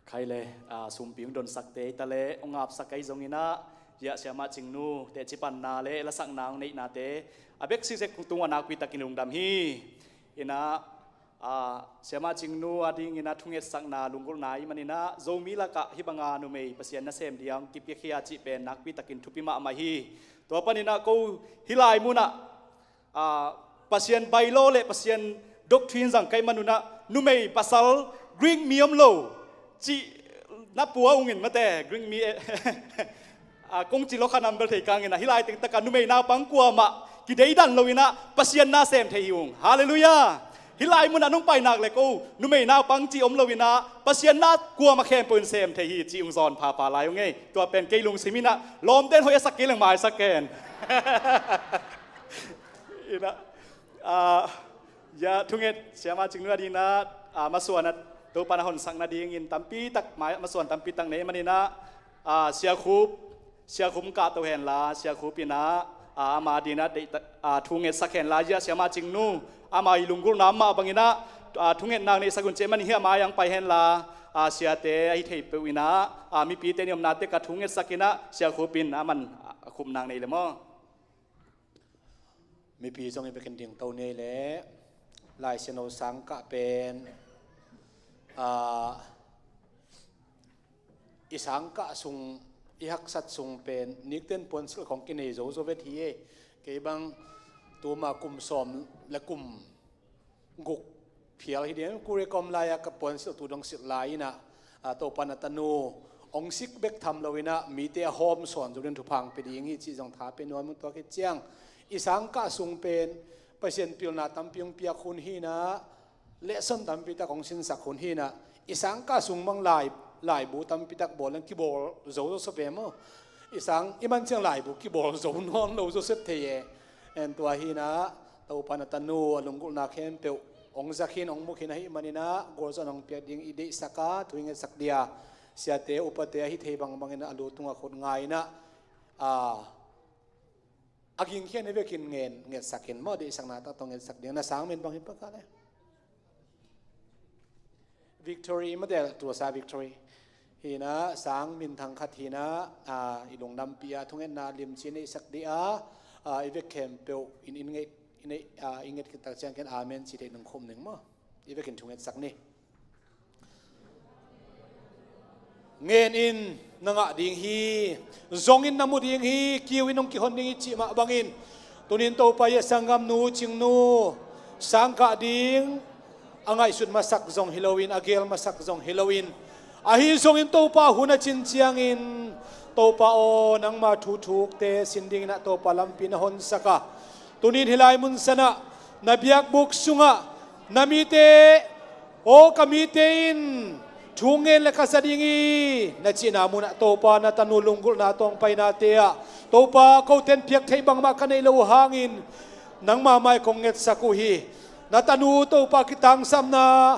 Khai le, ah, sumpi hong donsakte hi ta le, hong apsak ahi zongin ah, ziah siamah Cingnu teci panna le lasakna hong neihnate a bek sisek tung a nakpi takin lungdam hi. In ah, A, Siamah Cingnu a dingin a thungetsakna lunggulhna i manin ah Zomi lakah hih banga numei Pasian nasem ding kipiakhia cih pen nakpi takin thupi mahmah hi. Tua panin ah ko hih lai munah, a, Pasian bylaw le Pasian doctrine zang ka hih manun ah numei pasal Greek mi om lo cih na pua ungin mate, Greek mi, eh, a, kong ci lo kha nam bel thei kangin ah hih lai teng takah numei naupang kuamah kideidan loin ah Pasian nasem thei hi ung. Halleluiah. Hih lai munah nong pai nak le ko numei naupang cih om loin ah Pasian na kuamah khempeuh in sem thei hi cih ung zawn phapha lai ung ei. Tua pen kei lungsim in ah lawmten hoih a sak kei leng maisak ken. Ina, a, ya, thunget Siamah Cingnu a dingin ah, a, masuan ah Topa na honsak nadingin tampi tak, mai, masuan tampi tak nei manin ah, a, Sia Khup, Sia Khup kah to henla, Sia Khup in ah, a, ama dingin ah deih ta, a, thungetsak henla, ya, Siamah Cingnu ama i lunggulhna mah bangin ah, a, thungetna neihsak un cih manin hih ama yang pai henla, a, siate ahi thei peuh in ah, a, mipite i omna tekah thungetsak in ah Sia Khup in aman, a, khupna nei le maw? Mipi zong i bekin dingto nei le, Lai Siangtho sang kah pen, a, i sang kah sung, i haksat sung pen nikten puansilh khong kinei zo zo vet hi e. Kei bang tuma kum sawm le kum guk phial hi ding, Korea ka om lai-a ka puansilh tu dong silh lai in ah, a, Topa na tanu hong sik bek tham lo in ah mite a hawm sawn zo ding thupha hong pia ding hi cih zong tha pia nuam ung. Tua khit ciang i sang kah sung pen Pasian pilna tampi hong piak hun hi in ah, lesson tampi tak hong sinsak hun hi in ah, i sang kah sung bang lai, laibu tampi tak bawl leng kibawl zo zo sep e maw? I sang i man ciang laibu kibawl zo nawn lo zo sep thei e. En, tua hi in ah Topa na tanu a lunggulhna khempeuh hong za khin, hong mu khin ahih manin ah gualzawhna hong piak ding i deihsak a, thu i ngetsak dia, siate upate ahi thei bangbangin a lu tungah khut ngai in ah, a, a gingkhian hi vekin ngen, ngetsak in maw, deihsakna tak tawh ngetsak ding. Na sang min bang hi pah ka le? Victory, mate, tuasa Victory. Hi in ah sang minthang khat hi in ah, a, i lungdampih a, thungetna limci neihsak dih a, a, i vek khempeuh in, in nget, in, a, i nget khit tak ciang ken amen ci dih nung khum ning maw? I vekin thungetsak ni. Ngen in, na ngah ding hi. Zong in, na mu ding hi. Kiu in, hong kihon ding hi cih mah bangin, tuni in Topa i a sanggamnu Cingnu sang kah ding a ngaihsut masak zong hi loin, a geel masak zong hi loin, ahi zongin Topa hun a cin ciangin, Topa aw, nangma thu thukte sin dingin ah Topa lampi na honsak a, tuni in hih lai mun sanah na biakbuk sungah na mite, aw, ka mite in thu ngen le ka za ding hi, na cihna munah Topa na tanu lunggulhna tawh hong painate ah, Topa, kote in piak theih bangmah ka neih loh uh hangin nangma mai kong ngetsak uh hi. Na tanu Topa kitangsamna,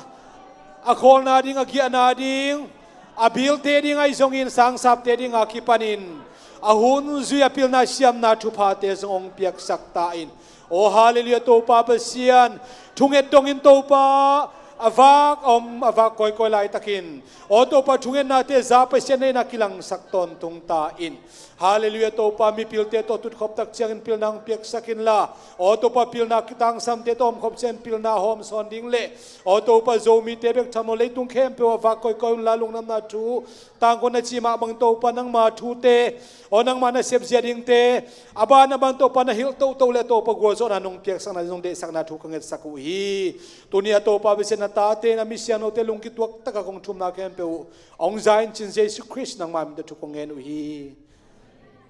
a khawlna ding, a giahna ding, a bilte ding ahi zongin sangsapte ding a kipanin a hun zui, a pilna siamna thuphate zong hong piaksak ta in. Aw, halleluiah, Topa Pasian, thunget dongin Topa a vak a om, a vak kawikawi laitakin, aw Topa, thungetnate za Pasian neihna kilangsak tawntung ta in. Halleluiah, Topa, mipilte tawh tutkhop tak ciangin pilna hong piaksak inla, aw Topa, pilna kitangsamte tawh omkhop ciangin pilna hawm sawn ding le, aw Topa, Zomite bek tham lo, leitung khempeuh a vak kawikawi unla, lungdamna thu tangkona cih mah bangin Topa, nangma thute, aw nangma nasep zia dingte a ban a ban Topa na hilh toto le Topa gualzawhna nong piaksakna zong deihsakna thu ka ngetsak uh hi. Tuni a Topa Pasian, na tate, na misiangthote lungkituak taka kong thumna khempeuh uh hong za in cin Jesu Khrist nangma min tawh thu kong ngen uh hi.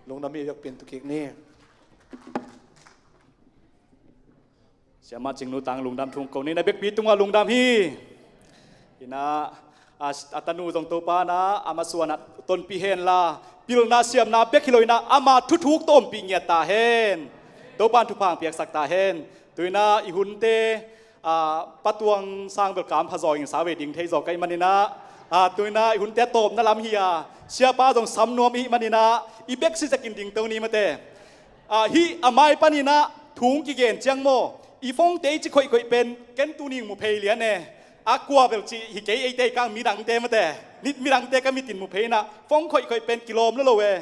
Lungdam hi, biakpiak tu kik ni. Siamah Cingnu tang lungdam thu ko ni, na biakpi tungah lungdam hi. Hi in ah, a, a tanu zong Topa in ah a masuan ah tonpih henla, pilna siamna bek hi lo in ah ama thuthuk tawh ompih ngiat ta hen. Topa in thupha hong piaksak ta hen. Tu in ah i hunte, a, Pa Tuang sang bel kam pha zaw in sa ve ding thei zaw ka hih manin ah, a, tu in ah i hunte a tawpna lam hi a, siapa zong sam nuam i hih manin ah i bek si zekin dingto ni mate. A, hih a mai panin ah thu hong kigen ciang maw, i phone-te i ci khoihkhoih pen ken tuni in mu phei lian e. A, kua bel cih hi kei, eite i kang midangte mate, midangte ka mit in mu phei in ah phone khoihkhoih pen kilawm lo lo e.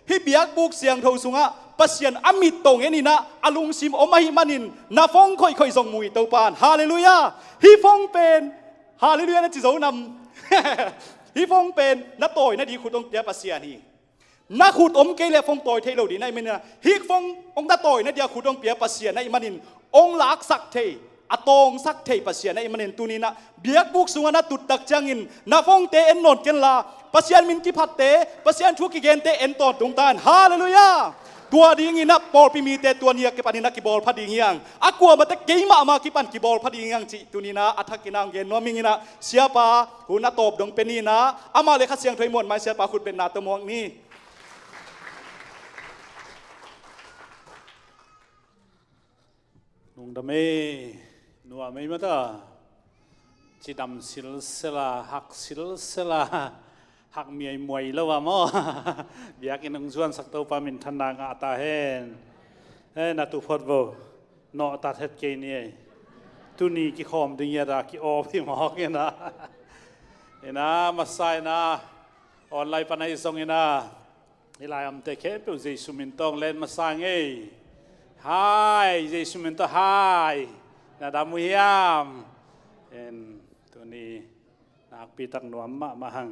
Hih biakbuk siangtho sungah Pasian a mit tong en in ah a lungsim om ahih manin na phone khoihkhoih zong mu hi Topa in. Halleluiah. Hih phone pen, halleluiah na ci zo nam? Hih phone pen na tawi nading khut hong pia Pasian hi. Na khut om kei leh phone tawi thei lo ding ahih manin ah, hih phone hong na tawi nading a khut hong pia Pasian ahih manin hong laksak thei, a tawngsak thei Pasian ahih manin tuni in ah biakbuk sungah na tut tak ciangin na phone-te en nawn kenla, Pasian min kiphatte, Pasian thu kigente en tawntung ta in. Halleluiah. Tua dingin ah pawlpi mite tua ni a kipanin ah kibawl pha ding hi hang. A kuamah teh kei mahmah kipan kibawl pha ding hi hang cih tuni in ah a thakin ah hong gen nuam ing in ah, siapa hun a tawp dong pia ni in ah, amah le Kha Siangtho i muan mai siapa khut betna tawh muak ni. Lungdam ei, nuam ei mata. Cidam silsela, hak silsela, hak miaimuai lo a maw. Biakinn hong zuansak Topa minthanna ngah ta hen. Eh, na tu phot vo. Nawhtat het kei ni ei. Tuni kikhawm ding hi a, ki-awp hi mawk in ah. In ah, masa in ah, online pan ahi zongin ah, hih lai a omte khempeuh Jesu min tawh len masa ing ei. Hai, Jesu min tawh hai. Na dam uh hiam? En, tuni nakpi tak nuam mahmah hang.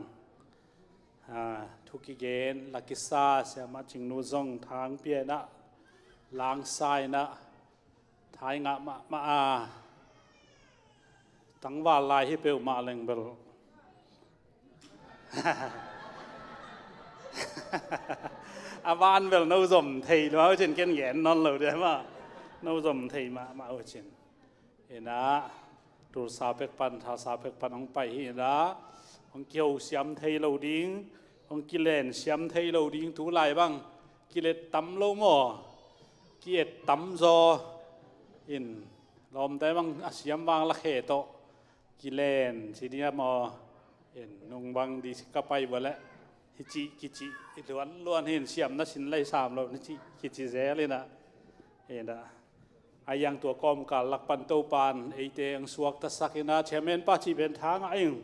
Ha, thu kigen la kisa siamah Cingnu zong thang pia in ah, langsa in ah, thai ngah mahmah a, tangval lai hi peuhmah leng bel. A van bel no zom thei lua uh cin ken gen nawn lo dia mah. No zom thei mahmah uh cin. In ah, tulsa pek pan, thasa pek pan hong pai hi in ah, hong kiho siam thei lo ding, hong kilen siam thei lo ding, tu lai bang kilet tam lo maw, ki-et tam zaw in, lawmte bang a siam vang la khe tawh kilen ci dia maw, in nung bang di ka pai bua leh, hi cih, ki cih, i luan luan hin siam na sin lei sam lo, ni cih, ki ci zel in ah, in ah. A iang tua kawmkal lak pan Topan eite ang suaktasak in ah, chairman pa cih pen thang a ing.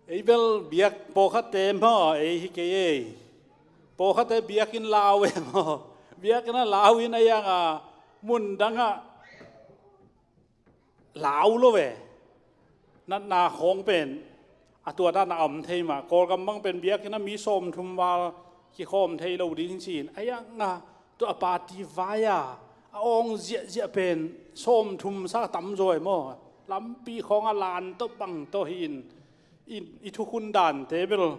Ei bel biak pawlkhatte maw, ei hi kei ei. Pawlkhatte biakinn lau e maw. Biakinn a lau in a iang a mun dang ah lau lo ve. Natna khawng pen a tua dan a om thei mah. Kawlgam bang pen biakinn ah mi sawmthum val kikhawm thei lo ding ci-in a iang a tua a party vai a a awng ziahziah pen sawmthum sa tam zaw e maw. Lampi khawng a lan tawh bang tawh hi in, in i thukhun dante bel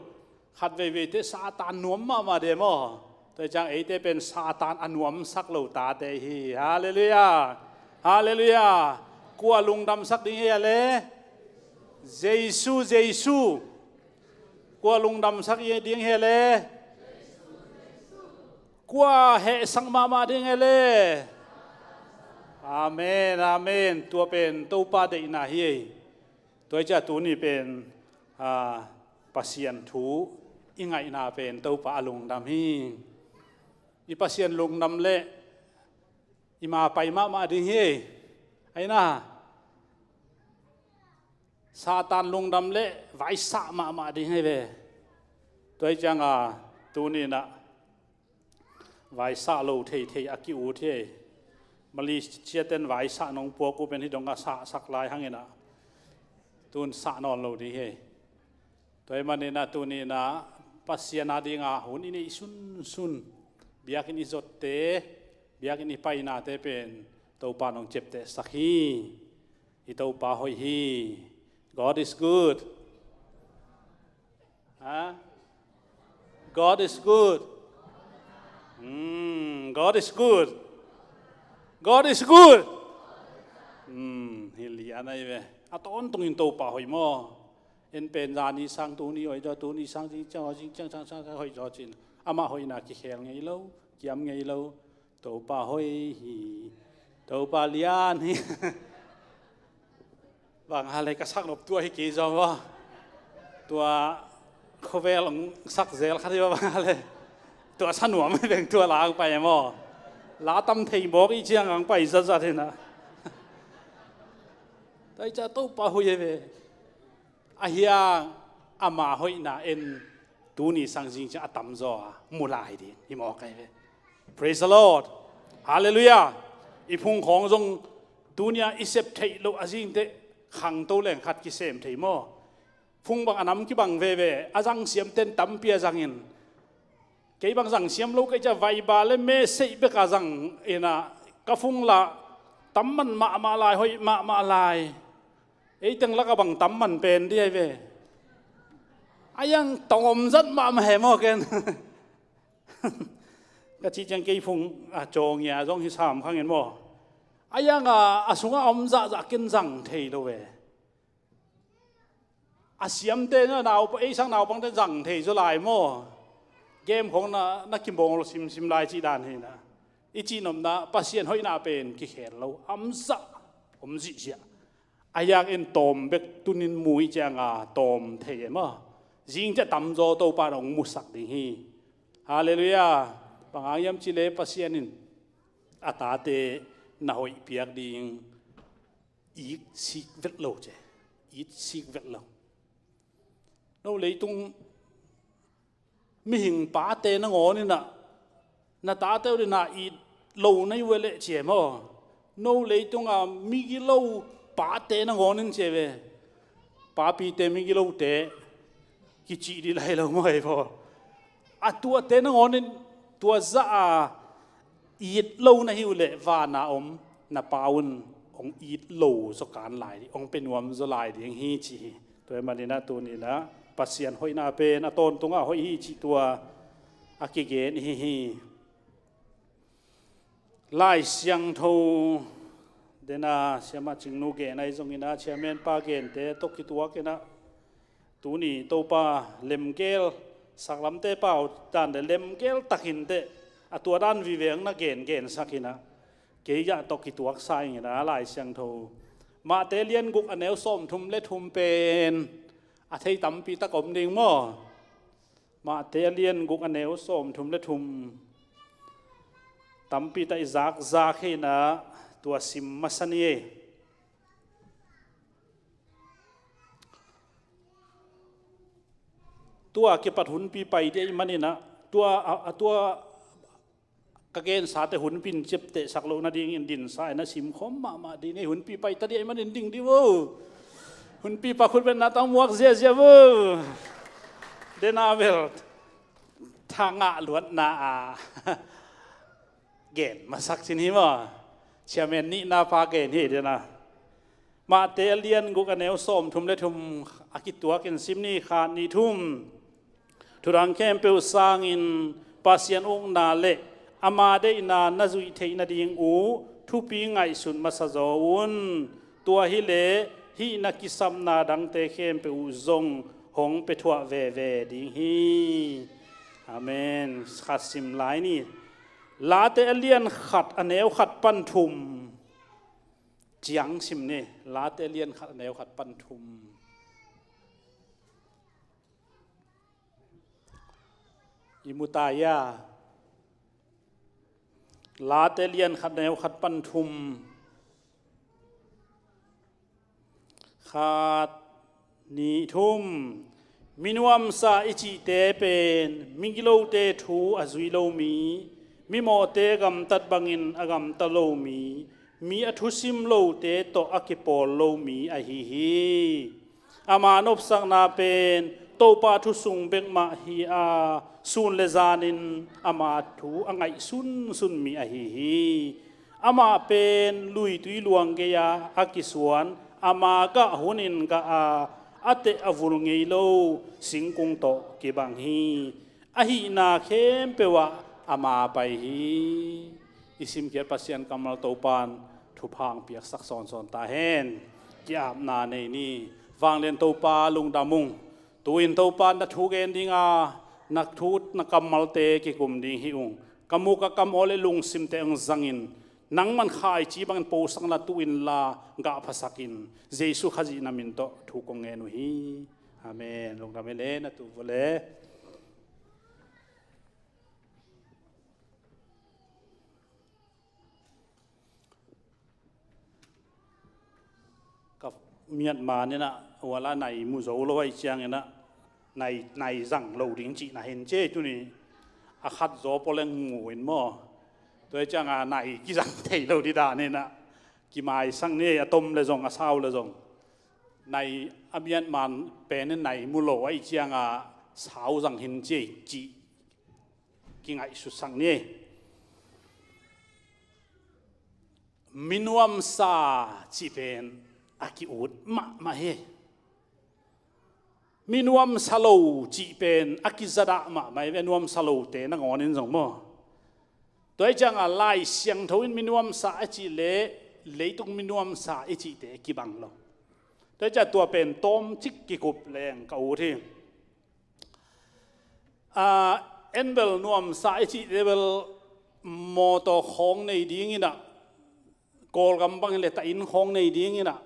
khat veiveite Satan nuam mahmah de maw. Tua hi ciang eite pen Satan a nuamsak lo tate hi. Halleluiah. Halleluiah. Kua lungdamsak ding hi a le? Jesu, Jesu. Kua lungdamsak ding hi a le? Kua hehsak mahmah ding hi a le? Amen, amen. Tua pen Topa deihna hi ei. Tua hi ciah tuni pen, a, Pasian thu i ngaihna pen Topa a lungdam hi. I Pasian lungdam leh i ma pai mahmah ding hi. Aina, Satan lungdam leh vaisah mahmah ding hi ve. Tua hi ciang a tuni in ah vaisah lo theithei a ki-ut hi. Malaysia ten vaisah nong puak uh pen hi dong a sahsak lai hang in ah tun sah nawn lo ding hi. Tua hi manin ah tuni in ah Pasian a ding a hun i neih sunsun biakinn i zotte, biakinn i painate pen Topa nong ciaptehsak hi. I Topa hoih hi. God is good. Ha? God is good. Hmm, God is good. God is good. Hmm, hi lian ahi ve. A tawntungin Topa hoih maw. En pen zani sang tuni hoih zaw, tuni sang zing ciang hoih, zing ciang sang sang hoih zaw cin. Amah hoihna kikhel ngei lo, kiam ngei lo. Topa hoih hi. Topa lian hi. Bang hale ka sak nop tua hi kei zaw maw. Tua khovel ang sak zel khat hi bang hale. Tua sanuam hi beng tua la ang pai maw. La tam thei mawk i ciang ang pai zatzat hi na. Tua hi ciah Topa hoih hi ve. A hiang ama hoihna en tuni sang zing ciang a tamzaw a mu lai ding hi mawk ahi ve. Praise the Lord. Halleluiah. I phung khawng zong tuni a i sep theih loh a zingteh khangto leng khat kisem thei maw? Phung bang a nam kibang veve, a zang siamten tampi a zangin, kei bang zang siam lo kei cia vaiba le message beka zang inah ka phung lah tamman mahmah lai, hoih mahmah lai. Ei teng laka bang tamman pen di ahi ve. A yang tawm zat mahmah he maw ken. Ka cih ciang kei phung a cawngia zong hi sam khangin maw? A yang a, a sungah a om zahzah ken zang thei lo ve. A siamte na nau, ei sang naupangte zang thei zaw lai maw? Game khong na, na kimawl simsim lai cih dan hi na. I cihnopna Pasian hoihna pen kikhel lo, amzah om zihziah. A yak in tawm bek tunin mu i cianga tawm thei e maw? Zing ciah tamzaw Topa in hong musak ding hi. Halleluiah. Bang hang hiam cih leh Pasian in a tate na hoih piak ding. It sik vet lo cia. It sik vet lo. No leitung mihing pate nangawn inah na tate uh dinah it lo na hi uh leh cia maw? No leitunga migilo pate nangawn in cia ve. Papite migilote kicih dih lai lo maw ei maw? A tuate nangawn in tua zah a it lo na hi uh leh vana om na Pa un hong it lo zaw kan lai ding, hong pe nuam zaw lai ding hi ci hi. Tua hi maninah tuninah Pasian hoihna pen a tawntungah hoih hi cih tua a kigen hi hi. Lai Siangtho dena siamah Cingnu gen ahi zonginah chairman pa gente tawh kituakinah tuni Topa lemgel saklamte pau dan le lemgel takin teh a tua dan viveng na gengen sakinah kei ah tawh kituaksa inginah Lai Siangtho Mahte lian guk a neu sawmthum le thum pen a thei tampi tak om ding maw? Mahte a lian guk a neu sawmthum le thum tampi tak i zakzak hinah tua sim masa ni. Tua kipat hunpi pai dih ahih maninah tua a, a tua ka gensate hunpi in ciaptehsak loh nadingin dinsa in a simkhawm mahmah dih ni. Hunpi pai ta dih ahih manin ding dih vo. Hunpi pa khutbetna tang muak ziazia vo. Dena bel thangah luatna a gen masak cin hi maw? Chairman nihna pa gen hi dena. Mahte a lian guk a neu sawmthum le thum a kituakin sim ni. Khat, nih, thum. Thudang khempeuh sangin Pasian ukna le ama deihna na zuih theih nading uh thupi ngaihsut masa zaw un. Tua hileh hih na kisapna dangte khempeuh uh zong hong pia thuah veve ding hi. Amen. Khat sim lai ni. Late a lian khat a neu khat pan thum ciang sim ni. Late a lian khat a neu khat pan thum. I mu ta ia? Late lian khat neu khat pan thum. Khat, nih, thum. Minuamsa i cihte pen migilote thu a zui lo mi, mimawhte gamtat bangin a gamta lo mi, mi a thusim lote tawh a kipawl lo mi ahi hi. Ama nopsakna pen Topa thu sung bek mah hi a, sun le zanin ama thu a ngaih sunsun mi ahi hi. Amah pen luitui luang gei-a a kisuan, ama gah hunin gah a, a teh a vul ngei lo singkung tawh kibang hi. A hihna khempeuh ah ama pai hi. I simkhiat Pasian kammal Topan thupha hong piaksak sawnsawn ta hen. Ki-apna nei ni. Vanglian Topa lungdam ung. Tu-in Topa na thu gen dinga na thu na kammalte kikum ding hi ung. Ka muk a kam aw le lungsimte hong zangin nangman khaici bangin posakna tu-in la gahphasakin Jesu Khazih na min tawh thu kong ngen uh hi. Amen. Lungdam hi le na tu vua le. Ka miatma ninah wala nai mu zo lo ahi cianginah nai, nai zang lo ding cihna hi ci ei. Tuni a khat zaw pua leng mu in maw. Tua hi cianga nai kizang thei lo ding dan hi na. Kimaisak ni ei, a tom le zong, a sau le zong. Nai a miat man pen in nai mu lo ahih cianga sau zang hi ci ei cih kingaihsutsak ni ei. Minuamsa cih pen a ki-ut mahmah hi. Minuamsa lo cih pen a kizadah mahmah hi ve, nuamsa lote nangawn in zong maw. Tua hi cianga Lai Siangtho in minuamsa a cih le leitung minuamsa i cihte kibang lo. Tua hi cianga tua pen tawmcik kikup leng ka ut hi. Ah, en bel nuamsa i cihte bel mawtaw khawng nei ding in ah, Kawlgam bangin le ta inn khawng nei ding in ah,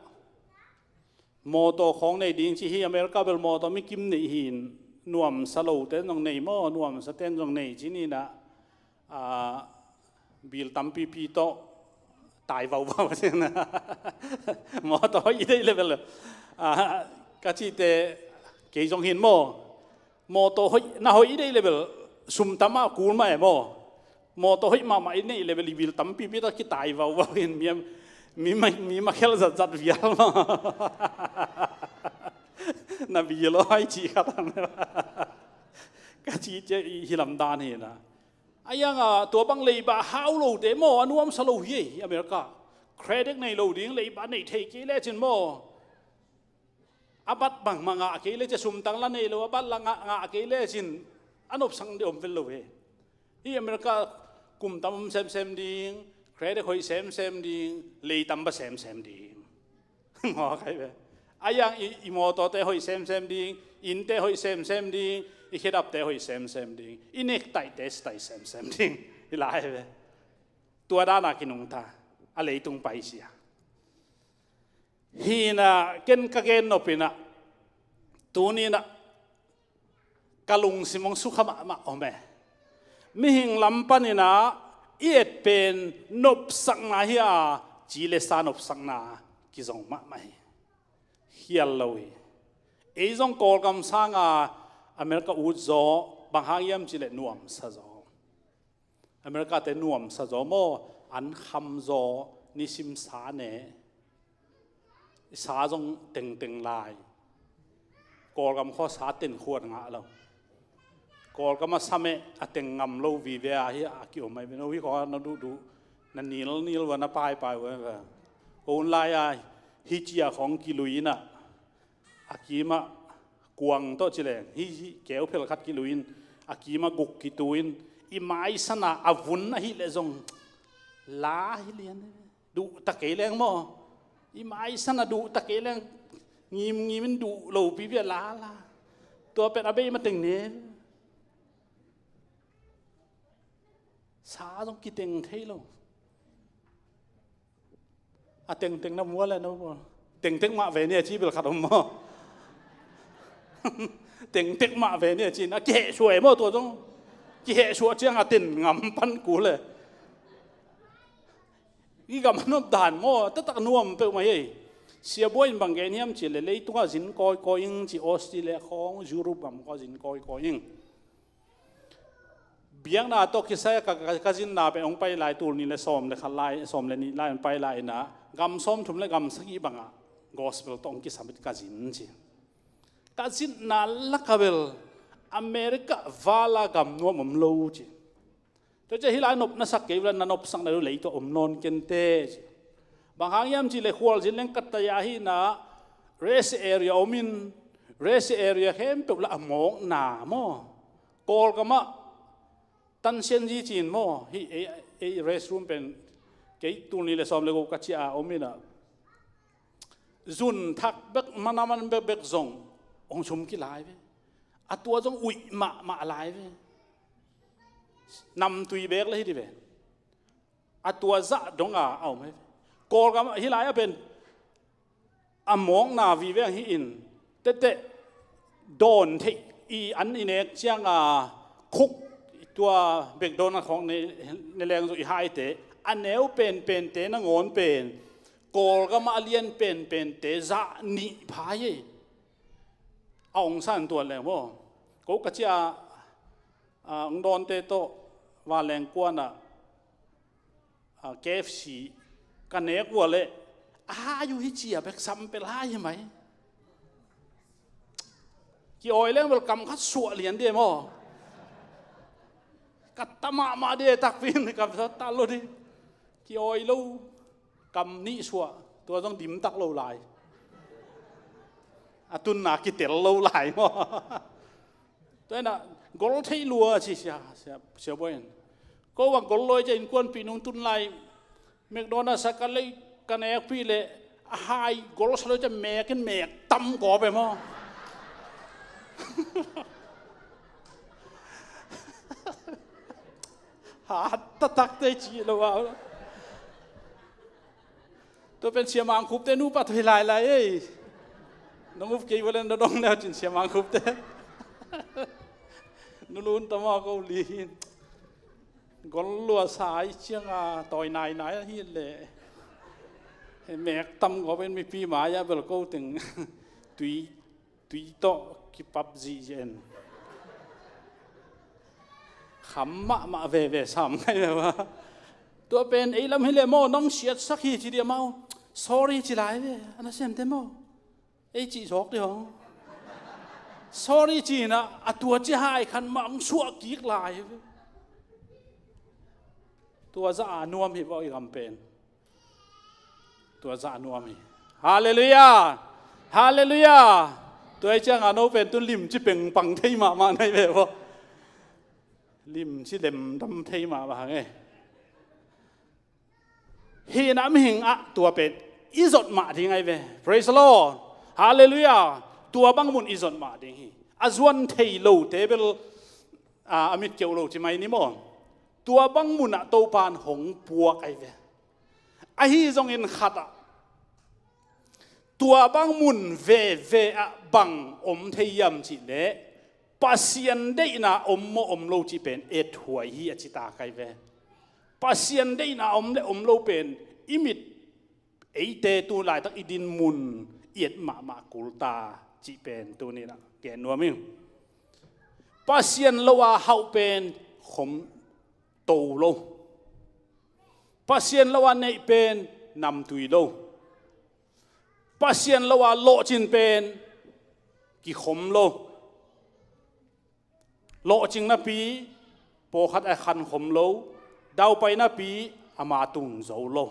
mawtaw khawng nei ding ci hi. America bel mawtaw mikim nei hi in, nuamsa lote zong nei maw, nuamsaten zong nei ci ni in ah, ah, bil tampipi tawh tai vauvau a cin. Mawtaw hoih i deih le bel, ah, ka cihte kei zong hi in maw. Mawtaw hoih, na hoih i deih le bel sum tam a kul mah e maw. Mawtaw hoih mahmah i neih le bel i bil tampipi tawh kitai vauvau hi in mi, mi, mi, mi makhelh zatzat vial maw. Na bil aw i cih khat ang. Ka cih ciang i hi lamdan hi na. A ianga tua bang leiba hau lote maw, a nuamsa lo hi ei, America. Credit nei lo ding, leiba nei thei kei lecin maw. A bat bangmah ngah kei lecin, sumtang la nei lo, a bat la ngah, ngah kei lecin, a nopsak ding om vel lo hi. Hi America kum tam om semsem ding, credit hoih semsem ding, lei tam ba semsem ding. Mawk ai ve. A iang i, i mawtawte hoih semsem ding, innte hoih semsem ding, i khedapte hoih semsem ding, i nektaihte style semsem ding. I lai ve. Tua dana kinungta, a leitung paisia. Hi na ken ka gen nop ina, tuni na ka lungsim hong sukha mahmah om e. Mihing lam panina i et pen nopsakna hi a, ci le sa nopsakna kizong mahmah hi. Khial lo hi. Ei zong Kawlgam sanga America ut zaw, bang hang hiam ci le nuamsa zaw. America te nuamsa zaw maw, an kham zaw, nisim sa ne. I sa zong tengteng lai. Kawlgam khaw sa ten khuat ngah lo. Kawlgam a sa meh a teng ngam lo vive a hi a kiom ai ve. No hi khaw na duhduh, na nil nil va, na paipai va. Ko un lai a hi cia khawng kilui ina, a kima kuang tawh ci leng, hi keu phel khat kilui in, a kima guk kitu in, i maisana a vun ahi le zong la hi lian. Duh ta kei leng maw? I maisan a duh ta kei leng ngimngim in duh lopi bia lala. Tua pen a bei mateng ne. Sa zong kiteng thei lo. A tengteng na mua le na mua. Tengteng mah ve ni a ci bel khat om maw? Tengteng mah ve ni a ci na kihehsuai maw tua zong? Kihehsuah ciang a ten ngam pan ku le. I gam a nop dan maw, taktak nuam peuhmah hi. Siabuai in bang gen hiam cih leh, leitungah zin kawikawi ing ci, Australia khawng, Europe gam khawng zin kawikawi ing. Biakna tawh kisai ka, ka, ka zinna pen hong pai lai, tul nih le sawm le khat lai, sawm le nih lai hong pai lai inah, gam sawmthum le gam sagih bangah gospel tawh hong kisam in ka zin ci. Ka zinna lakah bel America vala gam nuam om lo ci. Tua ciah hih lai nop na sak kei ula, na nopsak na lo lei tua om nawn kente ci. Bang hang hiam cih leh khualzin leng ka tai a hih na rest area om in, rest area khempeuh lah a mawkna maw? Kawlgamah Tan Sian Zi ci-in maw, hih ei, ei restroom pen kei tul nih le sawm le guk ka ciah a om inah, zun thak bek, mana man bekbek zong hong sum kilai ve. A tua zong uih mahmah lai ve. Namtui bek le hi di ve. A tua zah donga a om hi ve. Kawlgam hih lai-ah pen a mawkna vive ang hi in, tehteh dawn theih i an i nek cianga khuk tua bekdawn a khawng ne, ne leng zu i haite, a neu penpente nangawn pen Kawlgam a lian penpente zah nih pha hi. a ong san tuan leng maw. Ko ka cia, a, ong dawnte tawh vanleng kuanah, a, K F C ka nek ua leh a hai uh hi cia bek sam pel hai hi mai. Ki-awi leng bel kam khat suah lian dia maw. Ka ta mahmah dia takpi in kam sa ta lo di. Ki-awi lo. Kam nih suah, tua zong dim tak lo lai. A tunna kitel lo lai maw. Tua inah gol theih lua ci sia, sia, sia buai in. Ko bang gol lua i cia innkuanpih nung tun lai. McDonald's a ka lei ka nekpih leh a hai gol sa lo i cia mek in mek tam gawp e maw. Hat taktak tei ci lo a. Tua pen Sia Mang Khup te nupa thoi lailai ei. Nong up kei valen na dong leu cin Sia Mang Khup te. Nulun tama ko li hin. Gol lua sai cianga tawi nainai hi le. He mek tam ko pen mipi mai a bel ko teng. Tui Tui tawh kipap zihzih en. Kham mahmah veve sam ngai ve va. Tua pen ei lam hi le maw nong siatsak hi ci dia mau. Sorry ci lai ve. A nasemte maw. Ei cih zawk dia hong. Sorry ci inah a tua ci hai khan mah hong suah kik lai ve. Tua za a nuam hi vawh i gam pen. Tua zah nuam hi. Halleluiah. Halleluiah. Tua i cianga no pen tun limci pengpang thei mahmah nai ve vawh. Limci lemdam thei mahmah hang e. Hihna mihing ah tua pen i zot mah ding ai ve. Praise the Lord. Halleluiah. Tua bang mun i zot mah ding hi. A zuan thei lote bel a, a mit keuh lo ci mai ni maw. Tua bang munah Topan hong puak ai ve. Ahi zongin khatah tua bang mun veve ah bang om thei hiam cih leh Pasian deihna om maw om lo cih pen ethuai hi a ci ta kai ve. Pasian deihna om le om lo pen i mit eite tu laitak i din mun i et mahmah kulta cih pen tuninah gen nuam ing. Pasian lo a hauh pen khom to lo. Pasian lo a neih pen namtui lo. Pasian lo a lawhcin pen kikhom lo. Lawhcing napi pawlkhat a khankhom lo. Daupai napi ama tung zo lo.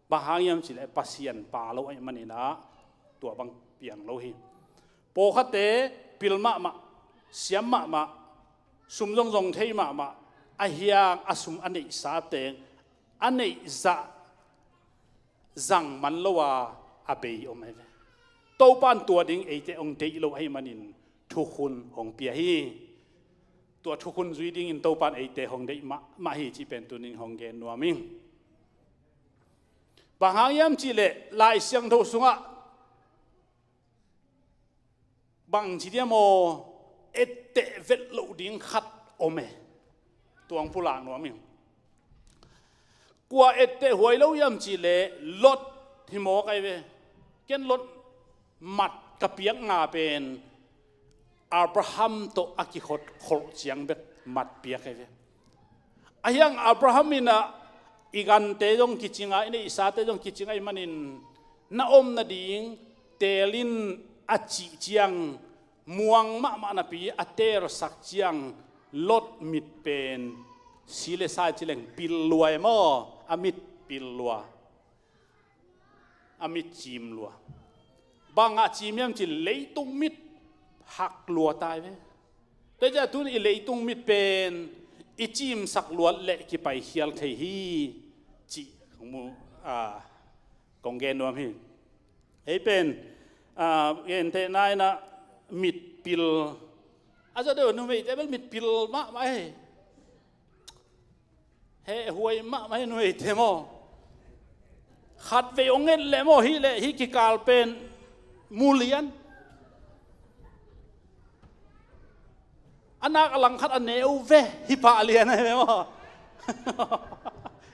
Bang hang hiam cih leh Pasian pa lo ahih maninah tua bang piang lo hi. Pawlkhatte pil mahmah, siam mahmah, sum zongzong thei mahmah, a hiang a sum a neihsa teng a neihzah zang man lo a a bei om ahi ve. Topan tua ding eite hong deih lo ahih manin thukhun hong pia hi. Tua thukhun zui dingin Topan eite hong deih mahmah hi cih pen tunin hong gen nuam ing. Bang hang hiam cih leh Lai Siangtho sungah bang ci dia maw etteh vet loh ding khat om e. Tuang pulak nuam ing. Kua etteh huai lo hiam cih leh Lot hi mawk ai ve. Ken Lot mat ka piak nga pen Abraham tawh a kikhot kholh ciang bek mat piak ai ve. A hiang Abraham in ah i gante zong kicing a, i neihsate zong kicing ahih manin na om nading teel in a cih ciang muang mahmah napi a teelsak ciang Lot mit pen si le sa i ci leng pil lua e maw, a mit pil lua. A mit cim lua. Bangah cim hiam cih leitung mit hak lua tai ve. Tua ciah tun i leitung mit pen i cimsak luat leh kipaikhial thei hi cih kong mu, a, kong gen nuam hi. Ei pen, a, gentehna inah mit pil a za deuh numeite bel mit pil mahmah hi. Heh huai mahmah hi numeite maw. Khat vei hong et leh maw hih leh hih kikal pen mu lian. A nak a langkhat a neu ve hi pah lian ahi ve maw.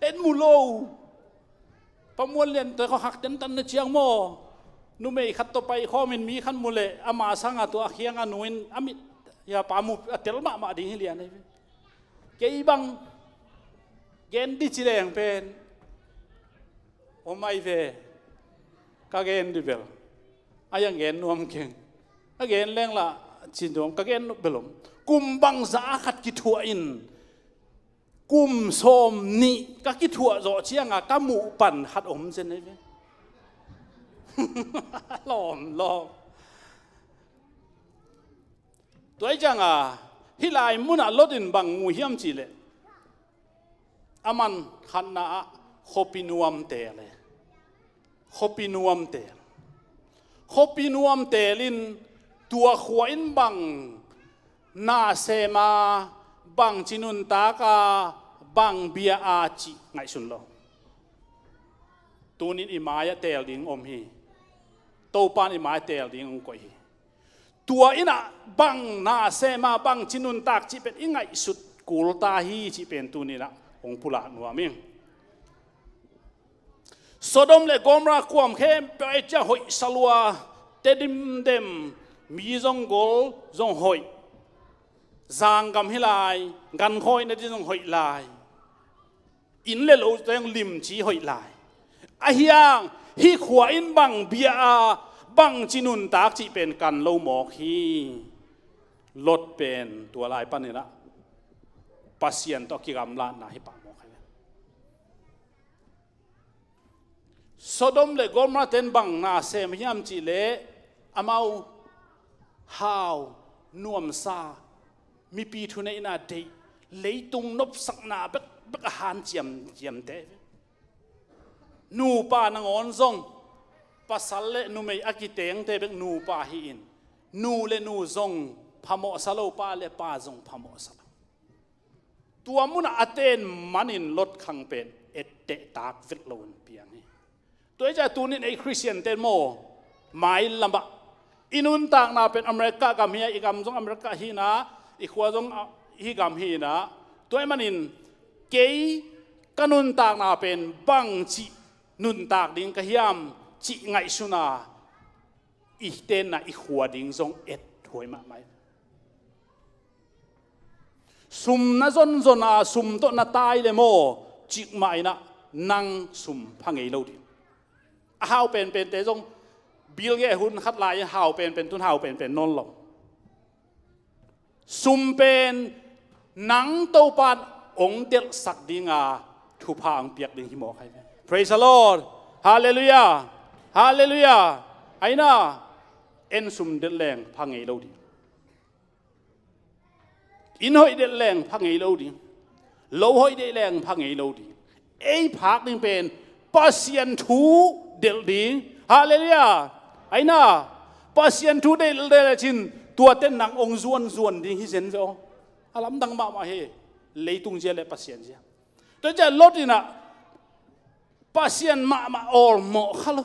Et mu lo. Pa muan lian tua khaw hak tentan na ciang maw. Numei khat tawh paikhawmin mi khat mu leh ama sanga tua a khianga nu in a mit, ya, pa mu a tel mahmah ding hi lian ahi ve. Kei bang gen dih ci leng pen om ahi ve. Ka gen dih bel a yang gen nuam keng. A gen leng lah ci nuam, ka gen bel om. Kum bangzah a khat kithuah in kum sawm nih ka kithuah zawh cianga ka muh pan khat om zen ahi ve. Lawm lawm. Tua hi cianga hih lai munah Lot in bang mu hiam cihleh, a man khatna ah khuapi nuam teel e. Khuapi nuam teel. Khuapi nuam teel in tua khua in bang na sem a, bang ci nuntak a, bang bia a cih ngaihsun lo. Tunin i mai-ah teel ding om hi. Topan i mai-ah teel ding hong koih hi. Tua innah bang na sem a, bang ci nuntak cih pen i ngaihsut kul ta hi cih pen tuninah hong pulak nuam ing. Sodom le Gomorrah kuam khempeuh a i ciah hoih salua, te dimdem, mi zong gol zong hoih, zanggam hi lai, gankhawina ding zong hoih lai, inn le lo teng limci hoih lai. Ahiang hih khua in bang bia a, bang ci nuntak cih pen kan lo mawk hi. Lot pen tua lai paninah Pasian tawh kigamlatna hi pah mawk hi. Sodom le Gomorrah ten bang na sem hiam cihleh, amau hau, nuamsa, mipi thuneihna deih, leitung nopsakna bek, bek a hanciam ciamte. Nupa nangawn zong, pasal le numei a kitengte bek nupa hi-in, nu le nu zong phamawhsa lo, pa le pa zong phamawhsa lo. Tua munah a ten manin Lot khang pen etteh tak vet lo in piang hi. Tua hi ciah tunin ei Khristian ten maw, mailamah i nuntakna pen America gam hi a, i gam zong America hinah, i khua zong a, hih gam hinah. Tua ahih manin kei ka nuntakna pen bang cih nuntak ding ka hiam cih ngaihsun a, i tenna i khua ding zong et huai mahmah hi. Sum na zonzon a, sum tawh na tai le maw, cikmah inah nang sum pha ngei lo ding. A hau penpente zong, Bill Gates hun khat lai-in hau penpen tun hau penpen nawn lo. Sum pen nang Topan hong delhsak dinga thupha hong piak ding hi mawk hi. Praise the Lord. Halleluiah. Halleluiah. Aina, en sum delh leng pha ngei lo ding. Inn hoih delh leng pha ngei lo ding. Lo hoih delh leng pha ngei lo ding. Ei phak ding pen Pasian thu delh ding. Halleluiah. Aina, Pasian thu delh delh lecin tuate nang hong zuanzuan ding hi zen zaw. A lamdang mahmah hi. Leitung zia le Pasian zia. Tua ciah Lot inah Pasian mahmah awlmawh kha lo.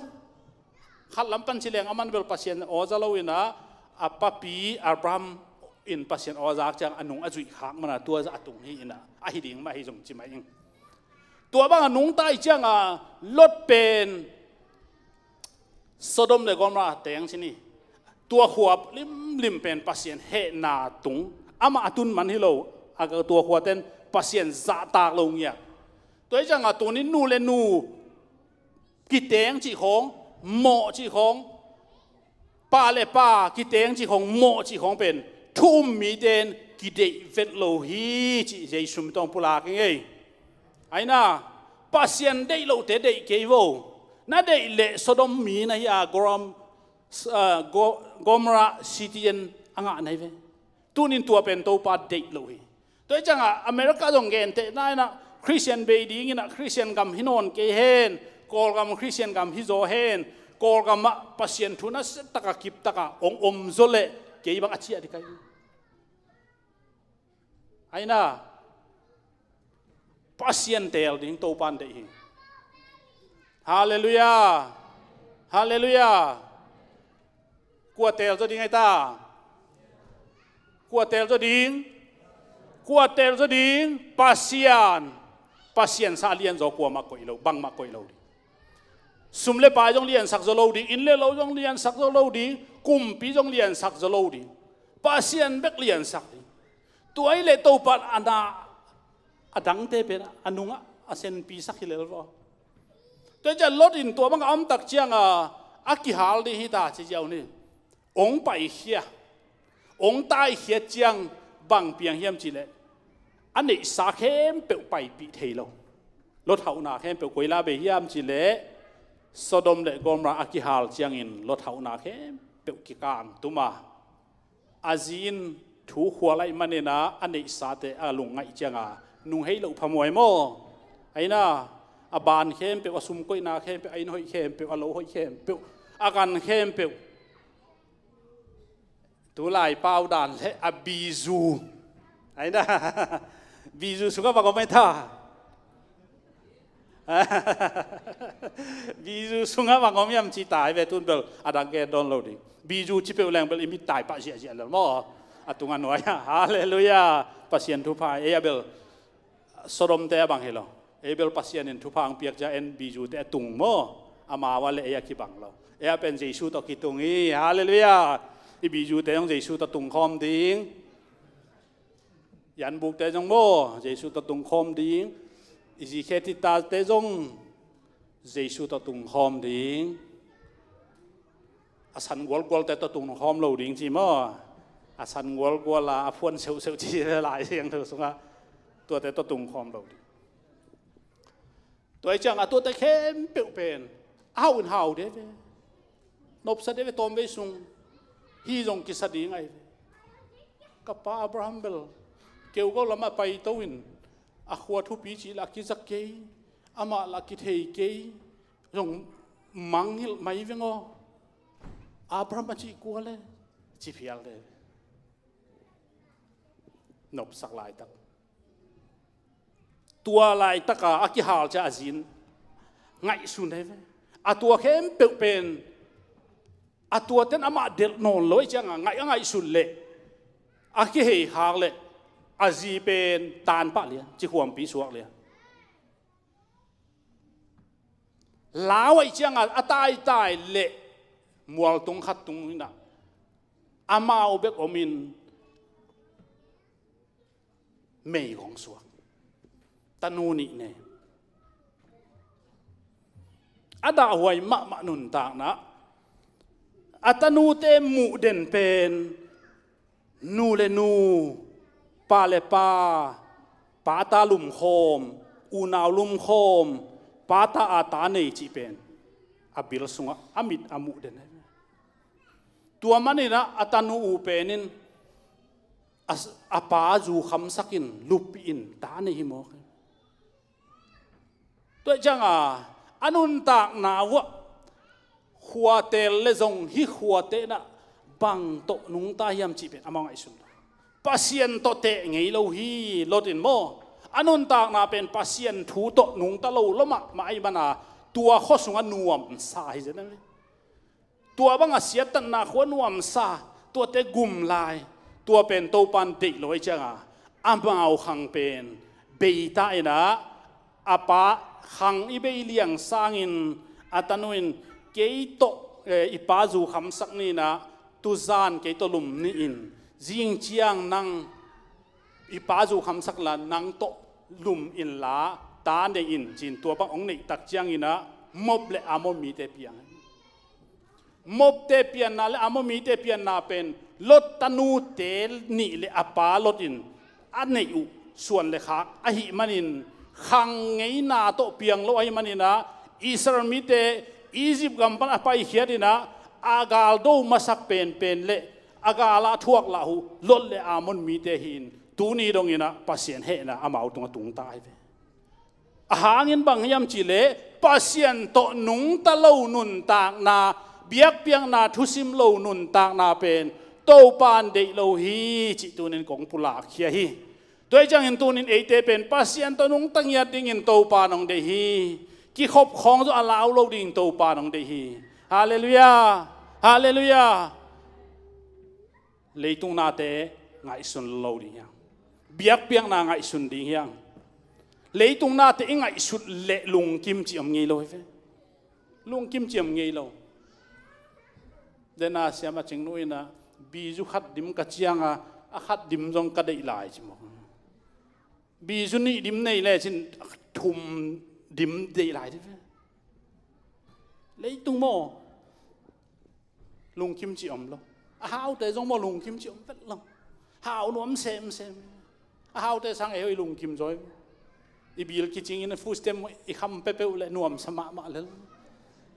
Khat lam pan ci leng aman bel Pasian aw za lo inah, a papi Abraham in Pasian aw zak ciang a nung a zuih khak mana tua zah a tung hi inah, ahi ding mah hi zong ci mah ing. Tua bang a nungta i cianga Lot pen Sodom le Gomorrah teng ci ni. Tua khua limlim pen Pasian hehna tung. Amah a tun man hi lo, a tua khua ten Pasian zahtak lo ngiat. Tua hi cianga tunin nu le nu kiteng cih khawng, mawh cih khawng, pa le pa kiteng cih khawng, mawh cih khawng pen thu um mite in kideih vet lo hi cih Jesu min tawh pulak ing ei. Aina, Pasian deih lohte deih kei vo. Na deih leh Sodom mi na hi a, Goram, ah, Go-, Gomorrah city in a ngah na hi ve. Tunin tua pen Topa deih lo hi. Tua hi cianga America zong gentehna inah Khristian bei dinginah Khristian gam hi nawn kei hen, Kawlgam Khristian gam hi zaw hen, Kawlgamah Pasian thu nasia taka kip taka hong om zaw leh kei bang a ciah dih kai. Aina, Pasian teel ding Topan deih hi. Halleluiah. Halleluiah. Kua teel zaw ding ahi ta? Kua teel zaw ding? Kua teel zaw ding? Pasian. Pasian sa lian zaw kuamah koih lo, bangmah koih lo ding. Sum le pai zong liansak zaw lo ding, inn le lo zong liansak zaw lo ding, kumpi zong liansak zaw lo ding. Pasian bek liansak ding. Tua ahih leh Topa in a na a dangte pen a nungah a senpisak hi lel vaw. Tua ciang Lot in tua bangah a om tak ciangin a kihal ding hi ta ci ziau ni. Hong paikhia, hong taikhia ciang bang piang hiam cih leh a neihsa khempeuh paipih thei lo. Lot hauhna khempeuh koi la bei hiam cih leh Sodom le Gomorrah a kihal ciangin Lot hauhna khempeuh kikangtum a, a zi in thu khual ahih manin a neihsate a lungngaih ciangin nung hei loh phamawh maw. Ahi na, a ban khempeuh, a sum koihna khempeuh, a inn hoih khempeuh, a lo hoih khempeuh, a gan khempeuh, tulai pau dan le a bizu. Ahi na, bizu sungah bang om ahi ta? Bizu sungah bang om hiam ci ta hi ve, tun bel a dang gen dawn lo ding. Bizu ci peuh leng bel i mit tai pah ziahziah lel maw. A tungah nuai a, halleluiah. Pasian thupha, ei a bel Sodomte a bang hi lo. Ei bel Pasian in thupha hong piak ciang en bizute a tung maw. Amau a le ei a kibang lo. Ei a pen Jesu tawh kitung hi, halleluiah. I bizute zong Jesu tawh tungkhawm ding. Yan bukte zong maw, Jesu tawh tungkhawm ding. I zi khe titate zong Jesu tawh tungkhawm ding. A san gualgualte tawh tungkhawm lo ding ci maw. A san gualgual a, a phuan seuhseuh ci Lai Siangtho sungah tuate tawh tungkhawm lo ding. Tua hi ciang a tuate khempeuh pen a hau in hau dih ve. Nopsa dih ve, tawmvei sung hi zong kisa ding ahi ve. Ka pa Abraham bel keu ko lamah paito in a khua thupi cih lah a kizak kei, amah lah a kithei kei, zong mangngilh mai veng aw. Abraham a cih kua le ci phial dih ve. Nopsak laitak. Tua laitaka a kihal ciang a zi in ngaihsun ahi ve. A tua khempeuh pen a tuate'n amah delh nawn lo ahih cianga ngaih a ngaihsun leh a kihei khak leh a zi pen tan pah lian, cikhuampi suak lian. Lau ahih cianga a taitai leh mualtung khat tung inah amau bek omin meigong suak. Tanu nih ne. A dahhuai mahmah nuntakna, a tanute muh den pen nu le nu, pa le pa, pa ta lumkhawm, unau lumkhawm, pa ta a ta nei cih pen a bil sungah a mit a muh den. Tua maninah a tanu u penin a, a pa zu khamsakin lupihin ta nei hi mawk hi. Tua cianga a nuntakna uah khuatel le zong hih khuate inah bang tawh nungta hiam cih pen amau ngaihsun lo. Pasian tawh teh ngei lo hi. Lot in maw, a nuntakna pen Pasian thu tawh nungta lo lua mahmah ahih mana tua khua sungah nuamsa hi zen a ve. Tua banga siattatna khua nuamsa, tuate gum lai, tua pen Topan deih lo ahih cianga amau khang pen beita inah a pa khang i bei liang sangin a tanu in kei tawh, eh, i pa zu khamsak ni inah tuzan kei tawh lum ni in, zing ciang nang i pa zu khamsak la nang tawh lum inla ta nei in ci-in tua bang hong neih tak cianginah Moab le Ammon mite piang. Moabte pianna le Ammon mite pianna pen Lot tanute nih le a pa Lot in a neih uh suan le khak ahih manin khang ngeina tawh piang lo ahih maninah Israel mite Egypt gam pan a paikhiat inah a galdo masak penpen le a galah thuak lah uh Lot le Ammon mite hi-in tuni donginah Pasian hehna amau tungah tungta ahi ve. A hangin bang hiam cihleh Pasian tawh nungta lo nuntakna, biakpiakna thusim lo nuntakna pen Topan deih lo hi cih tunin kong pulakkhia hi. Tua hi ciangin tunin eite pen Pasian tawh nungta ngiat dingin Topan hong deih hi. Kikhop khawng zaw a lau lo dingin Topan hong deih hi. Halleluiah. Halleluiah. Leitung nate ngaihsun lo ding hiang. Biakpiakna ngaihsun ding hiang. Leitung nate i ngaihsut leh lungkim cih om ngei lo hi ve. Lungkim ciam ngei lo. Dena siam a cingnu in ah, bizu khat dim ka ciang a, a khat dim zong ka deih lai ci maw. Bizu nih dim nei lecin thum dim deih lai dih ve. Leitung maw, lungkim cih om lo. A haute zong maw, lungkim cih om vet lo. Hau nuam semsem. A haute sang ei hoi lungkim zaw. I bil kicing in, food stamp i kham peuhpeuh le nuamsa mahmah lel.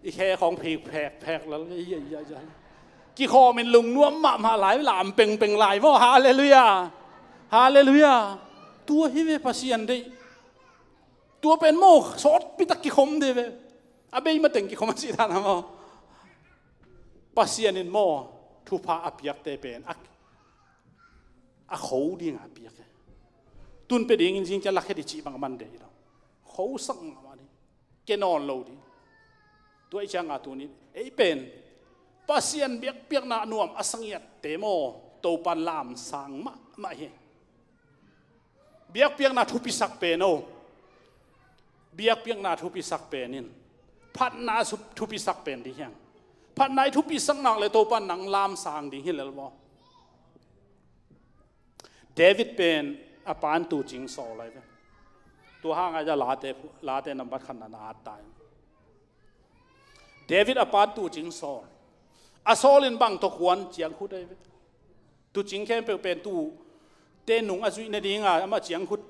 I khe khawng phik phek phek lel. Ai, ai, ai, ai. Kikhawm in lungnuam mahmah lai, lam pengpeng lai maw. Halleluiah. Halleluiah. Tua hi ve Pasian deih. Tua pen maw, sawtpi tak kikhawm de ve. A bei mateng kikhawm a cih dan a maw. Pasian in maw, thupha a piakte pen a, a kho ding a piak e. Tun pia dingin zing kia lakhe dih cih bang a man deih lo. Khosak mahmah ding. Ke nawn lo ding. Tua i ciang a tunin ei pen Pasian biakpiakna nuam a sangiatte maw, Topan lamsang mahmah hi. Biakpiakna thupisak pen o. Biakpiakna thupisak pen in phatna su-, thupisak pen ding hiang. Phatna i thupisak nak le Topan nang lamsang ding hi lel maw. David pen a pan tuucing sawl lai ve. Tua hang a late, late nambat khatna na at tai. David a pan tuucing sawl. A sawl in bang tawh kuan ciang khut ai ve. Tuucing khempeuh pen tuute nung a zuih nading a, amah ciangkhut,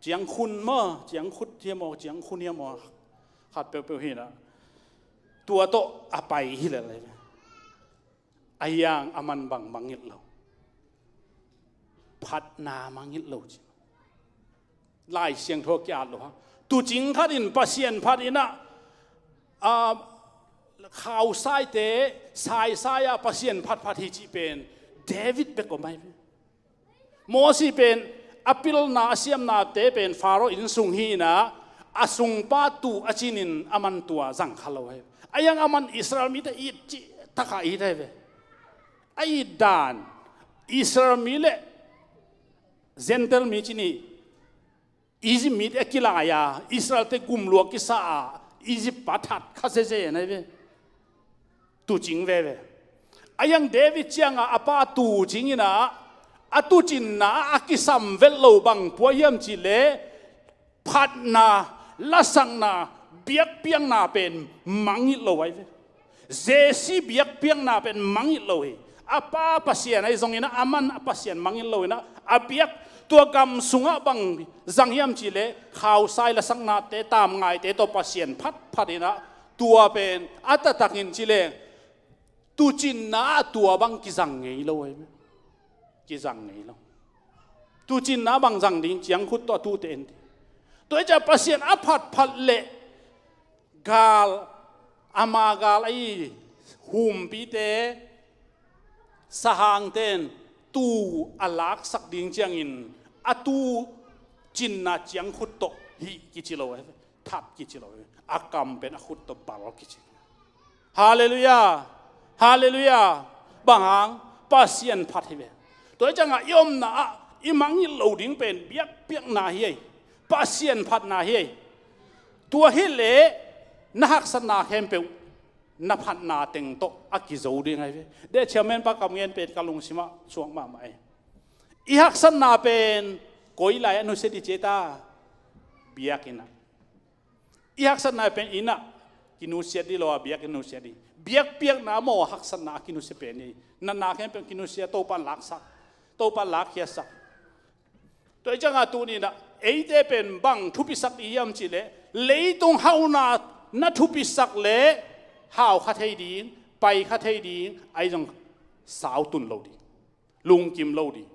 ciangkhun maw, ciangkhut hiam maw, ciangkhun hiam maw, khat peuhpeuh hi na. Tua tawh a pai hi lel lai ve. A hiang a man bang mangngilh lo. Phatna mangngilh lo ci. Lai Siangtho a ki-at lo ha. Tuucing khat in Pasian phat in ah, ah, khausaite saisai a Pasian phatphat hi cih pen David bek om ai ve. Mosi pen a pilna a siamnate pen Faro inn sung hi in ah, a sungpa tuu a cin in a man tua zang kha lo ai ve. A hiang a man Israel mite it cih tak a it ai ve. A it dan Israel mi le Gentile mi ci ni, Egypt mite a kilai a, Israelte gumlua kisa a, Egypt pa that kha zeze nai ve. Tuucing veve. A hiang David ciang a a pa tuucing in ah, a tuucinna a kisam velh lo bang pua hiam cih leh, phatna, lasakna, biakpiakna pen mangngilh lo ai ve. Jesse biakpiakna pen mangngilh lo hi. A pa Pasian ahi zongin ah, a man a Pasian mangngilh lo in ah, a biak tua gam sungah bang zang hiam cih leh, khausai lasaknate, tamngaite tawh Pasian phatphat in ah, tua pen a taktakin ci leng, tuucinna ah tua bang kizang ngei lo ai ve. Kizang ngei lo. Tuucinna bang zang ding, ciangkhut tawh a tuute en ding. Tua hi ciah Pasian a phatphat leh gal, ama gal ahi humpite, sahangte in tuu a laksak ding ciangin a tuucinna ciangkhut tawh hih kici lo, thap kici lo, a kam pen a khut tawh bal kici. Halleluiah. Halleluiah. Bang hang? Pasian phat hi ve. Tua hi ciangah i omna ah i mangngilh lo ding pen biakpiakna hi ai. Pasian phatna hi ai. Tua hi leh na haksatna khempeuh na phatna teng tawh a kizo ding ai ve. Deh chairman pa kam ngen pen ka lungsimah suak mahmah ai. I haksatna pen koi lai-ah nusia dih ci ta? Biakinn ah. I haksatna pen inn ah kinusiat dih lo a, biakinn nusiat dih. Biakpiakna maw, haksatna a kinusia pen hi. Natna khempeuh kinusia, Topan laksak, Topan lakkhiatsak. Tua hi ciangah tuni in ah eite pen bang thupisak dih hiam cih leh, leitung hauhna na thupisak leh hau kha thei ding, pai kha thei ding, ahi zong sau tun lo ding, lungkim lo ding.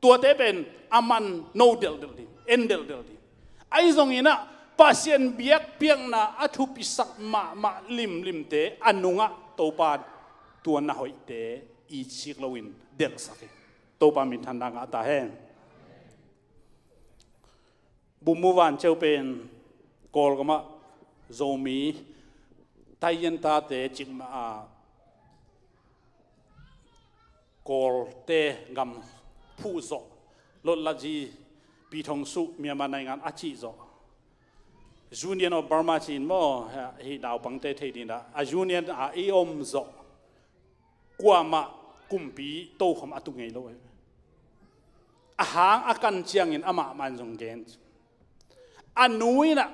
Tuate pen a man no delhdelh ding, en delhdelh ding. Ahi zongin ah Pasian biakpiakna a thupisak mahmah limlimte a nungah Topa tua na hoihte i cik loin delhsak hi. Topa minthanna ngah ta hen. Bummu Vanceu pen Kawlgamah Zomi Taiyan tate cikmah a Kawlte gam phuh zawh, Lotlatji, Pithongsuh, Myanmar naingan a cih zawh. Union of Burma ci-in maw, hih naupangte thei ding dah a union a i om zawh kuamah kumpi tokhom a tu ngei lo. A hang a kan ciangin amah man zong gen, a nu in ah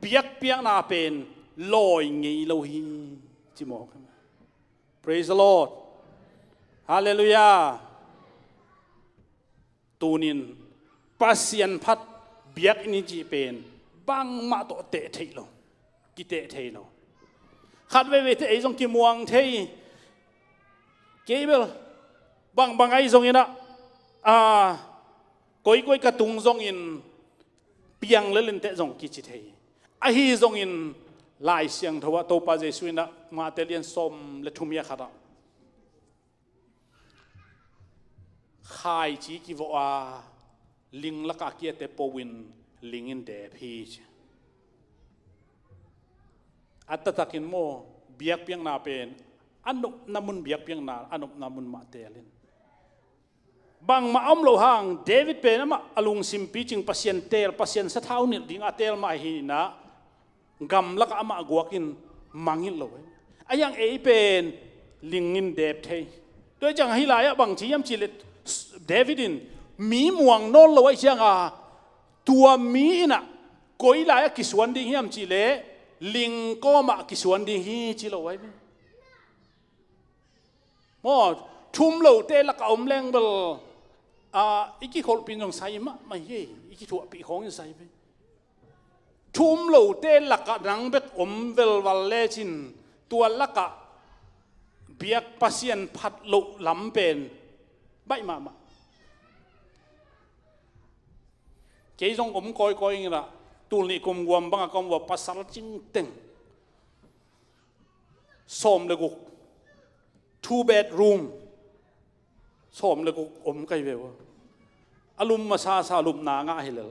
biakpiakna pen lawi ngei lo hi, ci mawk. Praise the Lord. Hallelujah. Tunin Pasian phat biakinn i cih pen bangmah tawh teh theih lo, kiteh thei lo. Khat veivei teh ei zong kimuang thei. Kei bel bangbang ahi zongin ah, a, koikoi ka tung zongin piang lel in teh zong kici thei. Ahi zongin Lai Siangtho ah Topa Jesuh in ah Mate lian sawm le thum hi a khat ah, khaici kivawh a, ling lakah kiate po in ling in dep hi ci. A taktakin maw, biakpiakna pen a nopna mun biakpiakna, a nopna mun mah teel in. Bangmah a om loh hang, David pen amah a lungsim picing Pasian teel, Pasian sathau nilh ding a teel mah hi in ah, gamlakah amah guak in mangngilh lo. A hiang ei pen ling in dep thei. Tua hi ciang hih lai-ah bang ci hiam cih leh, David in mi muang nawn lo ahih cianga, tua mi in ah koi lai-ah kisuan ding hiam cih leh, ling kawmah kisuan ding hi ci lo ahi ve. Maw, thum lote lakah om leng bel, a, i kikholhpih in zong sai mahmah hi, i kithuahpih khawng in sai ve. Thum lote lakah nang bek om velval lecin, tua lakah biak Pasian phat loh lam pen baih mahmah. Kei zong om kawikawi in ah, tul nih kum guam bangah ka om uh a, pasal cingteng sawm le guk, two bedroom, sawm le guk om ka hi ve uh a. A lum masasa lupna ngah hi lel.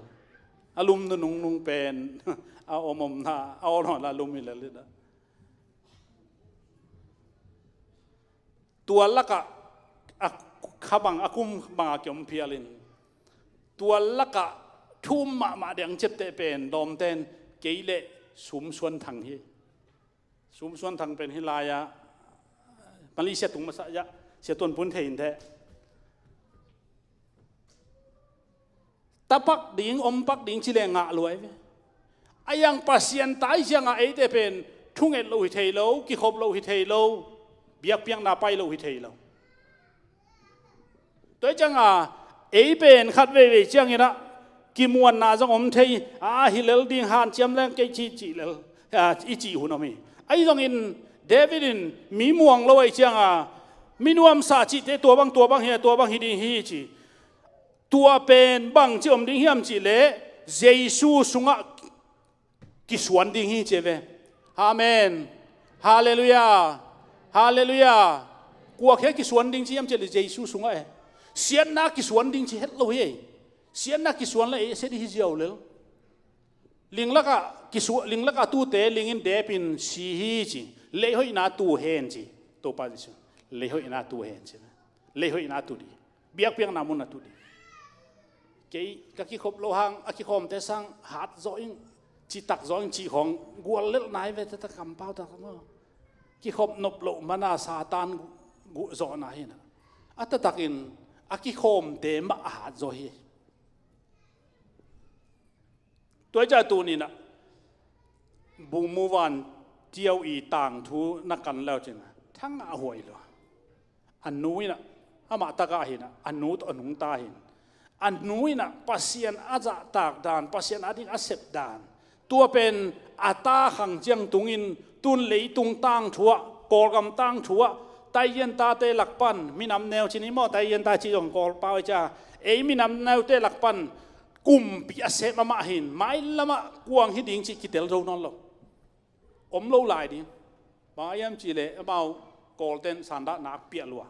A lum nunung nung pen a om omna a on on a lum hi lel hi dah. Tua lakah a kha bang, a kum bangah kiom phial in, tua lakah thum mahmah ding ciapteh pen lawmten kei le Sum Suan Thang hi. Sum Suan Thang pen hih lai-ah Malaysia tung masa ah, Sia Tuan Pun thei in teh. Tapak ding, ompak ding ci leh ngah lua hi ve. A hiang Pasian ta ahih ciangah eite pen thunget loh hi thei lo, kikhop loh hi thei lo, biakpiakna pai loh hi thei lo. Tua hi cianga ei pen khat veivei ciangin ah kimuanna zong om thei, a hi lel ding hanciam leng kei cih cih lel, a, i cih hun om hi. Ahi zongin David in mi muang lo ahih cianga mi nuamsa cihte tua bang, tua bang hi, tua bang hi ding hi ci. Tua pen bangci om ding hiam cih leh Jesu sungah kisuan ding hi ci ve. Amen. Halleluiah. Halleluiah. Kua khia kisuan ding ci hiam cih leh Jesu sungah e. Siatna kisuan ding ci het lo hi. Siatna kisuan leh ei a sia ding hi ziau lel. Ling lakah kisu-, ling lakah tute ling in dep in si hi ci. Lei hoihna tu hen ci. Topa Jesu. Lei hoihna tu hen ci. Lei hoihna tu ding. Biakpiakna mun a tu ding. Kei ka kikhop loh hang, a kikhawmte sang hat zawh ing, citak zawh ing cih khawng gual lelh nai ve, tata kampau tak maw. Kikhop nop loh mana Satan gu-, guh zawhna hi na. A taktakin a kikhawmte mah a hat zawh hi. Tua hi ciah tuni-in ah, bu muvan tiau i tangthu na kan leu cin ah, thang a huai lua. A nu in ah, amah takah hi-in ah, a nu tawh a nungta hi-in. A nu in ah, Pasian a zahtak dan, Pasian ading a sep dan. Tua pen a ta khang ciang tungin, tun leitung tangthu ah, Kawlgam tangthu ah, Taiyan tate lak pan, minam neu cin hi maw, Taiyan ta cih zong Kawlpau hi ciah, ei minam neute lak pan, kumpi a sep amah hi-in, mailamah kuang hi ding cih kitel zo nawn lo. Om lo lai ding. Bang a hiam cih leh amau Kawlte'n sandahna a piah lua.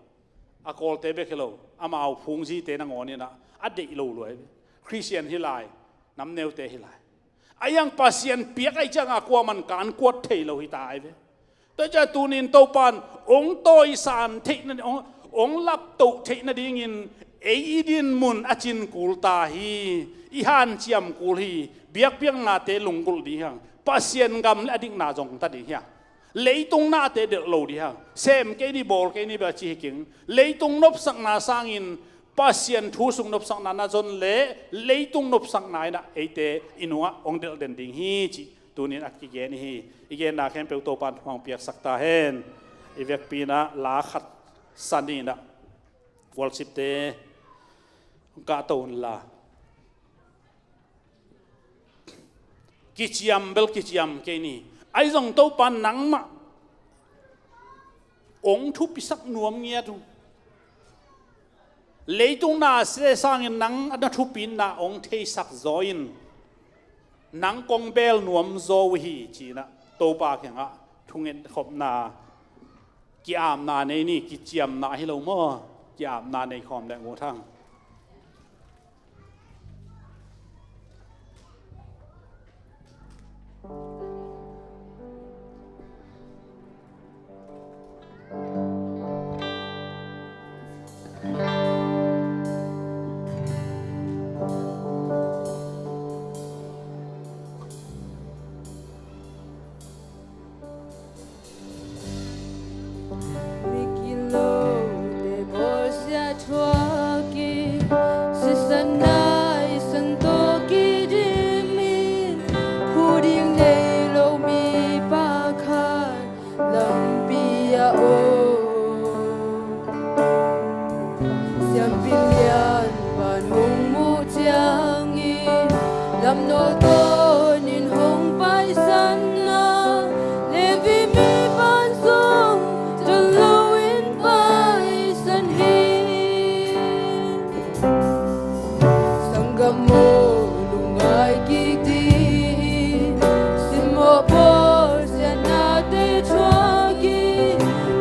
A Kawlte bek hi lo, amau phungzite nangawn in ah, a deih lo lua hi ve. Khristian hi lai, nam neute hi lai. A hiang Pasian piak ahih ciangah kuaman kan kuat thei lo hi ta hi ve. Tua ciah tuni-in Topa'n hong tawisan theih na, hong, hong laptoh theih nadingin ei i din mun a cin kul ta hi, i hanciam kul hi, biakpiaknate lunggulh ding hi hang. Pasian gam le a dikna zong ta ding hi hang. Leitung nate delh lo ding hi hang. Sem kei ni, bawl kei ni bel ci hi keng. Leitung nopsakna sangin Pasian thu sung nopsakna na zon leh leitung nopsakna in ah eite i nungah hong delh den ding hi cih tuni-in a kigen hi. I genna khempeuh Topa'n thupha hong piaksak ta hen. I vekpi-in ah la khat sa ni-in ah worship-te hong kahto unla. Kiciam bel kiciam kei ni. Ahi zong Topa'n nangmah hong thupisak nuam ngiat uh. Leitung na se sangin nang na thupina hong theisak zaw in, nang kong bel nuam zaw uh hi ci-in ah Topa kiangah thunget khopna, ki-apna nei ni, kiciamna hi lo maw? Ki-apna nei khawm leng uh thang. Migilote bawlsia thuakin, sisan naisan tawh kidimin, hu ding nei lo mipa khat lampi ah om. Siampi lian pan hong muh ciangin, lamnawl tawnin hong paisan a, Levi mi pan zong tel loin paisan hi. Sanggam aw, lungngai kik dih in, simmawh bawlsiatnate thuakin,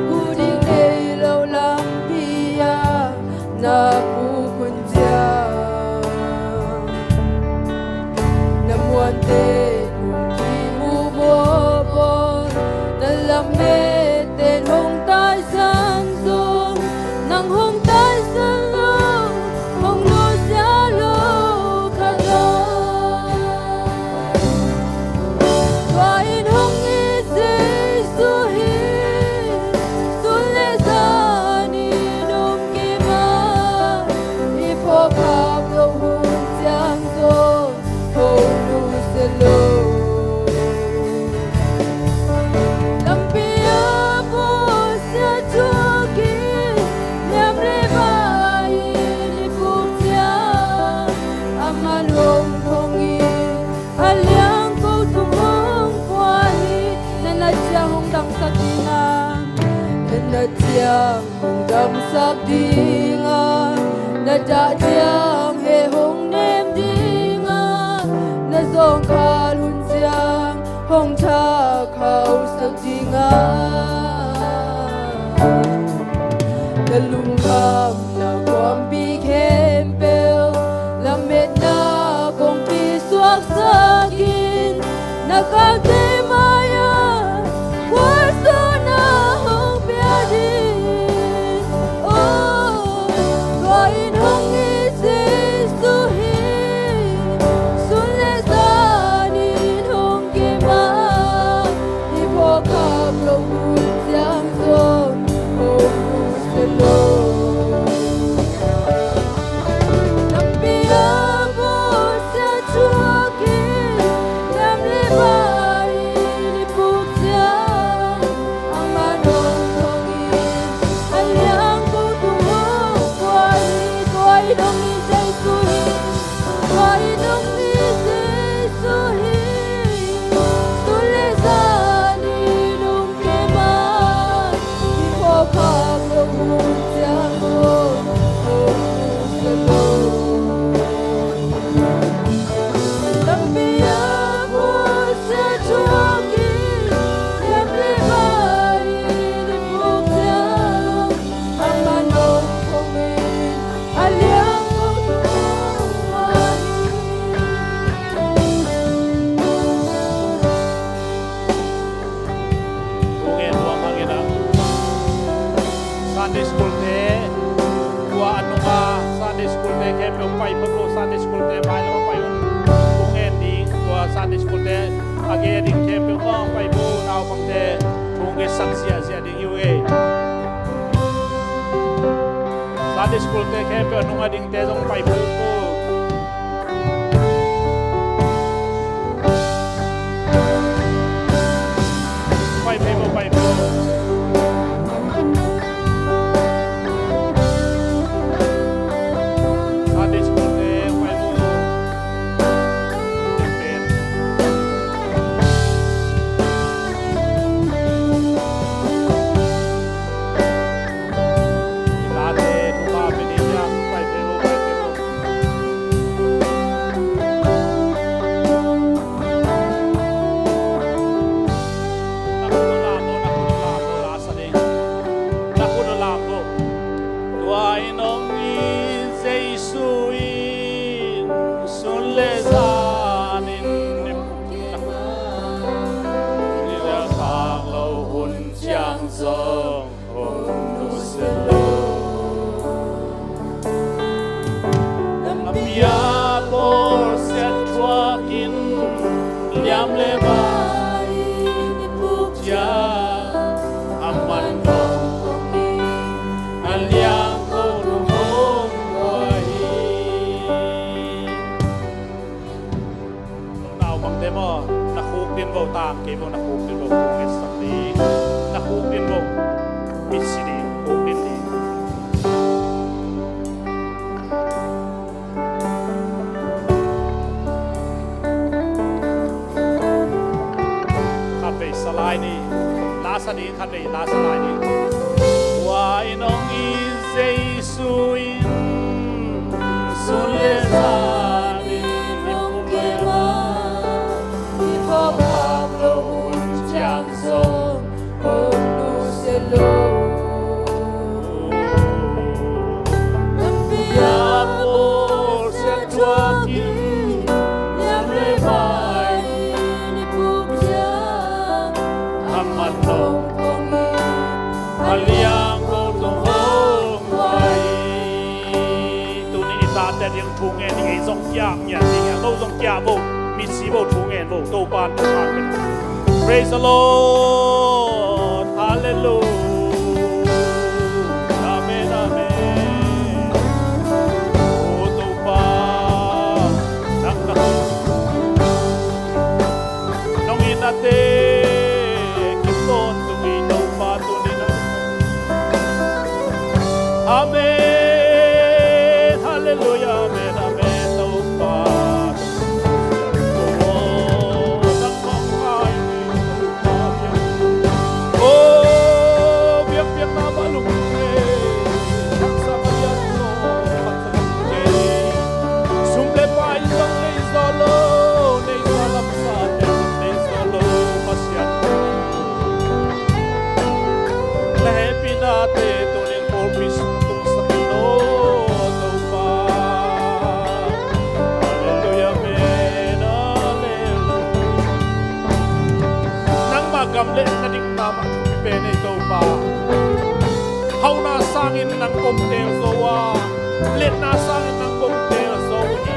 hu ding nei lo lampi ah na puk hun ciang, na muante hong kimu mawkmawk, na lamet ten hong taisan zong, nang hong taisan lo, hong nusia lo khat lo. Tua in hong it Jesu hi, sun le zan in hong kim a, i phawk khak loh hun ciang zong hong nusia lo. Lampi ah bawlsia thuakin, liam le bai in i puk ciang, a man hong phong in, a liang ko tung hong pua hi. Na nat ciang hong damsak ding a, na nat ciang hong damsak ding a, na dah ciang heh hong nem ding a, na zawngkhal hun ciang hong thak khauhsak ding a, na lungkhamna khuampi khempeuh lametna kong kisuaksak in, na khalte mai-ah khualzawhna hong pia ding. Oh, tua in hong it Jesu hi, sun le zan in hong kim a, i phawk khak loh hun ciang zong hong nusia lo. Lampi ah bawlsia thuakin, liam le bai in i puk ciang, a man hong phong in, a liang ko tung hong pua hi. Tua in hong it Jesu hi, tua in hong it Jesu hi. Sun le zan in hong kim a, i phawk khak loh hun ciang zong hong nusia lo. Lampi ah bawlsia thuakin, liam le bai in i puk ciang, a man hong phong in, a liang ko tung hong pua hi. Kong en nuam hang in ah, Sunday school te, tua a nunga Sunday school te khempeuh pai phot lo, Sunday school te mai lam ah pai un. Kong en ding, tua Sunday school te a gei ding khempeuh hong pai bo, naupangte thu ngetsak ziahziah ding hi uh ei. Sunday school te khempeuh a nung a dingte zong pai phei bo. Pai phei bo, pai phei bo. Sunday school te pai bo. Tua in hong it Jesu in sun le zanin ni puk ciang, ni le khak lo hun ciang zong hong nusia lo. Lampi ah bawlsiat thuakin liam le vai in i puk ciang, a man hong kong in a liang ko tung hong kua hi. Naupangte maw, na khuk din vo, tang kei vo, na khuk din vo, khuk ngetsak ding, na khuk din vo, mitsi ding, khuk din ding. Khatvei sa lai ni, la sa ding, khatvei la sa lai ni. Tua in hong it Jesu in sun le zanin i puk ciang, i khop khak lo hun ciang zong hong nusia lo. Lampi ah bawlsiat thuakin liam le vai in i puk ciang, a man hong kong in a liang ko tung hong kua hi. Tuni i tate ding thu ngen ding, ei zong kia ngiat ding, no zong kia vo, mitsi vo, thu ngen vo, Topa in thu ngen. Praise the Lord. Hallelujah. Amen, amen. O Topa, nang na nong itnate kim tawntung hi, Topa, tuni nang. Amen. Hallelujah. Amen. Amen. Topa. O, nang mah ngai ni, Topa. O, biakpiakna mah lungdam. Taksa mah lian lo, taksa mah lungdam. Sum le pai zong nei zaw lo, nei zaw lam sa te zong nei zaw lo, Pasian. Na hehpihnate tuni in pawlpi sung tungsak in aw Topa. Halleluiah, amen, halleluiah. Nangmah gam le na dikna mah thupi pen ei Topa. Hauhna sangin nang kong teel zo a, liatna sangin nang kong teel zo hi.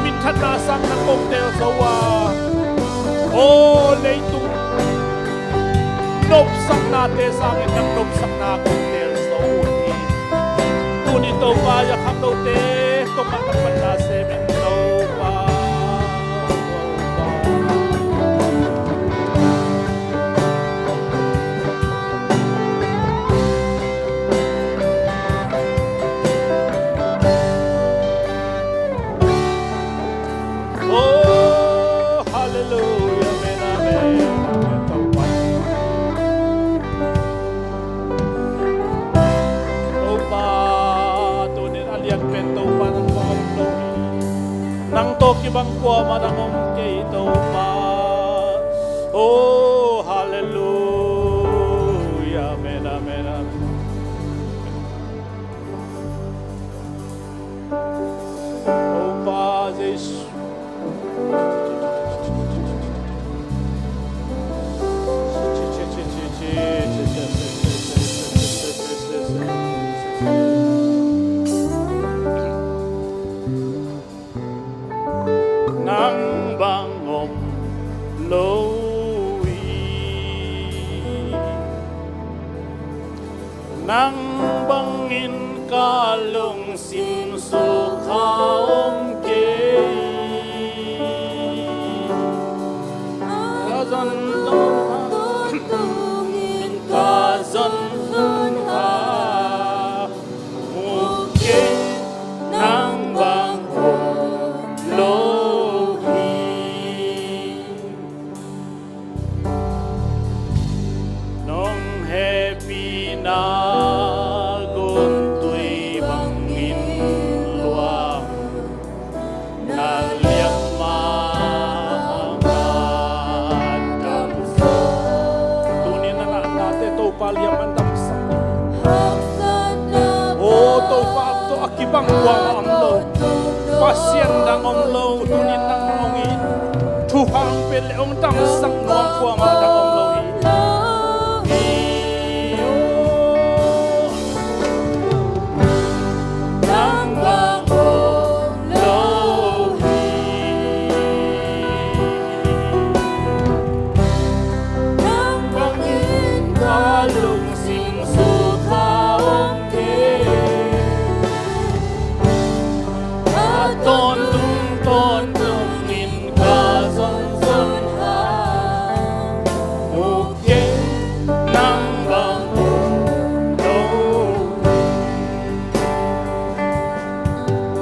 Minthanna sang nang kong teel zo a, aw leitung nopsaknate sangin nang nopsakna kong teel zo uh hi. Tuni Topa, a khangnote tungah nang manna sem in Topa. Oh, hallelujah, amen, amen. Topa, Topa, tuni in a lian pen Topa nang tawh om lo hi. Nang tawh kibang kuamah nang om kei Topa. Oh, hallelujah, amen, amen, amen. Topa Jesu. Nang bangin ka lungsim sukha om kei. Ka zon zon ha, ka zon zon ha, mu kei nang bang om lo hi. Nong hehpihna guntui bangin luang, na liamma hangin damsak. Tuni na nahnate Topa liamman damsak. O Topa, tawh a kibang kuamah om lo. Pasian dang om lo, tuni nang hong it. Thupha hong pia leh hong damsak nuam kuamah dang om lo hi. Nang bang om lo hi. Nang bangin ka lungsim sukha om kei. A tawntung tawntungin ka zon zon ha, mu kei nang bang om lo.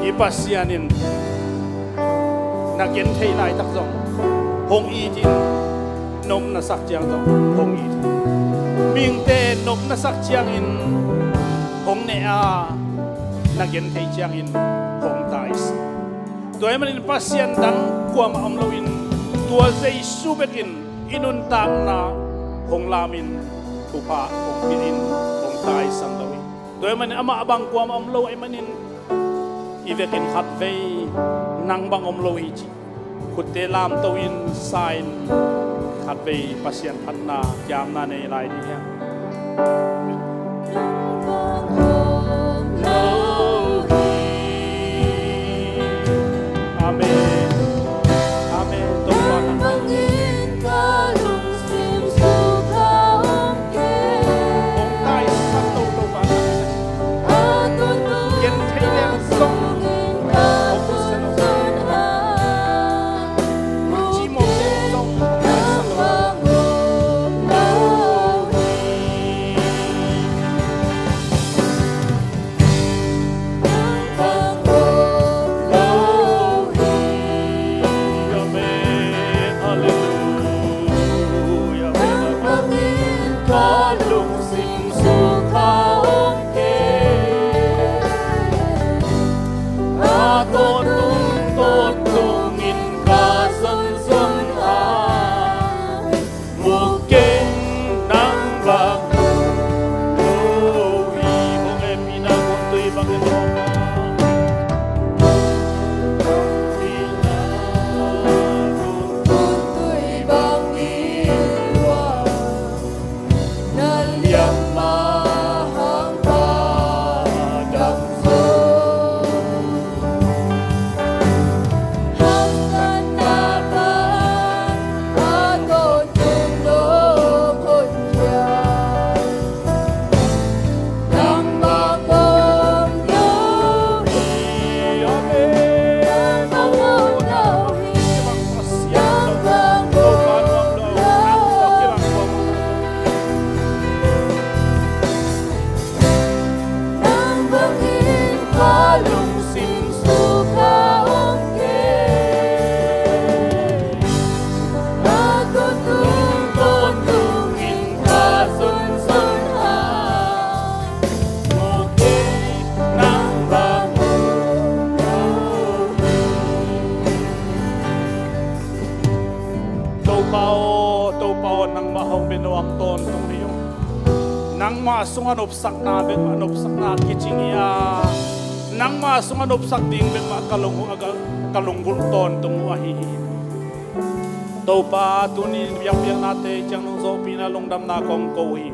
I Pasian in na gentheih laitak zong hong it in, nopna sak ciang zong hong it in. Mihingte nopna sak ciangin hong neh a, na gentheih ciangin hong taisan. Tua ahih manin Pasian dang kuamah om loin, tua Jesu bekin i nuntakna hong lamin, thupha hong pia in, hong taisan lo hi. Tua ahih manin amah bang kuamah om lo ahih manin, i vekin khatvei nang bang om lo hi ci, khutte lamto in, sa in, khatvei Pasian phatna kiamna nei lai ding hi hang. Amen. Amen. Topa nang bangin ka lungsim sukha om kei. Hong taisan lo Topa nang. Gentheih leng zong hong kusen lo. Cimawh leng zong hong taisan lo. Mu kei nang bang om lo hi. Hong hehpihna guntui bangin luang a, hehpihna guntui bangin luang a, na liamma hangin damsak. Nang bangin ka lungsim sukha om kei. A tawntung tawntungin ka zon zon hang, mu kei nang bang om lo hi. Topa aw, Topa aw, nangmah hong bia nuam tawntung hi ung. Nangmah sungah nopsakna bekmah nopsakna kici hi a, nangmah sungah nopsak ding bekmah ka lung, ka, ka lunggulh tawntung uh ahi hi. Topa, tuni biakpiaknate ciang nong zawhpihna lungdamna kong ko hi.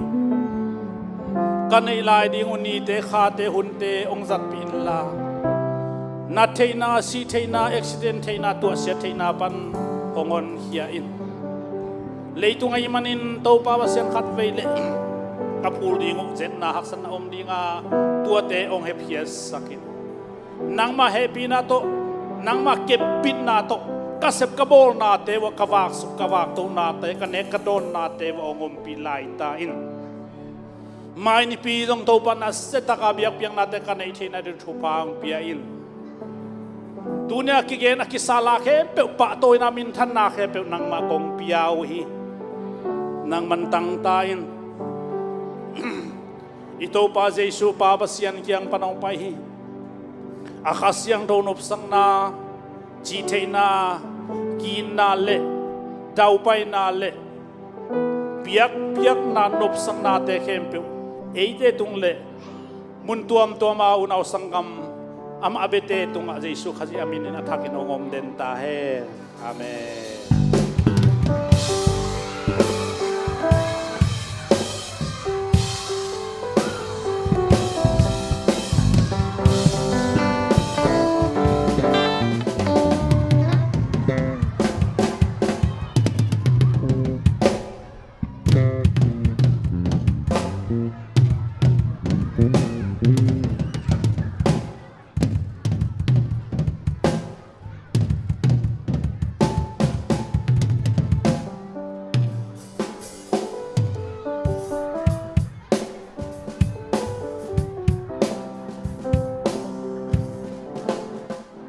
Ka neih lai ding uh nite, khate, hunte hong zatpih inla, na theihna, sih theihna, accident theihna, tuahsia theihna pan hong honkhia in. Leitung ahih manin Topa Pasian khatvei le ka phul ding uh zetna haksatna om dinga, tuate hong hepkhiatsak in. Nangmah hehpihna tawh, nangmah kepbitna tawh ka sep ka bawlnate uah ka vaksuk ka vaktohnate, ka nek ka dawnnate uah hong ompih lai ta in. Mai nipi zong Topa, na siataka biakpiaknate ka neih theihna ding thupha hong pia in. Tunia kigen a kisala khempeuh, pahtawina minthanna khempeuh nangmah kong pia uh hi. Nangman tangta in. I Topa Jesuh Pa Pasian kiang pan hong pai hi. A Kha Siangtho nopsakna, cihtheihna, kiitna le daupaina le biakpiakna nopsaknate khempeuh eite tung le mun tuamtuama unau sanggam, amah a biate tungah Jesuh Khazih a minin a thakin hong om den ta hen. Amen.